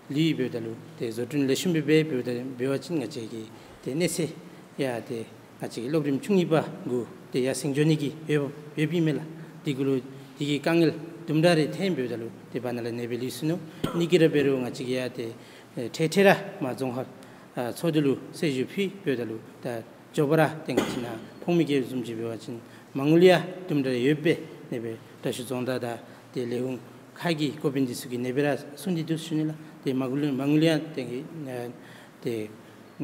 ལུས་འབདཝ་ད་ལུ་ཏེ་བཟོ་སྐྲུན་ལེགས་ཤོམ་སྦེ་འབད་འབདཝ་ད་འབད་བ་ཅིན་ང་བཅས་ཀྱི་ཏེ་གནས་ཚད་ཡང་ཏེ་ང་བཅས་ཀྱི་སློབ་རིམ་བཅུ་གཉིས་པ་གུ་ཏེ་ཡར་སེང་འགྱོ་ནི་གི་ཡོདཔ་ཡོདཔ་ཨིན་མས་ལགས། འདི་གུ་ལུ་འདི་གི་དཀའ་ངལ་དུམ་གྲ་རེ་ཐོན་འབདཝ་ད་ལུ་ཏེ་བར་ན་ལས་ཨ་ནེ་སྦེ་ལུས་སོ་ནུག། ཨ་ནི་གིས་ར་འབད་རུང་ང་བཅས་ཀྱིས་ཡང་ཏེ་ཨེ་ཁྲལ་ཁྲལ་ར་མར་རྫོང་ཁག་ཨ་ཚོགས་འདུ་ལུ་གསལ་ཞུ་ཕུལ་འབདཝ་ད་ལུ་ད་མགྱོགས་པ་ར་ཏེ་ང་བཅས་ནཱ་ཕོངས་མི་གི་བཟུམ་ཅིག་འབད་བ་ཅིན་མ་དངུལ་ཡང་དུམ་གྲ་རེ་ཡོདཔ་སྦེ་ཨ་ནེ་སྦེ་དྲག་ཤོས་རྫོང་བདག་དང་ཏེ་ལས་ཁུངས་ཁག་གི་འགོ་དཔོན་འདི་ཚུ་གིས་ཨ་ནེ་སྦེ་ར་གསུངས་ཏེ་འདུག་ཞུ་ནི་ལགས། ཏེ་མ་དངུལ་མ་དངུལ་ཡང་ཏེ་ཨ་ཏེ་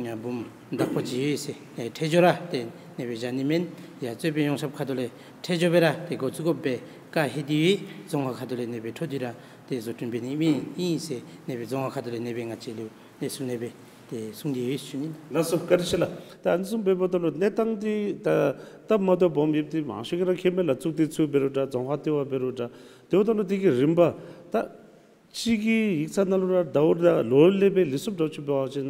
ཨ་འབུམ་དག་པ་ཅིག་ཡོད་ཟེར། ཨེ་ཁྲལ་འབྱོར་ར་ཏེ་ཨ་ནེ་སྦེ་བཞག་ནི་མེན། ཡང་རྩོད་དཔོན་ཡོངས་ཁྱབ་ཁ་ཐུག་ལས་ཁྲལ་འབྱོར་སྦེ་ར་ཏེ་འགོ་བཙུགས་དགོ་པའི་བཀའ་ལྷོད་དེ་ཡོད། རྫོང་ཁག་ཁ་ཐུག་ལས་ཨ་ནེ་སྦེ་འཕྲོ་མཐུད་ར་ཏེ་བཟོ་སྐྲུན་འབད་ནི་ཨིན་ཨིན་ཟེར་ཨ་ནེ་སྦེ་རྫོང་ཁག་ཁ་ཐུག་ལས་ཨ་ནེ་སྦེ་ང་བཅས་ལུ་ལས་ཚུལ་ཨ་ནེ་སྦེ་ཏེ་གསུངས་ཏེ་ཡོད་ཞུ་ནི། ལགས་སོ། བཀའ་དྲིན་ཆེ་ལགས། ད་ཨ་ནི་བཟུམ་འབདཝ་ད་ལུ་གནས་སྟངས་འདི་ད་སྟབས་མ་བདེཝ་སྦོམ་ཡོདཔ་འདི་མང་ཤོས་ཀྱིས་ར་མཁྱེན་མས་ལགས། གཙུག་སྡེ་ཚུ་འབད་རུང་འདྲ་རྫོང་ཁག་ལྟེ་བ་འབད་རུང་འདྲ། དེ་འབདཝ་ད་ལུ་འདི་གི་རིམ་པ་ད་གཅིག་གི་ཡིག་ཚང་ནང་ལུ་ར་ཟླཝ་དང་ལོ་ལས་སྦེ་ལུས་སོངམ་འདྲཝ་ཅིག་འབད་བ་ཅིན་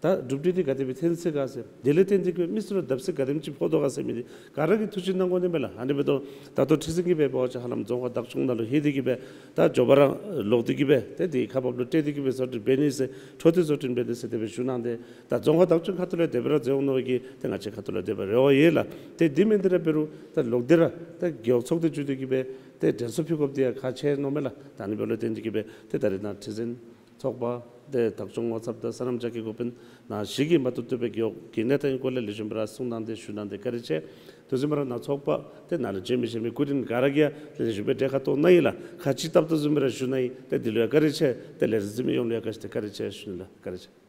ད་གྲུབ་འབྲས་འདི་ག་དེ་སྦེ་ཐོན་སོང་ག་ཟེར། དེ་ལས་བརྟེན་ཏེ་གིས་མི་སེར་ལུ་བརྡབ་གསིག་ག་དེམ་ཅིག་ཕོག་དོ་ག་ཟེར་མི་འདི་ག་ར་གིས་ཐུགས་དཔྱད་གནང་དགོ་ནི་མས་ལགས། ཨ་ནི་འབདཝ་ད་ད་ལྟོ་ཁྲི་འཛིན་གྱིས་འབད་བ་ཅིན་ཧ་ལམ་རྫོང་ཁག་བདག་སྐྱོང་ནང་ལུ་ལྷོད་དེ་གིས་སྦེ་ད་མགྱོགས་པ་ར་ལོག་སྟེ་གིས་སྦེ་ཏེ་འདི་ཁ་འབབ་ལུ་སྤྲོད་དེ་གིས་སྦེ་བཟོ་སྐྲུན་འབད་ནི་ཟེར་འཕྲོ་མཐུད་བཟོ་སྐྲུན་འབད་ནི་ཟེར་དེ་སྦེ་ཞུ་གནང་སྟེ། ད་རྫོང་ཁག་བདག་སྐྱོང་ཁ་ཐུག་ལས་དེ་སྦེ་ར་མཛད་འོང་མནོ་བའི་གི་ཏེ་ང་བཅས་ཁ་ཐུག་ལས་དེ་སྦེ་རེ་བ་ཡོད་ལགས། ཏེ་འདི་མེན་ཏེ་ར་འབད་རུང་ད་ལོག་སྟེ་ར་ད་རྒེད་འོག་ཚོགས་སྡེ་བཙུགས་ཏེ་གིས་སྦེ་ཏེ་དྲན་གསོ་ཕུལ་དགོཔ་འདི་ཡང་ཁག་ཆེ་མནོཝ་མས་ལགས། ད་ཨ་ནི་འབདཝ་ལས་བརྟེན་ཏེ་གིས་སྦེ་ཏེ་ད་རེས་ནཱ་ཁྲི་འཛིན་ཚོགས་པ་ཏེ་བདག་སྐྱོང་ངོ་ཚབ་དང་སོ་ནམ་ཅ་གི་འགོ་དཔོན་ནཱ་བཞི་གིས་མ་ཏོག་ཏོ་སྦེ་རྒེད་འོག་གི་གནས་སྟངས་ཀྱི་སྐོར་ལས་ལེགས་ཤོམ་སྦེ་ར་གསུངས་གནང་སྟེ་ཞུ་གནང་སྟེ་བཀའ་དྲིན་ཆེ། དེ་བཟུམ་སྦེ་ར་ནཱ་ཚོགས་པ་ཏེ་ནཱ་ལུ་བྱོན་མི་བྱོན་མི་སྐུ་མགྲོན་ག་ར་གིས་ཡང་ལེགས་ཤོམ་སྦེ་གྲལ་ཁར་གཏོགས་གནང་ཡི་ལགས། ཁག་ཅིག་ཏག་ཏག་བཟུམ་སྦེ་ར་ཞུ་གནང་ཡི། ཏེ་འདི་ལུ་ཡང་བཀའ་དྲིན་ཆེ། ཏེ་ལས་རིམ་གཟིགས་མི་ཡོངས་ལུ་ཡང་ག་ཅི་ཏེ་བཀའ་དྲིན་ཆེ་ཞུ་ནི་ལགས། བཀའ་དྲིན་ཆེ།